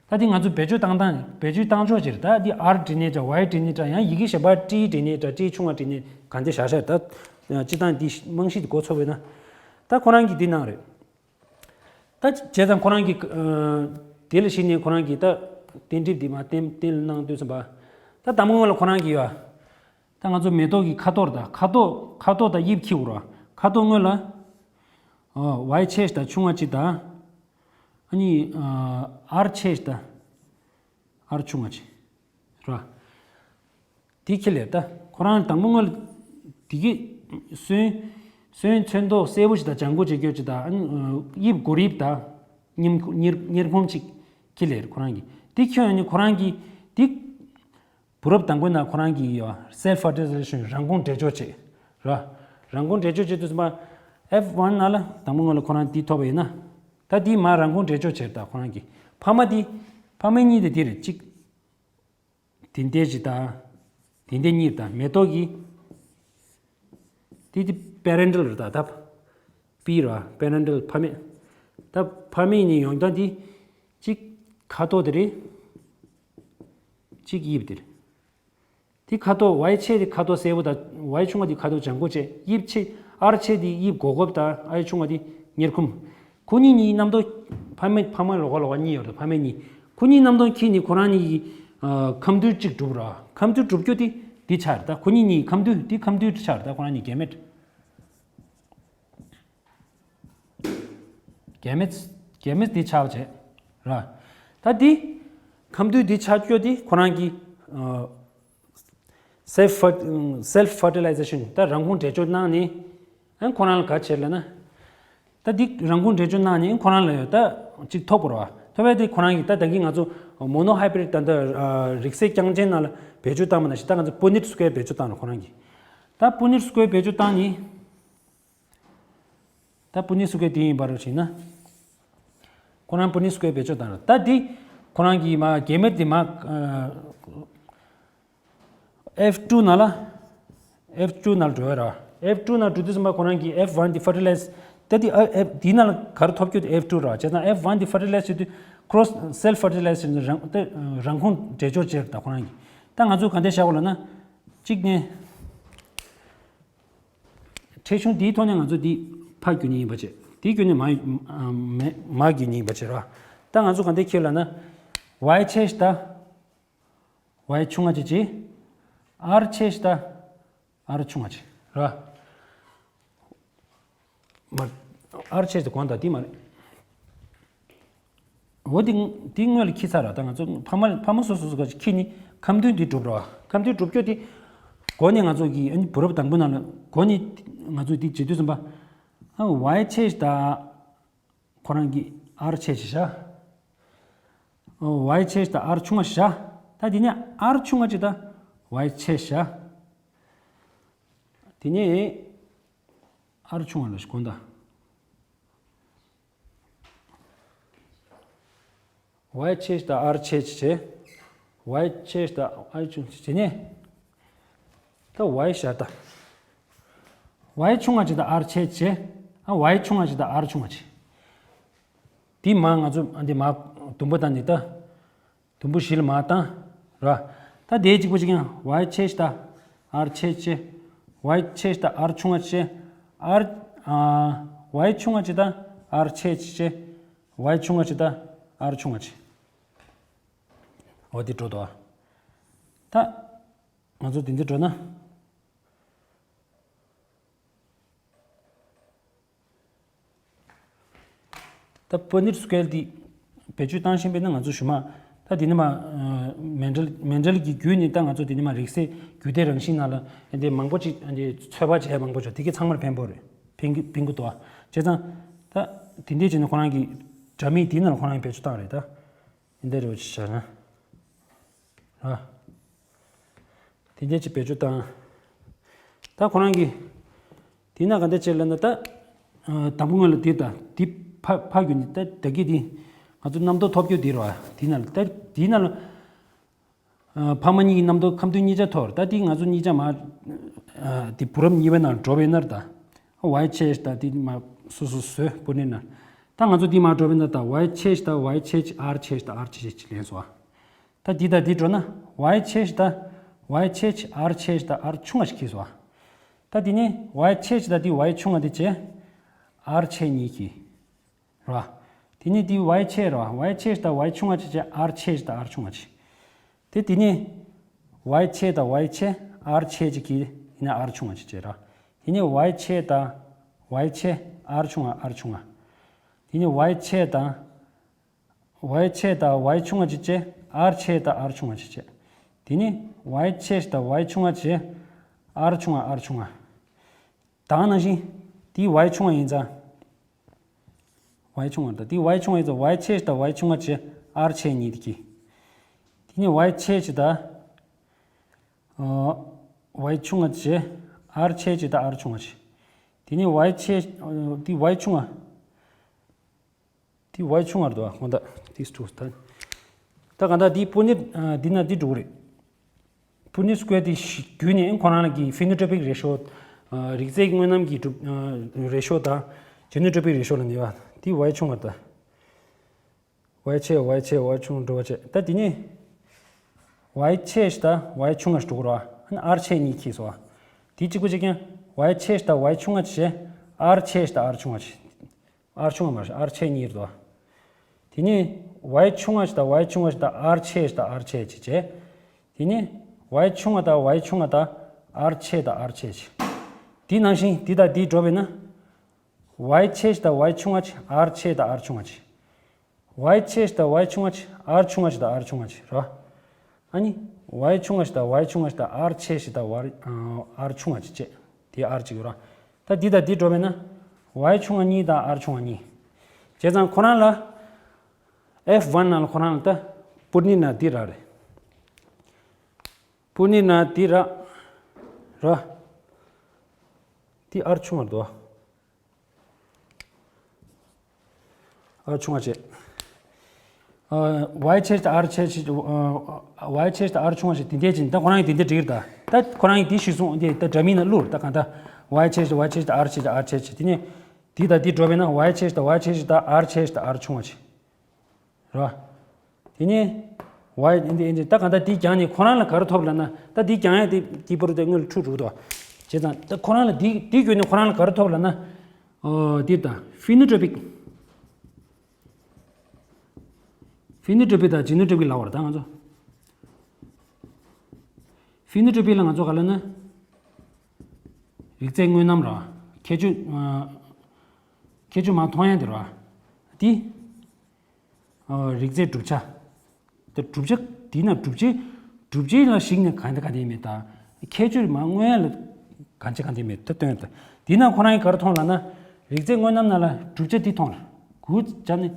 ད་དེ་ང་ཚོ་བེད་སྤྱོད་བཏང་སྟངས་བེད་སྤྱོད་བཏང་ཕྱོགས་ཅིག་ད་དེ་ཨར་བྲིས་ནས་འདྲ་ཝའི་བྲིས་ནས་འདྲ་ཡང་ཡི་གེ་གཞན་པ་ཏྲི་བྲིས་ནས་འདྲ་ཏྲི་ཆུང་བ་བྲིས་ནས་གང་དེ་བཞག་བཞག་ད། སྤྱི་བཏང་དེ་རྨང་གཞི་དེ་འགོ་ཚུགས་པས་ན། ད་ཁོ་རང་གིས་འདི་གནང་རེད། ད་བྱས་ཙང་ཁོ་རང་གིས། དེ་ལ་གཞིགས་ནས་ཁོ་རང་གིས་ད་གཏན་འབྲེལ་འདི་མ་གཏན་གཏན་ལ་གནང་དུས་ཙམ་པ། ད་དང་པོ་སྔོན་ལ་ཁོ་རང་གིས་ཡོད། ད་ང་ཚོ་མེ་ཏོག་གི་ཁ་དོག་དང་ཁ་དོག་ཁ་དོག་དང་དབྱིབས་ཁྱི་བོ་ར། ཁ་དོག་སྔོན་ལ། ཝའི་ཆེ་ཞིག་དང་ཆུང་བ་གཅིག་དང་། ཨ་ནི། ཨར་ཆེ་ཞིག་དང་། ཨར་ཆུང་བ་གཅིག་ར། དེ་ཁྱི་ལས་ད་ཁོ་རང་དང་པོ་སྔོན་ལ་དེ་གི་སོན། སོན་ཚོན་མདོག་སེར་པོ་ཞིག་དང་ལྗང་གུ་བྱེད་རྒྱུ་ཅིག་དང་། དབྱིབས་སྒོར་དབྱིབས་དང་། གཉེར་གཉེར་གཉེར་ཁུམ་གཅིག་ཁྱི་ལས་ཁོ་རང་གིས་དེ་ཁྱོད་ནི་ཁོ་རང་གིས་དེ། བུ་རབས་དང་པོའི་ནང་ཁོ་རང་གིས་ཡོད་སེལ་ཕར་ཊི་ལའི་ཟེ་ཤན་རང་ཁོངས་འདྲེས་སྦྱོར་བྱེད། ར། རང་ཁོངས་འདྲེས་སྦྱོར་བྱེད་དུས་ཙམ་པ། ཨེཕ་ཝན་ནང་ལ་དང་པོ་སྔོན་ལ་ཁོ་རང་དེ་ཐོབ་པ་ཡིན་ན། ད་དེ་མ་རང་ཁོངས་འདྲེས་སྦྱོར་བྱེད་ད་ཁོ་རང་གིས་ཕ་མ་དེ། ཕ་མ་གཉིས་དེ་དེ་རེད་གཅིག་དེ་འདྲའི་གཅིག་དང་། དེ་འདྲའི་གཉིས་དང་མེ་ཏོག་གི། དེ་དེ་པེ་རེན་ཊལ་རེད་ད་ད། པི་ར་པེ་རེན་ཊལ་ཕ་མེས། ད་ཕ་མེས་ནས་ཡོང་སྟངས་དེ། གཅིག་ཁ་དོག་དེ་རེད། གཅིག་དབྱིབས་དེ་རེད། དེ་ཁ་དོག་ཝའི་ཆེ་དེ་ཁ་དོག་སེར་པོ་དང་ཝའི་ཆུང་བ་དེ་ཁ་དོག་ལྗང་གུ་བྱས། དབྱིབས་ཆེ་ཨར་ཆེ་དེ་དབྱིབས་སྒོར་སྒོར་དང་ཨའི་ཆུང་བ་དེ་གཉེར་ཁུམ། ཁོ་གཉིས་གཉིས་རྣམ་རྟོག་ཕ་མེས་ཕ་མ་ལོགས་ཀ་ལོགས་ཀ་གཉིས་ཡོད་རེད་ཕ་མེས་གཉིས། ཁོ་གཉིས་རྣམ་རྟོག་ཁྱི་ནི་ཁོ་རང་གཉིས་ཀྱི། ཁམས་འདུས་གཅིག་གྲུབ་ར། ཁམས་འདུས་གྲུབ་རྒྱུ་དེ་འདི་ཆགས་རེད་ད་ཁོ་གཉིས་གཉིས་ཁམས་འདུས་དེ་ཁམས་འདུས་ཆགས་རེད་ད་ཁོ་རང་གཉིས་གེ་མེཊ། གེ་མེཊ་གེ་མེཊ་འདི་ཆགས་བྱས། ར། ད་འདི། ཁམས་འདུས་འདི་ཆགས་རྒྱུ་དེ་ཁོ་རང་གི། སེལ་ཕ་སེལ་ཕར་ཊི་ལའི་ཟེ་ཤན་ད་རང་ཁོངས་འདྲེས་སྦྱོར་གནང་ནས། ཨན་ཁོ་རང་ལ་ག་བྱེད་ལབ་ན། ད་འདི་རང་ཁོངས་འདྲེས་སྦྱོར་གནང་ནས་ཁོ་རང་ལ་ཡོད་ད་གཅིག་ཐོབ་དགོས་ར་བ། ཐོབ་པ་དེ་ཁོ་རང་གིས་ད་ད་གིན་ང་ཚོ་མོ་ནོ་ཧའི་བྷི་རིཌ་ད་ད་རིགས་སྲས་རྐྱང་ཅན་ནང་ལ་བེད་སྤྱོད་བཏང་བ་ནང་བཞིན་ད་ང་ཚོ་པུ་ནེཊ་སི་ཀོ་ཡར་བེད་སྤྱོད་བཏང་ར་ཁོ་རང་གིས། ད་པུ་ནེཊ་སི་ཀོ་ཡར་བེད་སྤྱོད་བཏང་ནས། ད་པུ་ནེཊ་སི་ཀོ་ཡར་དེ་ཡིན་པར་བྱས་ན། ཁོ་རང་པུ་ནེཊ་སི་ཀོ་ཡར་བེད་སྤྱོད་བཏང་ར་ད་འདི། ཁོ་རང་གིས་མ་གེ་མེཊ་དེ་མ། ཨེཕ་ཊུ་ནང་ལ། ཨེཕ་ཊུ་ནང་ལ་འགྲོ་ཡ་ར། ཨེཕ་ཊུ་ནང་འགྲོ་དུས་ཙམ་པ་ཁོ་རང་གིས་ཨེཕ་ཝན་དེ་ཕར་ཊི་ལའི་ཟེ། ད་དེ་ཨ་ཨེཕ་དེ་ནང་ལ་ག་རེ་ཐོབ་རྒྱུ་དེ་ཨེཕ་ཊུ་ར། བྱས་ཙང་ཨེཕ་ཝན་དེ་ཕར་ཊི་ལའི་ཟེ་བྱེད་དུས་ཁོ་རང་སེལ་ཕར་ཊི་ལའི་ཟེ་བྱེད་དུས་རང་ད་རང་ཁོངས་འདྲེས་སྦྱོར་བྱས་ར་ད་ཁོ་རང་གིས། ད་ང་ཚོ་ག་འདྲ་བྱ་དགོས་ལབ་ན། གཅིག་ནས། ཕྲད་གཞུང་འདིའི་ཐོག་ནས་ང་ཚོ་འདི་ཕར་བསྒྱུར་ནི་ཡིན་པ་བྱས། འདི་བསྒྱུར་ནས་མ་མ་མ་བསྒྱུར་ནི་ཡིན་པ་བྱས་ར། ད་ང་ཚོ་ག་འདྲ་ཁྱེར་ལབ་ན། ཝའི་ཆེ་ཞིག་ད། ཝའི་ཆུང་ང་ཅིག་ཅིག་ཨར་ཆེ་ཞིག་ད། ཨར་ཆུང་ང་ཅིག་ར། མ། ཨར་ཆེ་ཞིག་ད་གོང་ད་འདི་མ་རེད། འོ་འདི་འདི་སྔོན་ལ་ཁྱི་ཚར་ར་ད་ང་ཚོ་ཕ་མ་ཕ་མ་སོ་སོ་སོ་ག་ཅིག་ཁྱི་ནི་ཁམས་འདུས་འདི་གྲུབ་ར་བ། ཁམས་འདུས་གྲུབ་རྒྱུ་འདི། འགོ་ནས་ང་ཚོ་གི་ཨ་ནི་བུ་རབས་དང་པོ་ནང་ལ་འགོ་ནས་ང་ཚོ་འདི་བྱེད་དུས་ཙམ་པ། ཨ་ཝའི་ཆེ་ཞིག་ད། ཁོ་རང་གི་ཨར་ཆེ་ཞིག་བཞག་ཝའི་ཆེ་ཞིག་ད་ཨར་ཆུང་ང་ཞིག་བཞག་ད་འདི་ནས་ཨར་ཆུང་ང་ཅིག་ད་ཝའི་ཆེ་ཞིག་བཞག་དེ་ནས་ཨར་ཆུང་བ་ལ་ཞིག་གོ་ད། ཝའི་ཆེ་ཞིག་དང་ཨར་ཆེ་ཆེ། ཝའི་ཆེ་ཞིག་དང་ཨར་ཆུང་ཆེ་ནས། ད་ཝའི་ཤར་ད། ཝའི་ཆུང་བ་ཅིག་དང་ཨར་ཆེ་ཆེ། ཨ་ཝའི་ཆུང་བ་ཅིག་དང་ཨར་ཆུང་བ་ཅིག་དེ་མ་ང་ཚོ་འདི་མ་དུམ་བུ་དང་འདི་ད། དུམ་བུ་བཞི་ལ་མ་བཏང་། ར། ད་དེའི་གཅིག་པ་གཅིག་ཡང་ཝའི་ཆེ་ཞིག་དང་ཨར་ཆེ་ཆེ། ཝའི་ཆེ་ཞིག་དང་ཨར་ཆུང་བ་ཆེ། ཨར། ཨ། ཝའི་ཆུང་བ་ཆེ་དང་ཨར་ཆེ་ཆེ། ཝའི་ཆུང་བ་ཆེ་དང་ཨར་ཆུང་བ་ཆེ། འོ་དེ་འགྲོ་འདུག་ད་ང་ཚོ་དེ་འདྲ་འགྲོ་ན། ད་པུ་ནིར་སི་ཀུ་ཨེར་འདི་བེད་སྤྱོད་བཏང་བཞིན་པས་ན། ང་ཚོ་གཞུག་མ་ད་འདི་ནི་མ་མེན་ཌལ་མེན་ཌལ་གྱི་བརྒྱུད་ནས་ད་ང་ཚོ་འདི་ནི་མ་རིགས་སའི་རྒྱུད་སྡེ་རང་བཞིན་ནང་ལ་འདི་མང་པོ་ཅིག་འདི་ཚོད་དཔག་བྱས་མང་པོ་ཅིག་དེ་གི་ཚང་མར་ཕན་པོ་རེད། ཕན་གི་ཕན་གི་འདུག་ཨ། བྱས་ཙང་ད་དེ་འདྲས་བྱས་ནས་ཁོ་རང་གི་དྲ་མིག་འདི་ནང་ལ་ཁོ་རང་གི་བེད་སྤྱོད་བཏང་རེད། ད་འདི་འདྲས་རེད་བྱས་ན། ཨ། དེ་འདྲ་ཅིག་བེད་སྤྱོད་བཏང་། ད་ཁོ་རང་གིས་དེ་ན་ག་འདྲ་བྱས་ལབ་ན། ད་དང་པོ་ང་ལ་དེ་དང་དེ་ཕ་ཕ་རྒྱུ་ནི་ད་ད་གི་དེ་ང་ཚོ་རྣམ་རྟོག་ཐོབ་རྒྱུ་དེ་རེད་བ། དེ་ན་ད་དེ་ན་ལ་ཕ་མ་གཉིས་ཀྱི་རྣམ་རྟོག་ཁམས་དོན་གཉིས་ཆ་ཐོབ། ད་དེ་ང་ཚོ་གཉིས་ཆ་མ་དེ་བུ་རམ་གཉིས་པའི་ནང་འགྲོ་བའི་ནར་ད་ཝའི་ཆེ་ཞིག་ད་དེ་མ་སོ་སོ་བཟོས་པུ་ནི་ན། ད་ང་ཚོ་དེ་མ་འགྲོ་བའི་ནར་ད་ཝའི་ཆེ་ཞིག་ད་ཝའི་ཆེ་ཆེ་ཨར་ཆེ་ཞིག་ད་ཨར་ཆེ་ཆེ་ལེན་སོ། ད་འདི་དང་འདི་འགྲོ་ན་ཝའི་ཆེ་ཞིག་ད་ཝའི་ཆེ་ཆེ་ཨར་ཆེ་ཞིག་ད་ཨར་ཆུང་བ་ཞིག་གིས་སོ། ད་འདི་ནི་ཝའི་ཆེ་ཞིག་ད་འདི་ཝའི་ཆུང་བ་འདི་བྱས། ཨར་ཆེ་གཉིས་ཀྱིས། ར། འདི་ནི་འདི་ཝའི་ཆེ་ར། ཝའི་ཆེ་ཞིག་ད་ཝའི་ཆུང་བ་ཞིག་བྱས། ཨར་ཆེ་ཞིག་ད་ཨར་ཆུང་བ་ཞིག་དེ་འདི་ནི་ཝའི་ཆེ་ད་ཝའི་ཆེ་ཨར་ཆེ་ཞིག་གིས་ཡིན་ན་ཨར་ཆུང་བ་ཞིག་བྱས་ར། འདི་ནི་ཝའི་ཆེ་ད་ཝའི་ཆེ་ཨར་ཆུང་བ་ཨར་ཆུང་བ། འདི་ནི་ཝའི་ཆེ་ད། ཝའི་ཆེ་དང་ཝའི་ཆུང་བ་ཅིག་བྱས། ཨར་ཆེ་དང་ཨར་ཆུང་བ་ཅིག་བྱས། དེ་ནི་ཝའི་ཆེ་དང་ཝའི་ཆུང་བ་བྱས། ཨར་ཆུང་བ་ཨར་ཆུང་བ། ད་ག་ནང་བཞིན་དེའི་ཝའི་ཆུང་བ་ཡིན་ཙང་། ཝའི་ཆུང་བ་དང་དེའི་ཝའི་ཆུང་བ་ཡིན་ཙང་། ཝའི་ཆེ་དང་ཝའི་ཆུང་བ་བྱས། ཨར་ཆེ་གཉིས་དེ་གི། དེ་ནི་ཝའི་ཆེ་ཅིག་དང་། ཝའི་ཆུང་བ་བྱས། ཨར་ཆེ་ཅིག་དང་ཨར་ཆུང་བ་བྱས། དེ་ནི་ཝའི་ཆེ། དེའི་ཝའི་ཆུང་བ། དེ་ཝའི་ཆུང་བར་འདུག་ཨ། ཁོང་ད་དེ་སུ་ད། ད་གང་ལྟར་དེའི་པུ་ནིར་འདི་ན་འདི་འགྲོ་གི་རེད། པུ་ནིར་སི་ཀུ་ཨེར་དེ་བརྒྱུད་ནས་ཁོ་རང་ལ་གི་ཕི་ནོ་ཊོ་པིག་རེ་ཤོ། རིགས་རྫས་ཀྱི་དངོས་རྣམ་གྱི་གྲུབ་རེ་ཤོ་དང་། ཇི་ནོ་ཊོ་པིག་རེ་ཤོ་ལ་ནི་བ། དེ་ཝའི་ཆུང་བར་ད། ཝའི་ཆེ་ཝའི་ཆེ་ཝའི་ཆུང་འགྲོ་བ་བྱས། ད་དེ་ནས་ཝའི་ཆེ་ཞིག་ད་ཝའི་ཆུང་བ་ཞིག་འགྲོ་གི་རེད་བ། ཨར་ཆེ་གཉིས་ཁྱེར་སོང་བ། དེ་གཅིག་པ་གཅིག་ཀྱང་ཝའི་ཆེ་ཞིག་ད་ཝའི་ཆུང་བ་བྱས། ཨར་ཆེ་ཞིག་ད་ཨར་ཆུང་བ་བྱས། ཨར་ཆུང་བ་མ་རེད། ཨར་ཆེ་གཉིས་རེད་དོ། དེ་ནས་ཝའི་ཆུང་བ་ཞིག་དང་ཝའི་ཆུང་བ་ཞིག་དང་ཨར་ཆེ་ཞིག་དང་ཨར་ཆེ་ཞིག་བྱས། དེ་ནས་ཝའི་ཆུང་བ་དང་ཝའི་ཆུང་བ་དང་ཨར་ཆེ་དང་ཨར་ཆེ་ཞིག་དེ་ནང་བཞིན་དེ་དང་དེ་འགྲོ་བས་ན། ཝའི་ཆེ་ཞིག་དང་ཝའི་ཆུང་བ་ཞིག་ཨར་ཆེ་དང་ཨར་ཆུང་བ་ཞིག་ཝའི་ཆེ་ཞིག་དང་ཝའི་ཆུང་བ་ཞིག་ཨར་ཆུང་བ་ཞིག་དང་ཨར་ཆུང་བ་ཞིག་རེད་བ། ཨ་ནི། ཝའི་ཆུང་བ་ཞིག་དང་ཝའི་ཆུང་བ་ཞིག་དང་ཨར་ཆེ་ཞིག་དང་ཝར་ཨར་ཆུང་བ་ཞིག་བྱས། དེ་ཨར་གཅིག་ཡོད་ར། ད་འདི་དང་འདི་འགྲོ་བས་ན། ཝའི་ཆུང་བ་གཉིས་དང་ཨར་ཆུང་བ་གཉིས། བྱས་ཙང་ཁོ་རང་ལ། ཨེཕ་ཝན་ནང་ལ་ཁོ་རང་ལ་ད། པུ་ནི་ན་འདི་ར་རེད། པུ་ནི་ན་འདི་ར། ར། འདི་ཨར་ཆུང་བར་འདུག་ཨར་ཆུང་བ་བྱས། ཝའི་ཆེ་ཞིག་ཨར་ཆེ་ཞིག་ཝའི་ཆེ་ཞིག་ཨར་ཆུང་བ་ཞིག་དེ་འདྲས་ཅིག་ད་ཁོ་རང་གིས་དེ་འདྲས་བྲིས་ད། ད་ཁོ་རང་གིས་དེ་གཞིར་བཟུང་དེ་ད་འདྲ་མིན་ན་བླུགས་ད་གང་ལྟར། ཝའི་ཆེ་ཞིག་ཝའི་ཆེ་ཞིག་ཨར་ཆེ་ཞིག་ཨར་ཆེ་ཞིག་དེ་ནས། དེ་དང་དེ་འགྲོ་བས་ན་ཝའི་ཆེ་ཞིག་དང་ཝའི་ཆེ་ཞིག་དང་ཨར་ཆེ་ཞིག་དང་ཨར་ཆུང་བ་ཞིག་རེད་བ། དེ་ནས། ཝའི་འདི་འདི་ད་གང་ལྟར་འདི་རྒྱང་ནས་ཁོ་རང་ལ་ག་རེ་ཐོབ་ལབ་ན། ད་འདི་རྒྱང་ཡ་དེ་དེ་བར་དུ་དངུལ་འཁྲུ་རུ་དོ། བྱས་ཙང་ད་ཁོ་རང་ལ་འདི་འདི་བརྒྱུད་ནས་ཁོ་རང་ལ་ག་རེ་ཐོབ་ལབ་ན། ཨོ་འདི་ད་ཕི་ནོ་ཊོ་པིག་ཕི་ནོ་ཊོ་པིག་དང་ཇི་ནོ་ཊོ་པིག་ལབ་པ་རེད་ད་ང་ཚོ། ཕི་ནོ་ཊོ་པིག་ལ་ང་ཚོ་ག་ལབ་ན། རིགས་རྫས་དངོས་རྣམ་ར། ཁྱད་ཆོས། ཁྱད་ཆོས་མར་མཐོང་ཡ་དེ་ར། འདི། རིགས་རྫས་གྲུབ་ཆ། ད་གྲུབ་ཆ་འདི་ན་གྲུབ་ཆའི། གྲུབ་ཆའི་ལ་གཞིགས་ནས་གང་དེ་གང་དེ་མེད་ད། ཁྱད་ཆོས་མ་མངོན་ཡ་ལ་གང་ཆེ་གང་དེ་མེད་ད་སྟོན་ད། འདི་ན་ཁོ་རང་གིས་ག་རེ་མཐོང་ལབ་ན། རིགས་རྫས་དངོས་རྣམ་ནང་ལ་གྲུབ་ཆ་འདི་མཐོང་ལ། དགུ་ཆ་ནི།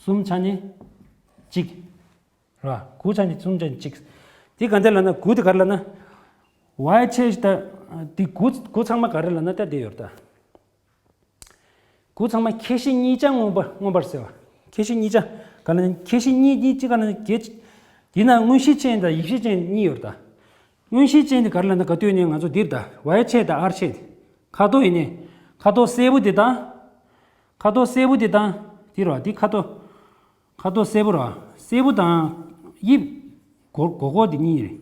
གསུམ་ཆ་ནི། གཅིག་ར། དགུ་ཆ་ནི་གསུམ་ཆ་ནི་གཅིག་འདི་གང་དེ་ལབ་ན་དགུ་དེ་ག་རེ་ལབ་ན། ཝའི་ཆེ་ཞིག་ད། འདི་དགུ་དགུ་ཚང་མ་ག་རེ་ལབ་ན་ད་འདི་ཡོད་རེད་ད། དགུ་ཚང་མ་ཁྱད་གཞི་གཉིས་ཆ་མངོན་པ་མངོན་པར་གསལ་བ། ཁྱད་གཞི་གཉིས་ཆ་ག་ལ་ནི་ཁྱད་གཞི་གཉིས་གཉིས་གཅིག་ག་ལ་ནི་བརྒྱད་དེ་ན་དངོས་གཞི་ཅན་དང་ཡིབ་གཞི་ཅན་གཉིས་ཡོད་རེད་ད། དངོས་གཞི་ཅན་དེ་ག་རེ་ལབ་ན་ག་དུས་ནས་ང་ཚོ་འདིར་ད་ཝའི་ཆད་དང་ཨར་ཆད་དེ་ཁ་དོག་ཡིན་ནས་ཁ་དོག་སེར་པོ་དེ་དང་། ཁ་དོག་སེར་པོ་དེ་དང་། དེ་རོ་དེ་ཁ་དོག་ཁ་དོག་སེར་པོ་ར། སེར་པོ་དང་དབྱིབས་སྒོར་སྒོར་སྒོར་དེ་གཉིས་རེད།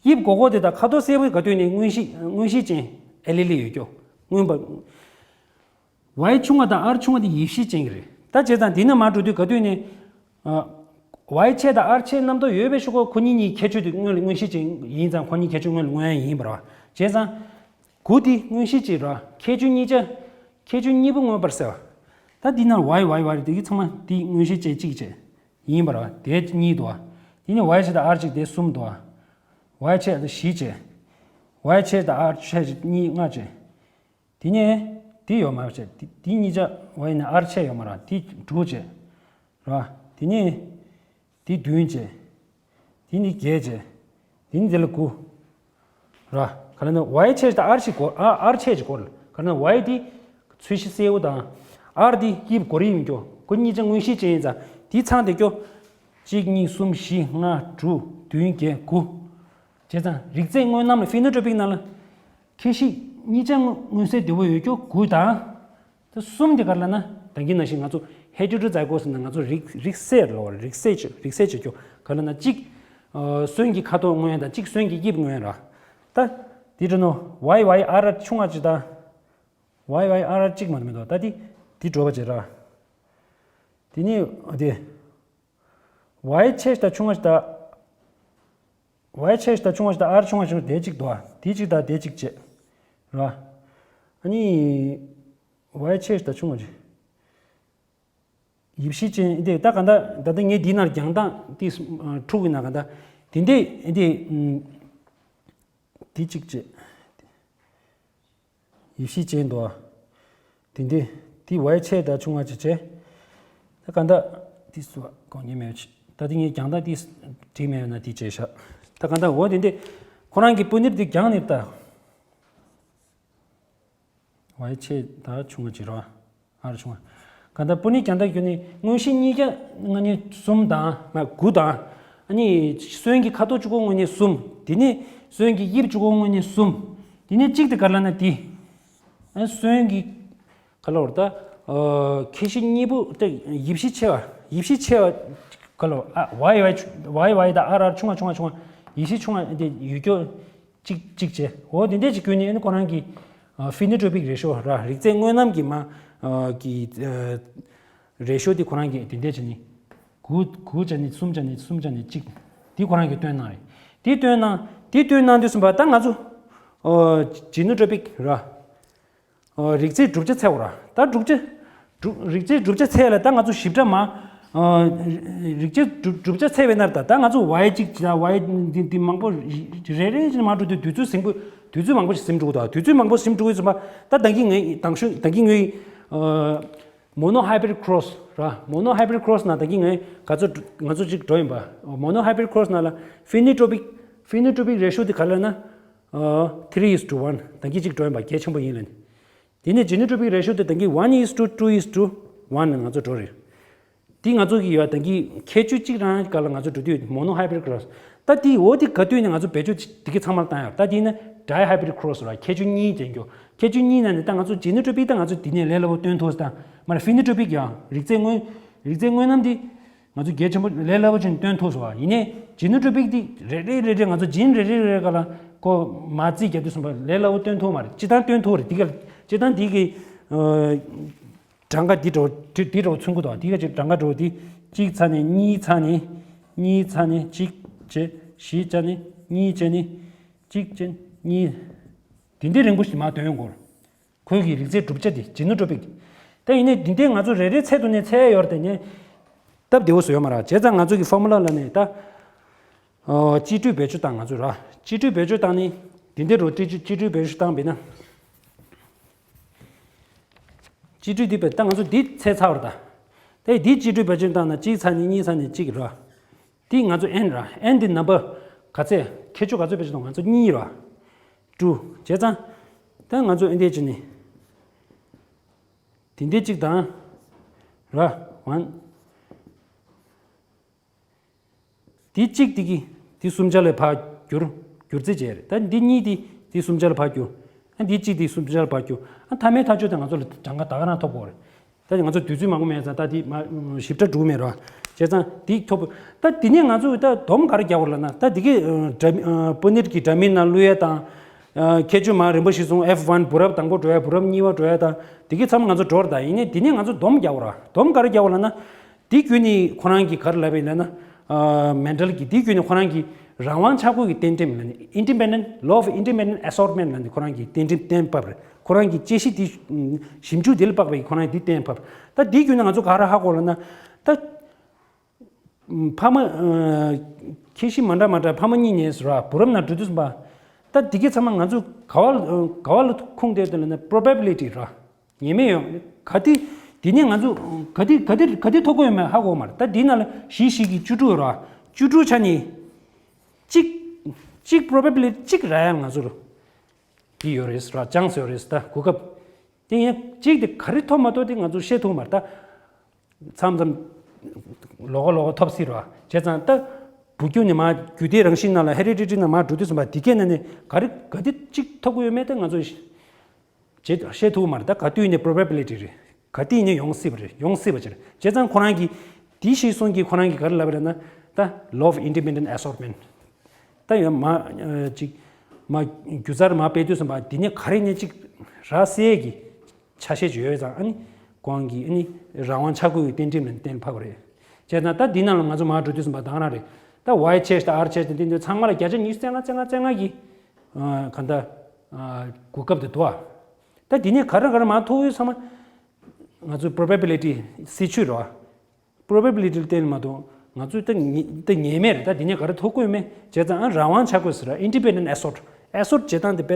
དབྱིབས་སྒོར་སྒོར་དེ་དང་ཁ་དོག་སེར་པོའི་ག་དུས་ནས་དངོས་གཞི་དངོས་གཞི་ཅན་ཨེ་ལི་ལི་ཡོད་ཀྱོ། མངོན་པ། ཝའི་ཆུང་བ་དང་ཨར་ཆུང་བ་དེ་ཡིབ་གཞི་ཅན་གྱི་རེད། ད་བྱས་ཙང་འདི་ན་མར་འགྲོ་དུས་ག་དུས་ནས། ཝའི་ཆད་དང་ཨར་ཆད་རྣམ་རྟོག་ཡོད་པའི་ཤོག་གོ་ཁོ་གཉིས་གཉིས་ཁྱད་ཆོས་དེ་དངོས་ལ་དངོས་གཞི་ཅན་ཡིན་ཙང་ཁོ་གཉིས་ཁྱད་ཆོས་དངོས་ལ་མངོན་ཡ་ཡིན་པ་རེད་བ། བྱས་ཙང་། དགུ་དེ་དངོས་གཞི་གཅིག་རེད་བ། ཁྱད་ཆོས་གཉིས་ཆ། ཁྱད་ཆོས་གཉིས་པོ་མངོན་པར་གསལ་བ། ད་འདི་ན་ཝའི་ཝའི་ཝའི་དེ་གི་ཚང་མ་དེ་དངོས་གཞི་ཅན་གཅིག་བྱས། ཡིན་པ་རེད་བ། དེ་གཉིས་འདུག་བ། དེ་ནི་ཝའི་ཆད་དང་ཨར་གཅིག་དེ་གསུམ་འདུག་བ། ཝའི་ཆད་དང་བཞི་བྱས། ཝའི་ཆད་དང་ཨར་ཆད་གཉིས་ལྔ་བྱས། དེ་ནས་དེ་ཡོད་མ་རེད་བྱས། དེ་དེ་གཉིས་ཆ་ཝའི་ནས་ཨར་ཆད་ཡོད་མ་རེད། དེ་དྲུག་བྱས། རེད་བ། དེ་ནས་དེ་བདུན་བྱས། དེ་ནི་བརྒྱད་བྱས། དེ་ནི་དེ་ལ་དགུ། ར། ག་ལ་ན་ཝའི་ཆད་དང་ཨར་ཆད་སྐོར། ཨ་ཨར་ཆད་ཀྱི་སྐོར། ག་ལ་ན་ཝའི་དེ་ཚོས་གཞི་སེར་པོ་དང་། ཨར་དེ་དབྱིབས་སྒོར་ཡིན་ཀྱོ། ཁོ་གཉིས་ཆ་དངོས་གཞི་ཅན་ཡིན་ཙང་དེ་ཚང་དེ་ཀྱོ། གཅིག་གཉིས་གསུམ་བཞི་ལྔ་དྲུག་བདུན་བརྒྱད་དགུ། བྱས་ཙང་རིགས་རྫས་དངོས་རྣམས་ལ་ཕི་ནོ་ཊོ་པིག་ནང་ལ། ཁྱད་གཞི་གཉིས་ཆ་མངོན་གསལ་དོད་པོ་ཡོད་ཀྱོ་དགུ་དང་། ད་གསུམ་དེ་ག་རེ་ལབ་ན་ད་གིན་ནང་བཞིན་ང་ཚོ་ཧེ་ཊི་རོ་ཛའི་གོ་སི་ཟེར་ན་ང་ཚོ་རིགས་རིགས་སྲས་ལ་རིགས་སྲས་བྱེད་རིགས་སྲས་བྱེད་རྒྱུ་ག་རེ་ལབ་ན་གཅིག་ཨ་སོན་གྱི་ཁ་དོག་མངོན་དང་གཅིག་སོན་གྱི་དབྱིབས་མངོན་ར། ད་དེ་འདྲ་ནོ་ཝའི་ཝའི་ཨར་ཨར་ཆུང་བ་ཅིག་དང་། ཝའི་ཝའི་ཨར་ཨར་གཅིག་མ་གཏོགས་མི་འདུག་ད་དེ་དེ་འགྲོ་བ་བྱེད་ར། དེ་ནི་དེ། ཝའི་ཆེ་ཞིག་དང་ཆུང་བ་ཞིག་དང་། ཝའི་ཆེ་ཞིག་དང་ཆུང་བ་ཞིག་དང་ཨར་ཆུང་བ་ཞིག་དེ་གཅིག་འདུག་ཨ། དེ་གཅིག་དང་དེ་གཅིག་བྱས། ར། ཨ་ནི། ཝའི་ཆེ་ཞིག་དང་ཆུང་བ་ཞིག་ཡིབ་གཞི་ཅན་དེ་ད་ག་འདྲ་ད་ལྟ་ངས་འདི་ནང་རྒྱང་ཐག་དེ་འཁྲུག་གི་ན་ག་འདྲ་དེ་འདྲས་དེ་དེ་གཅིག་བྱས། ཡིབ་གཞི་ཅན་འདུག་ཨ། དེ་འདི། དེ་ཝའི་ཆེ་དང་ཆུང་བ་ཅིག་བྱས། ད་ག་འདྲ། དེ་སུ་གོང་ཉེ་མེད་ཅི། ད་དེ་ངས་རྒྱང་ཐག་དེ་བྲིས་མེད་ན་དེ་བྱས་ཤག་ད་ག་འདྲ་འོ་དེ་འདི། ཁོ་རང་གི་སྤུ་ནིར་དེ་རྒྱང་ནི་ད། ཝའི་ཆེ་དང་ཆུང་བ་ཅིག་རོ། ཨར་ཆུང་བ། ག་འདྲ་སྤུ་ནིར་རྒྱང་ཐག་ཁྱོན་ནི་དངོས་གཞི་གཉིས་ཀ་ང་ནི་གསུམ་དང་མ་དགུ་དང་། ཨ་ནི་སོན་གྱི་ཁ་དོག་གཅིག་པོ་དངོས་གནས་གསུམ། དེ་ནི་སོན་གྱི་དབྱིབས་གཅིག་པོ་དངོས་གནས་གསུམ། དེ་ནས་གཅིག་དེ་ག་རེ་ལབ་ན་དེ། ཨ་སོན་གྱི། ག་ལ་བར་ད། ཁྱད་གཞི་གཉིས་པོ་ད་ཡིབ་གཞི་ཆེ་བ། ཡིབ་གཞི་ཆེ་བ། ག་ལ་བར་ཨ་ཝའི་ཝའི་ཆུ་ཝའི་ཝའི་ད་ཨར་ཨར་ཆུང་བ་ཆུང་བ་ཆུང་བ། ཡིབ་གཞི་ཆུང་བ་དེ་ཡོད་ཀྱོ། གཅིག་གཅིག་བྱས། འོ་དེ་འདྲས་ཅིག་ཀྱོ་ནི་ཨ་ནི་ཁོ་རང་གི་ཕི་ནོ་ཊོ་པིག་རེ་ཤོ་ར་རིགས་རྫས་དངོས་རྣམ་གྱི་མ་གི་རེ་ཤོ་དེ་ཁོ་རང་གི་དེ་འདྲས་བྱས་ནི། དགུ་དགུ་བྱས་ནི་གསུམ་བྱས་ནི་གསུམ་བྱས་ནི་གཅིག་དེ་ཁོ་རང་གིས་སྟོན་གནང་རེད། དེ་སྟོན་གནང་། དེ་སྟོན་གནང་དུས་ཙམ་པ་ད་ང་ཚོ། ཨོ། ཇི་ནོ་ཊོ་པིག་ར། ཨོ། རིགས་རྫས་གྲུབ་ཆ་འཚོལ་བ་ར། ད་གྲུབ་ཆ། གྲུབ་རིགས་རྫས་གྲུབ་ཆ་འཚོལ་ལ་ད་ང་ཚོ་ཞིབ་ཕྲ་མ། ཨོ། རིགས་རྫས་གྲུབ་གྲུབ་ཆ་འཚོལ་བའི་ནར་ད་ད་ང་ཚོ་ཝའི་གཅིག་ད་ཝའི་འདི་འདི་མང་པོ་རེ་རེ་ཅིག་མ་འགྲོ་དུས་དུས་ཚོད་ཟིན་པོ་དུས་ཚོད་མང་པོ་ཞིག་ཟིན་འགྲོ་གི་འདུག་དུས་ཚོད་མང་པོ་ཟིན་འགྲོ་གི་ཙམ་པ་ད་ད་གིན་ངས་དང་ཤོས་ད་གིན་ངས། ཨོ། མོ་ནོ་ཧའི་བི་རི་ཌི་ཁོ་རོ་སི་ར། མོ་ནོ་ཧའི་བི་རི་ཌི་ཁོ་རོ་སི་ནང་ད་གིན་ངས་ག་ཚོད་ང་ཚོ་གཅིག་འགྲོ་ཡིན་པ། མོ་ནོ་ཧའི་བི་རི་ཌི་ཁོ་རོ་སི་ནང་ལ་ཕི་ནོ་ཊོ་པིག་ཕི་ནོ་ཊོ་པིག་རེ་ཤོ་དེ་ག་ལ་ན། ཨ། three is to one ད་གིན་གཅིག་འགྲོ་ཡིན་པ་གལ་ཆེན་པོ་ཡིན་ལ་ནི། དེ་ནས་ཇི་ནོ་ཊོ་པིག་རེ་ཤོ་དེ་ད་གིན་one is to two is to one ང་ཚོ་འགྲོ་རེད། དེ་ང་ཚོ་གི་ཡོད་ད་གིན་ཁྱད་ཆོས་གཅིག་རང་ག་ལ་ང་ཚོ་འགྲོ་དུས་མོ་ནོ་ཧའི་བི་རི་ཌི་ཁོ་རོ་སི། ད་དེ་འོ་དེ་ག་དུས་ནས་ང་ཚོ་བེད་སྤྱོད་དེ་གི་ཚང་མར་བཏང་ཡོད། ད་དེ་ནི་ཌའི་ཧའི་བི་རི་ཌི་ཁོ་རོ་སི་ར་ཁྱད་ཆོས་གཉིས་ཅན་གྱོ། ཁྱད་ཆོས་གཉིས་ནང་ནས་ད་ང་ཚོ་ཇི་ནོ་ཊོ་པིག་ད་ང་ཚོ་དེ་ནས་ལས་སླ་པོ་སྟོན་ཐུབ་ས་དང་མ་ར་ཕི་ནོ་ཊོ་པིག་ཡང་རིགས་རྫས་དངོས་རིགས་རྫས་དངོས་རྣམ་དེ། ང་ཚོ་གལ་ཆེན་པོ་ལས་སླ་པོ་ཅན་སྟོན་ཐུབ་སོང་བ་ཡིན་ནའི་ཇི་ནོ་ཊོ་པིག་འདི་རེ་རེ་རེ་རེ་ང་ཚོ་ཇིན་རེ་རེ་རེ་ག་ལ་ཀོ་མ་རྩིས་རྒྱག་དུས་ཙམ་པ་ལས་སླ་པོ་སྟོན་ཐུབ་མ་རེད། སྤྱི་བཏང་སྟོན་ཐུབ་རེད། འདི་ག་སྤྱི་བཏང་འདི་གི་གྲངས་ཀ་འདི་འགྲོ་འདི་འདི་འགྲོ་ཚུན་གུ་དང་འདི་ག་ཅིག་གྲངས་ཀ་འགྲོ་འདི་གཅིག་ཚ་ནས་གཉིས་ཚ་ནས་གཉིས་ཚ་ནས་གཅིག་བྱས་བཞི་བྱས་ནས་གཉིས་བྱས་ནས་གཅིག་བྱས་གཉིས་འདི་འདི་རིང་པོ་ཞིག་མ་སྟོན་དགོས། ཁོའི་གི་རིགས་རྫས་གྲུབ་ཆ་དེ་ཇི་ནོ་ཊོ་པིག་ད་ཡིན་ནའི་འདི་འདྲའི་ང་ཚོ་རེ་རེ་ཚད་དུ་ནས་ཚད་ཡོད་རེད་དེ་ནས། སྟབས་བདེ་བོ་བཟོ་ཡོད་མ་རེད། བྱས་ཙང་ང་ཚོ་གི་ཕོར་མུ་ལ་ལ་ནས་ད། ཨོ། སྤྱི་འགྲོས་བེད་སྤྱོད་བཏང་ང་ཚོ་ར། སྤྱི་འགྲོས་བེད་སྤྱོད་བཏང་ནི། འདི་འདྲའི་རོ་སྤྱི་སྤྱི་འགྲོས་བེད་སྤྱོད་བཏང་བས་ན། སྤྱི་འགྲོས་འདི་བེད་ད་ང་ཚོ་འདི་ཚད་ཚར་བ་རེད་ད། དེ་འདི་སྤྱི་འགྲོས་བེད་སྤྱོད་བཏང་ན་གཅིག་ཚ་ནི་གཉིས་ཚ་ནི་གཅིག་ར། འདི་ང་ཚོ་ཨེན་ར། ཨེན་འདི་ནམ་བར་ག་ཚད་ཁྱད་ཆོས་ག་ཚོད་བེད་སྤྱོད་བཏང་ང་ཚོ་གཉིས་ར། ཊུ། བྱས་ཙང་། ད་ང་ཚོ་ཨེ་འདས་ཅི་ནི། དེ་འདས་གཅིག་དང་། ར། ཝན། འདི་གཅིག་འདི་གི་འདི་གསུམ་ཆ་ལ་ཕར་བསྒྱུར། བསྒྱུར་རྩིས་བྱས་རེད། ད་འདི་གཉིས་འདི་འདི་གསུམ་ཆ་ལ་ཕར་བསྒྱུར། ཨ་འདི་གཅིག་འདི་གསུམ་ཆ་ལ་ཕར་བསྒྱུར། ཨ་མཐའ་མའི་ཐག་གཅོད་དེ་ང་ཚོ་ལ་གྲངས་ཀ་ད་ག་རང་ཐོབ་དགོས་རེད། ད་ང་ཚོ་དུས་ཚོད་མང་པོ་མེད་ཙང་ད་འདི་མ་ཞིབ་ཕྲ་འགྲོ་གི་མེད་ར། བྱས་ཙང་འདི་ཐོབ། ད་འདི་ནས་ང་ཚོ་ད་སྡོམ་ག་རེ་རྒྱག་དགོས་ལབ་ན། ད་འདི་གི་ཨ་པུ་ནིཊ་གི་འདྲ་མིན་ནང་བླུག་ཡ་དང་། ཨ་ཁྱད་ཆོས་མ་རིམ་པ་གཞིར་བཟུང་ཨེཕ་ཝན་བུ་རབས་དང་པོ་འགྲོ་ཡ། བུ་རབས་གཉིས་པ་འགྲོ་ཡ་དང་། འདི་གི་ཚང་མ་ང་ཚོ་འགྲོ་ར། ད་ཡིན་ནའི་འདི་ནས་ང་ཚོ་སྡོམ་རྒྱག་དགོས་ར། སྡོམ་ག་རེ་རྒྱག་དགོས་ལབ་ན། དེ་བརྒྱུད་ནས་ཁོ་རང་གིས་ག་རེ་ལབ་པ་ཡིན་ལབ་ན། ཨ་མེན་ཌལ་གྱིས་དེ་བརྒྱུད་ནས་ཁོ་རང་གིས་རང་དབང་ཆག་སྒོ་གི་གཏན་ཁྲིམས་ལབ་ནས། Independent Law of Independent Assortment ལབ་ནས་ཁོ་རང་གིས་གཏན་ཁྲིམས་གཏན་ཕབ་རེད། ཁོ་རང་གིས་དཔྱད་གཞི་དེ་ཞིབ་འཇུག་དེ་ལ་དཔག་པའི་ཁོ་རང་གིས་དེ་གཏན་ཕབ། ད་དེ་བརྒྱུད་ནས་ང་ཚོ་ག་རེ་ཧ་གོ་ལབ་ན། ད་ཕ་མ་ཨ་ཁྱད་གཞི་མ་འདྲ་མ་འདྲ་ཕ་མ་གཉིས་ནས་ཟེར་བ་བུ་རབས་ནང་འགྲོ་དུས་ཙམ་པ། ད་དེ་གའི་ཚང་མ་ང་ཚོ་ག་བ་ག་བ་ལ་ཁུངས་གཏད་དེ་ལབ་ན། པོ་རོ་བེ་བི་ལི་ཊི་ར། ངེས་མེད་ཡོད། ག་དེ། དེ་ནས་ང་ཚོ་ག་དེ་ག་དེ་ག་དེ་ཐོབ་ཀྱི་ཡོད་མེད་ཧ་གོ་མ་རེད། ད་དེ་ནང་ལ་བཞི་བཞི་གིས་བཅུ་དྲུག་ར། བཅུ་དྲུག་ཆ་ནས་གཅིག་གཅིག་པོ་རོ་བེ་བི་ལི་ཊི་གཅིག་རག་ཡ་ང་ཚོར་དེ་ཡོད་རེད་ར། ཅན་སི་ཡོད་རེད། ད་གོ་སྐབས་དེ་ཡིན་གཅིག་དེ་ག་རེ་ཐོབ་མ་ཐོབ་དེ་ང་ཚོ་ཤེས་ཐུབ་མ་རེད། ད་མཚམས་མཚམས་ལོགས་ཀ་ལོགས་ཀ་ཐོབ་སྲིད་ར། བྱས་ཙང་ད་བུ་རྒྱུད་ནས་མར་རྒྱུད་སྡེ་རང་བཞིན་ནང་ལ་ཧེ་རི་ཌི་ཊི་ནང་མར་འགྲོ་དུས་ཙམ་པ་དེ་གའི་ནང་ནས་ག་རེ་ག་དེ་གཅིག་ཐོབ་ཀྱི་ཡོད་མེད་དེ་ང་ཚོ་བྱེད་ཤེས་ཐུབ་མ་རེད། ད་ག་དུས་ནས་པོ་རོ་བེ་བི་ལི་ཊི་རེད། ག་དུས་ནས་ཡོང་སྲིད་པ་རེད། ཡོང་སྲིད་པ་ཅིག་རེད། བྱས་ཙང་ཁོ་རང་གིས་དེ་ཤེས་སོང་གིས་ཁོ་རང་གིས་ག་རེ་ལབ་པ་རེད་ན། ད་Law of Independent Assortment ད་ཡང་མ་ཅིག་མ་རྒྱུ་རྩར་མ་སྤེལ་དུས་ཙམ་པ་དེ་ནས་ག་རེ་ནས་ཅིག་རག་སྲིད་ཀྱི་ཆ་ཤས་ཅིག་ཡོད་ཙང་། ཨ་ནི་ཁོང་གིས་ཨ་ནི་རང་དབང་ཆག་སྒོའི་གཏན་ཁྲིམས་ལ་གཏན་ཕབ་པ་རེད། བྱས་ཙང་ད་འདི་ནང་ལ་ང་ཚོ་མར་འགྲོ་དུས་ཙམ་པ་ད་ག་རང་རེད། ད་ཝའི་ཆེ་ཤི་དང་ཨར་ཆེ་ཤི་དང་དེ་འདྲ་ཚང་མ་ལ་བརྒྱ་ཆ་ཉི་ཤུ་རྩ་ལྔ་རྩ་ལྔ་རྩ་ལྔ་གི་ཨ་གང་ལྟར་ཨ་གོ་སྐབས་དེ་འདུག་ཨ། ད་དེ་ནས་ག་རེ་ག་རེ་མར་ཐོབ་ཡོད་ཚང་མ་ང་ཚོའི་པོ་རོ་བེ་བི་ལི་ཊི་སྲིད་བྱུས་རེད་བ། པོ་རོ་བེ་བི་ལི་ཊི་ལ་བརྟེན་མ་གཏོགས་ང་ཚོས་ད་ངེས་ད་ངེས་མེད་རེད། ད་དེ་ནས་ག་རེ་ཐོབ་ཀྱི་ཡོད་མེད། བྱས་ཙང་ཨ་རང་དབང་ཆག་དགོས་ཟེར་བ། Independent Assort། Assort་བྱེད་སྟངས་དེ་དཔེ་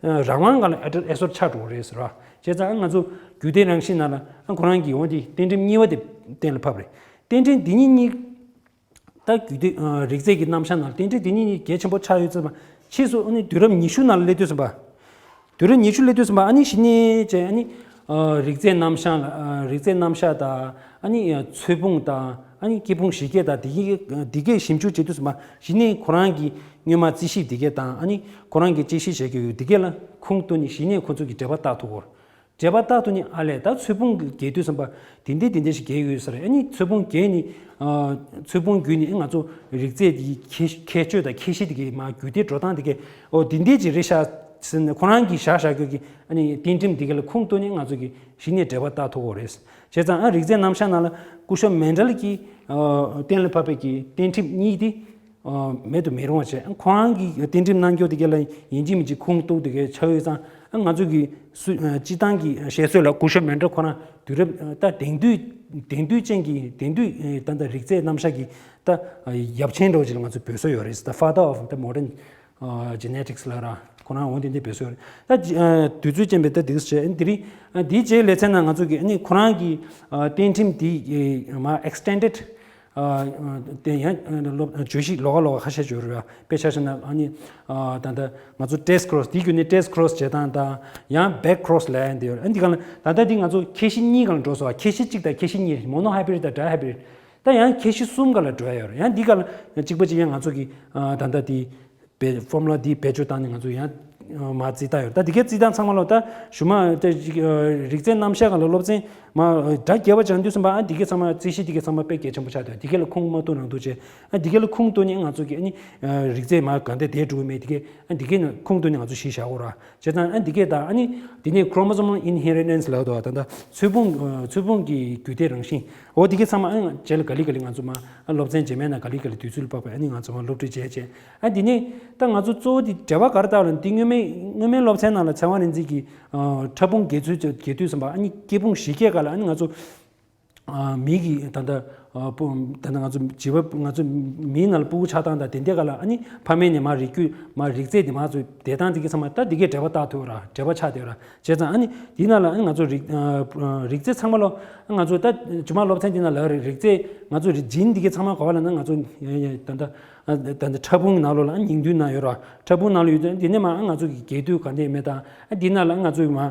རང་དབང་སྒང་ལ་Assort་ཆགས་འགྲོ་གི་རེད་ཟེར་བ། བྱས་ཙང་ཨ་ང་ཚོ་རྒྱུད་སྡེ་རང་བཞིན་ནང་ལ་ཨ་ཁོ་རང་གིས་འོ་དེ་གཏན་ཁྲིམས་གཉིས་པ་དེ་གཏན་ལ་ཕབ་རེད། གཏན་ཁྲིམས་འདི་གཉིས་གཉིས། ད་རྒྱུད་སྡེ་ཨ་རིགས་རྫས་ཀྱི་རྣམ་གཞག་ནང་གཏན་ཁྲིམས་འདི་གཉིས་གཉིས་གལ་ཆེན་པོ་ཆགས་ཡོད་ཙང་། ཕྱིས་སུ་ཨ་ནི་དུས་རབས་ཉི་ཤུ་ནང་ལ་སླེབས་དུས་ཙམ་པ། དུས་རབས་ཉི་ཤུ་སླེབས་དུས་ཙམ་པ་ཨ་ནི་གཞི་ནས་བྱས་ཨ་ནི་ཨ་རིགས་རྫས་རྣམ་གཞག་ལ་ཨ་རིགས་རྫས་རྣམ་གཞག་དང་། ཨ་ནི་ཚོས་ཕུང་དང་། ཨ་ནི་སྐྱི་བུང་གཞི་སྐྱེས་དང་། འདི་གི་འདི་གའི་ཞིབ་འཇུག་བྱེད་དུས་ཙམ་པ་གཞི་ནས་ཁོ་རང་གི་སྔོན་མ་རྩིས་ཞིབ་འདི་གས་དང་། ཨ་ནི་ཁོ་རང་གི་དཔྱད་གཞི་བྱེད་དགོས་འདི་གས་ལ་ཁུངས་གཏུགས་ནས་གཞི་ནས་ཁོ་ཚོ་གི་འགྲེལ་པ་བཏགས་ཐུབ་ཀྱི་ཡོད་རེད། འགྲེལ་པ་བཏགས་ཐུབ་ནས་ཨ་ལས་ད་ཚོས་ཕུང་གི་འགྱེལ་དུས་ཙམ་པ་དེ་འདྲས་དེ་འདྲས་ཞིག་འགྱེལ་ཡོད་ས་རེད། ཨ་ནི་ཚོས་ཕུང་འགྱེལ་ནས་ཨ་ཚོས་ཕུང་བརྒྱུད་ནས་ང་ཚོ་རིགས་རྫས་དེའི་ཁྱད་ཁྱད་ཆོས་དང་ཁྱད་གཞི་དེ་གའི་མར་རྒྱུད་སྡེ་འགྲོ་སྟངས་དེ་གའི་ཨོ་དེ་འདྲས་ཅིག་རེད་ཤག་ཟེར་ནས་ཁོ་རང་གིས་བཞག་བཞག་རྒྱུ་གི་ཨ་ནི་གཏན་ཁྲིམས་དེ་ག་ལ་ཁུངས་གཏུགས་ནས་ང་ཚོ་གིས་གཞི་ནས་འགྲེལ་པ་བཏགས་ཐུབ་ཀྱི་ཡོད་རེད། བྱས་ཙང་ཨ་རིགས་རྫས་རྣམ་གཞག་ནང་ལ་སྐུ་ཞབས་མན་ཌལ་གྱིས་ཨ་གཏན་ལ་ཕབ་པའི་གི་གཏན་ཁྲིམས་གཉིས་དེ་ཨ་མེད་དུ་མི་རུང་བ་བྱས། ཁོ་རང་གིས་གཏན་ཁྲིམས་གནང་རྒྱུ་དེ་ག་ལ་ཡིན་གཅིག་མིན་གཅིག་ཁུངས་གཏུགས་དེ་ག་ཆགས་ཡོད་ཙང་། ཨ་ང་ཚོ་གི་སུ་ཨ་སྤྱི་བཏང་གི་བཤད་སྲོལ་ལ་སྐུ་ཞབས་མན་ཌལ་ཁོ་རང་དུས་རབས་ཨ་ད་དེང་དུས་དེང་དུས་ཅན་གྱི་དེང་དུས་ཨ་ད་ལྟ་རིགས་རྫས་རྣམ་གཞག་གི་ད་ཡབ་ཆེན་འདྲ་བོ་ཅིག་ལ་ང་ཚོ་འབོད་སྲོལ་ཡོད་རེད། The father of the modern ཨ་genetics ལབ་ར། ཁོ་རང་འོ་དེ་འདྲ་འབོད་སྲོལ་ཡོད་རེད། ད་ཨ་དུས་ཚོད་ཅན་པའི་ད་དེ་བྱས་ཨ་དེ་རིང་ཨ་དེའི་རྗེས་ལེ་ཚན་ནང་ང་ཚོ་གི་ཨ་ནི་ཁོ་རང་གི་ཨ་གཏན་ཁྲིམས་དེ་ཨ་མ་extended ཨ་དེ་ཡང་སློབ་བརྗོད་གཞི་ལོགས་ཀ་ལོགས་ཀ་ཁ་ཤས་ཡོད་རེད་བ། དཔེ་ཆ་བཞག་ན་ཨ་ནི་ཨ་ད་ལྟ་ང་ཚོ་trace cross དེའི་བརྒྱུད་ནས་trace cross བྱེད་སྟངས་དང་། ཡང་back cross ལབ་ཡ་འདི་ཡོད་རེད། ཨ་འདི་ག་ལ་ད་ལྟ་འདི་ང་ཚོ་ཁྱད་གཞི་གཉིས་སྒང་ལ་འགྲོ་སོང་བ། ཁྱད་གཞི་གཅིག་དང་ཁྱད་གཞི་གཉིས། mono hybrid དང་dihybrid། ད་ཡང་ཁྱད་གཞི་གསུམ་སྒང་ལ་འགྲོ་ཡ་ཡོད་རེད། ཡང་འདི་ག་ལ་གཅིག་པ་གཅིག་ཡང་ང་ཚོ་གི་ཨ་ད་ལྟ་འདི་བེད་formula འདི་བེད་སྤྱོད་བཏང་ནས་ང་ཚོ་ཡང་མ་རྩིས་བཏང་ཡོད། ད་འདི་གའི་རྩིས་སྟངས་ཚང་མ་ལ་ད་གཞུག་མ་ད་རིགས་རྫས་རྣམ་གཞག་སྒང་ལ་སློབ་ཚན་མ་སྒྲ་རྒྱས་པ་སྦྱང་དུས་ཙམ་པ་ཨ་འདི་གའི་ཚང་མ་རྩིས་གཞི་འདི་གའི་ཚང་མ་དཔེ་གལ་ཆེན་པོ་ཆགས་འདུག་འདི་གའི་ལ་ཁུངས་མ་གཏུགས་ནང་འདུག་བྱས། ཨ་འདི་གའི་ལ་ཁུངས་གཏུགས་ནས་ང་ཚོ་གི་ཨ་ནི་རིགས་རྫས་མ་གང་དེ་དེ་འགྲོ་གི་མེད། འདི་གའི་ཨ་འདི་གའི་ནང་ཁུངས་གཏུགས་ནས་ང་ཚོ་གཞི་བཞག་དགོས་ར། བྱས་ཙང་ཨ་འདི་གས་དང་ཨ་ནི་འདི་ནས་chromosomal inheritance ལབ་འདུག་ད་ལྟ་ཚོས་ཕུང་ཚོས་ཕུང་གི་རྒྱུད་སྡེ་རང་བཞིན། འོ་འདི་གས་ཚང་མ་ཨ་རྗེས་ལ་ག་ལེ་ག་ལེ་ང་ཚོ་མ་ཨ་སློབ་ཚན་རྗེས་མའི་ནང་ག་ལེ་ག་ལེ་དུས་ཚོད་ལ་དཔག་པའི་ཨ་ནི་ང་ཚོ་མ་སློབ་ཁྲིད་བྱས་བྱས། ཨ་འདི་ནས་ད་ང་ཚོ་གཙོ་བོ་འདི་འགྲེལ་པ་ག་རེ་བཏང་ལ་འདི་སྔོན་མའི་སྔོན་མའི་སློབ་ཚན་ནང་ལ་ཚེ་དབང་རིག་འཛིན་གྱིས་ཕྲ་ཕུང་འགྱེལ་ཚུལ་འགྱེལ་དུས་ཙམ་པ་ཨ་ནི་སྐྱེ་ཕུང་གཞི་སྐྱེས་སྒང་ལ་ཨ་ནི་ང་ཚོ། ཨ་མི་གི་ད་ལྟ་ཨ་སྤུ་ད་ལྟ་ང་ཚོ་བྱིས་པ་ང་ཚོ་མིའི་ནང་ལ་སྤུ་གུ་ཆགས་སྟངས་དང་དེ་འདྲའི་སྒང་ལ་ཨ་ནི་ཕ་མའི་ནས་མར་རིགས་རྒྱུད་མར་རིགས་རྫས་དེ་མར་ཚུར་བསྡད་སྟངས་དེ་གི་ཚང་མ་ད་འདི་གས་འགྲེལ་པ་བཏགས་ཐུབ་ར། འགྲེལ་པ་ཆགས་བསྡད་ར། བྱས་ཙང་ཨ་ནི་འདི་ནང་ལ་ཨ་ནི་ང་ཚོ་རིགས་ཨ་རིགས་རྫས་ཚང་མ་ལོ་ང་ཚོ་ད་ཇུ་མ་སློབ་ཚན་འདི་ནང་ལ་རིགས་རིགས་རྫས་ང་ཚོ་རིགས་ཇིན་འདི་གས་ཚང་མ་ག་བ་ལ་ན་ང་ཚོ་ཡ་ཡ་ད་ལྟ་ ཨ་ད་ལྟ་ཕྲ་ཕུང་ནང་ལོགས་ལ་ཨ་ཉིང་རྡུལ་ནང་ཡོད་ར། ཕྲ་ཕུང་ནང་ལ་ཡོད་དུས་འདི་ནས་མ་ཨ་ང་ཚོ་གི་རྒྱས་བསྡུས་ག་འདྲ་མེད་དང་། ཨ་འདི་ནང་ལ་ཨ་ང་ཚོ་མ་ཨ་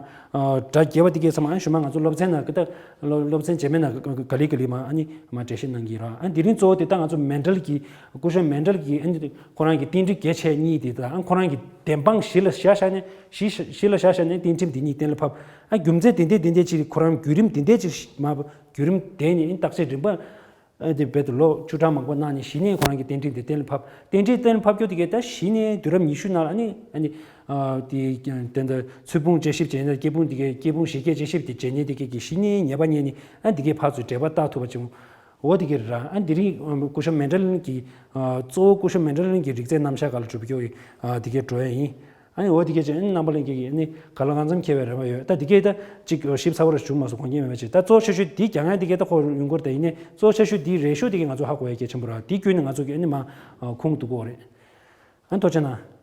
སྒྲ་རྒྱས་པ་འདི་གས་ཚང་མ་ཨ་གཞུག་མ་ང་ཚོ་སློབ་ཚན་ནང་གི་ད་སློབ་སློབ་ཚན་རྗེས་མའི་ནང་ག་ག་ལེ་ག་ལེ་མ་ཨ་ནི་མ་འགྲེལ་བཤད་གནང་གི་ར། ཨ་འདི་རིང་གཙོ་བོ་དེ་ད་ང་ཚོ་མེན་ཌལ་གྱི་སྐུ་ཞབས་མེན་ཌལ་གྱི་ཨ་ནི་ཁོ་རང་གི་རྟེན་འབྲེལ་གལ་ཆེ་གཉིས་དེ་དང་། ཨ་ཁོ་རང་གི་བདེན་དཔང་གཞི་ལ་བཞག་བཞག་ནས་གཞི་གཞི་ལ་བཞག་བཞག་ནས་རྟེན་ཁྲིམས་འདི་གཉིས་གཏན་ལ་ཕབ། ཨ་རྒྱུ་མཚན་དེ་འདྲས་དེ་འདྲས་ཅིག་ཁོ་རང་བརྒྱུད་རིམ་དེ་འདྲས་ཅིག་མ་བརྒྱུད་རིམ་དེ་ནས་བརྟག་དཔྱད་རིམ་པ། ཨ་དེ་རྦད་དེ་ལོ་བཅུ་ཕྲག་མང་པོ་གནང་ནས་གཞི་ནས་ཁོ་རང་གི་རྟེན་འབྲེལ་དེ་གཏན་ལ་ཕབ། རྟེན་འབྲེལ་གཏན་ལ་ཕབ་རྒྱུ་དེ་གས་ད་གཞི་ནས་དུས་རབས་ཉི་ཤུ་ནང་ལ་ཨ་ནི་ཨ་ནི་ཨ་དེ་དེ་འདྲ་ཚུལ་ཕུང་དཔྱད་ཞིབ་བྱས་ན་སྐྱེ་ཕུང་དེ་གས་སྐྱེ་ཕུང་གཞི་སྐྱེས་དཔྱད་ཞིབ་དེ་བྱས་ནས་དེ་གས་ཀྱི་གཞི་ནས་ཉེས་པ་རྙེད་ནས་ཨ་དེ་གས་ཕར་ཚུར་འབྲེལ་བ་བཏགས་ཐུབ་པ་བྱུང་། འོ་དེ་གས་ར། ཨ་དེ་རིང་སྐུ་ཞབས་མེན་ཌལ་གྱི་ཨ་གཙོ་བོ་སྐུ་ཞབས་མེན་ཌལ་གྱི་རིག་རྩལ་རྣམ་གཞག་སྒང་ལ་གྲུབ་རྒྱུ་ཡི་ཨ་དེ་གས་འགྲོ་ཡ་ཡིན། ཨ་ནི་འོ་དེ་གས་ཅན་རྣམ་པ་ལྷན་རྒྱས་ཀྱིས་ཨ་ནི་ག་ལ་གང་འཚམ་མཁས་པའི་རེ་བ་ཡོད། ད་དེ་གས་ད་ཅིག་ཞིབ་ཚགས་པོ་ར་བྱུང་མ་སོང་། དགོངས་འགལ་མེད་པ་ཅིག་ད་གཙོ་ཆེ་ཤོས་འདི་རྒྱག་ཡ་དེ་གས་ད་ཁོ་ཡོང་སྐོར་དེ་ཡིན་ནས་གཙོ་ཆེ་ཤོས་འདི་རེ་ཤོ་དེ་གས་ང་ཚོ་ཧ་གོ་ཡ་གལ་ཆེན་པོ་ར། དེ་བརྒྱུད་ནས་ང་ཚོ་གི་ཨ་ནི་མ་ཁུངས་གཏུག་དགོས་རེད། ཨ་ནི་ཐུགས་རྗེ་གནང་།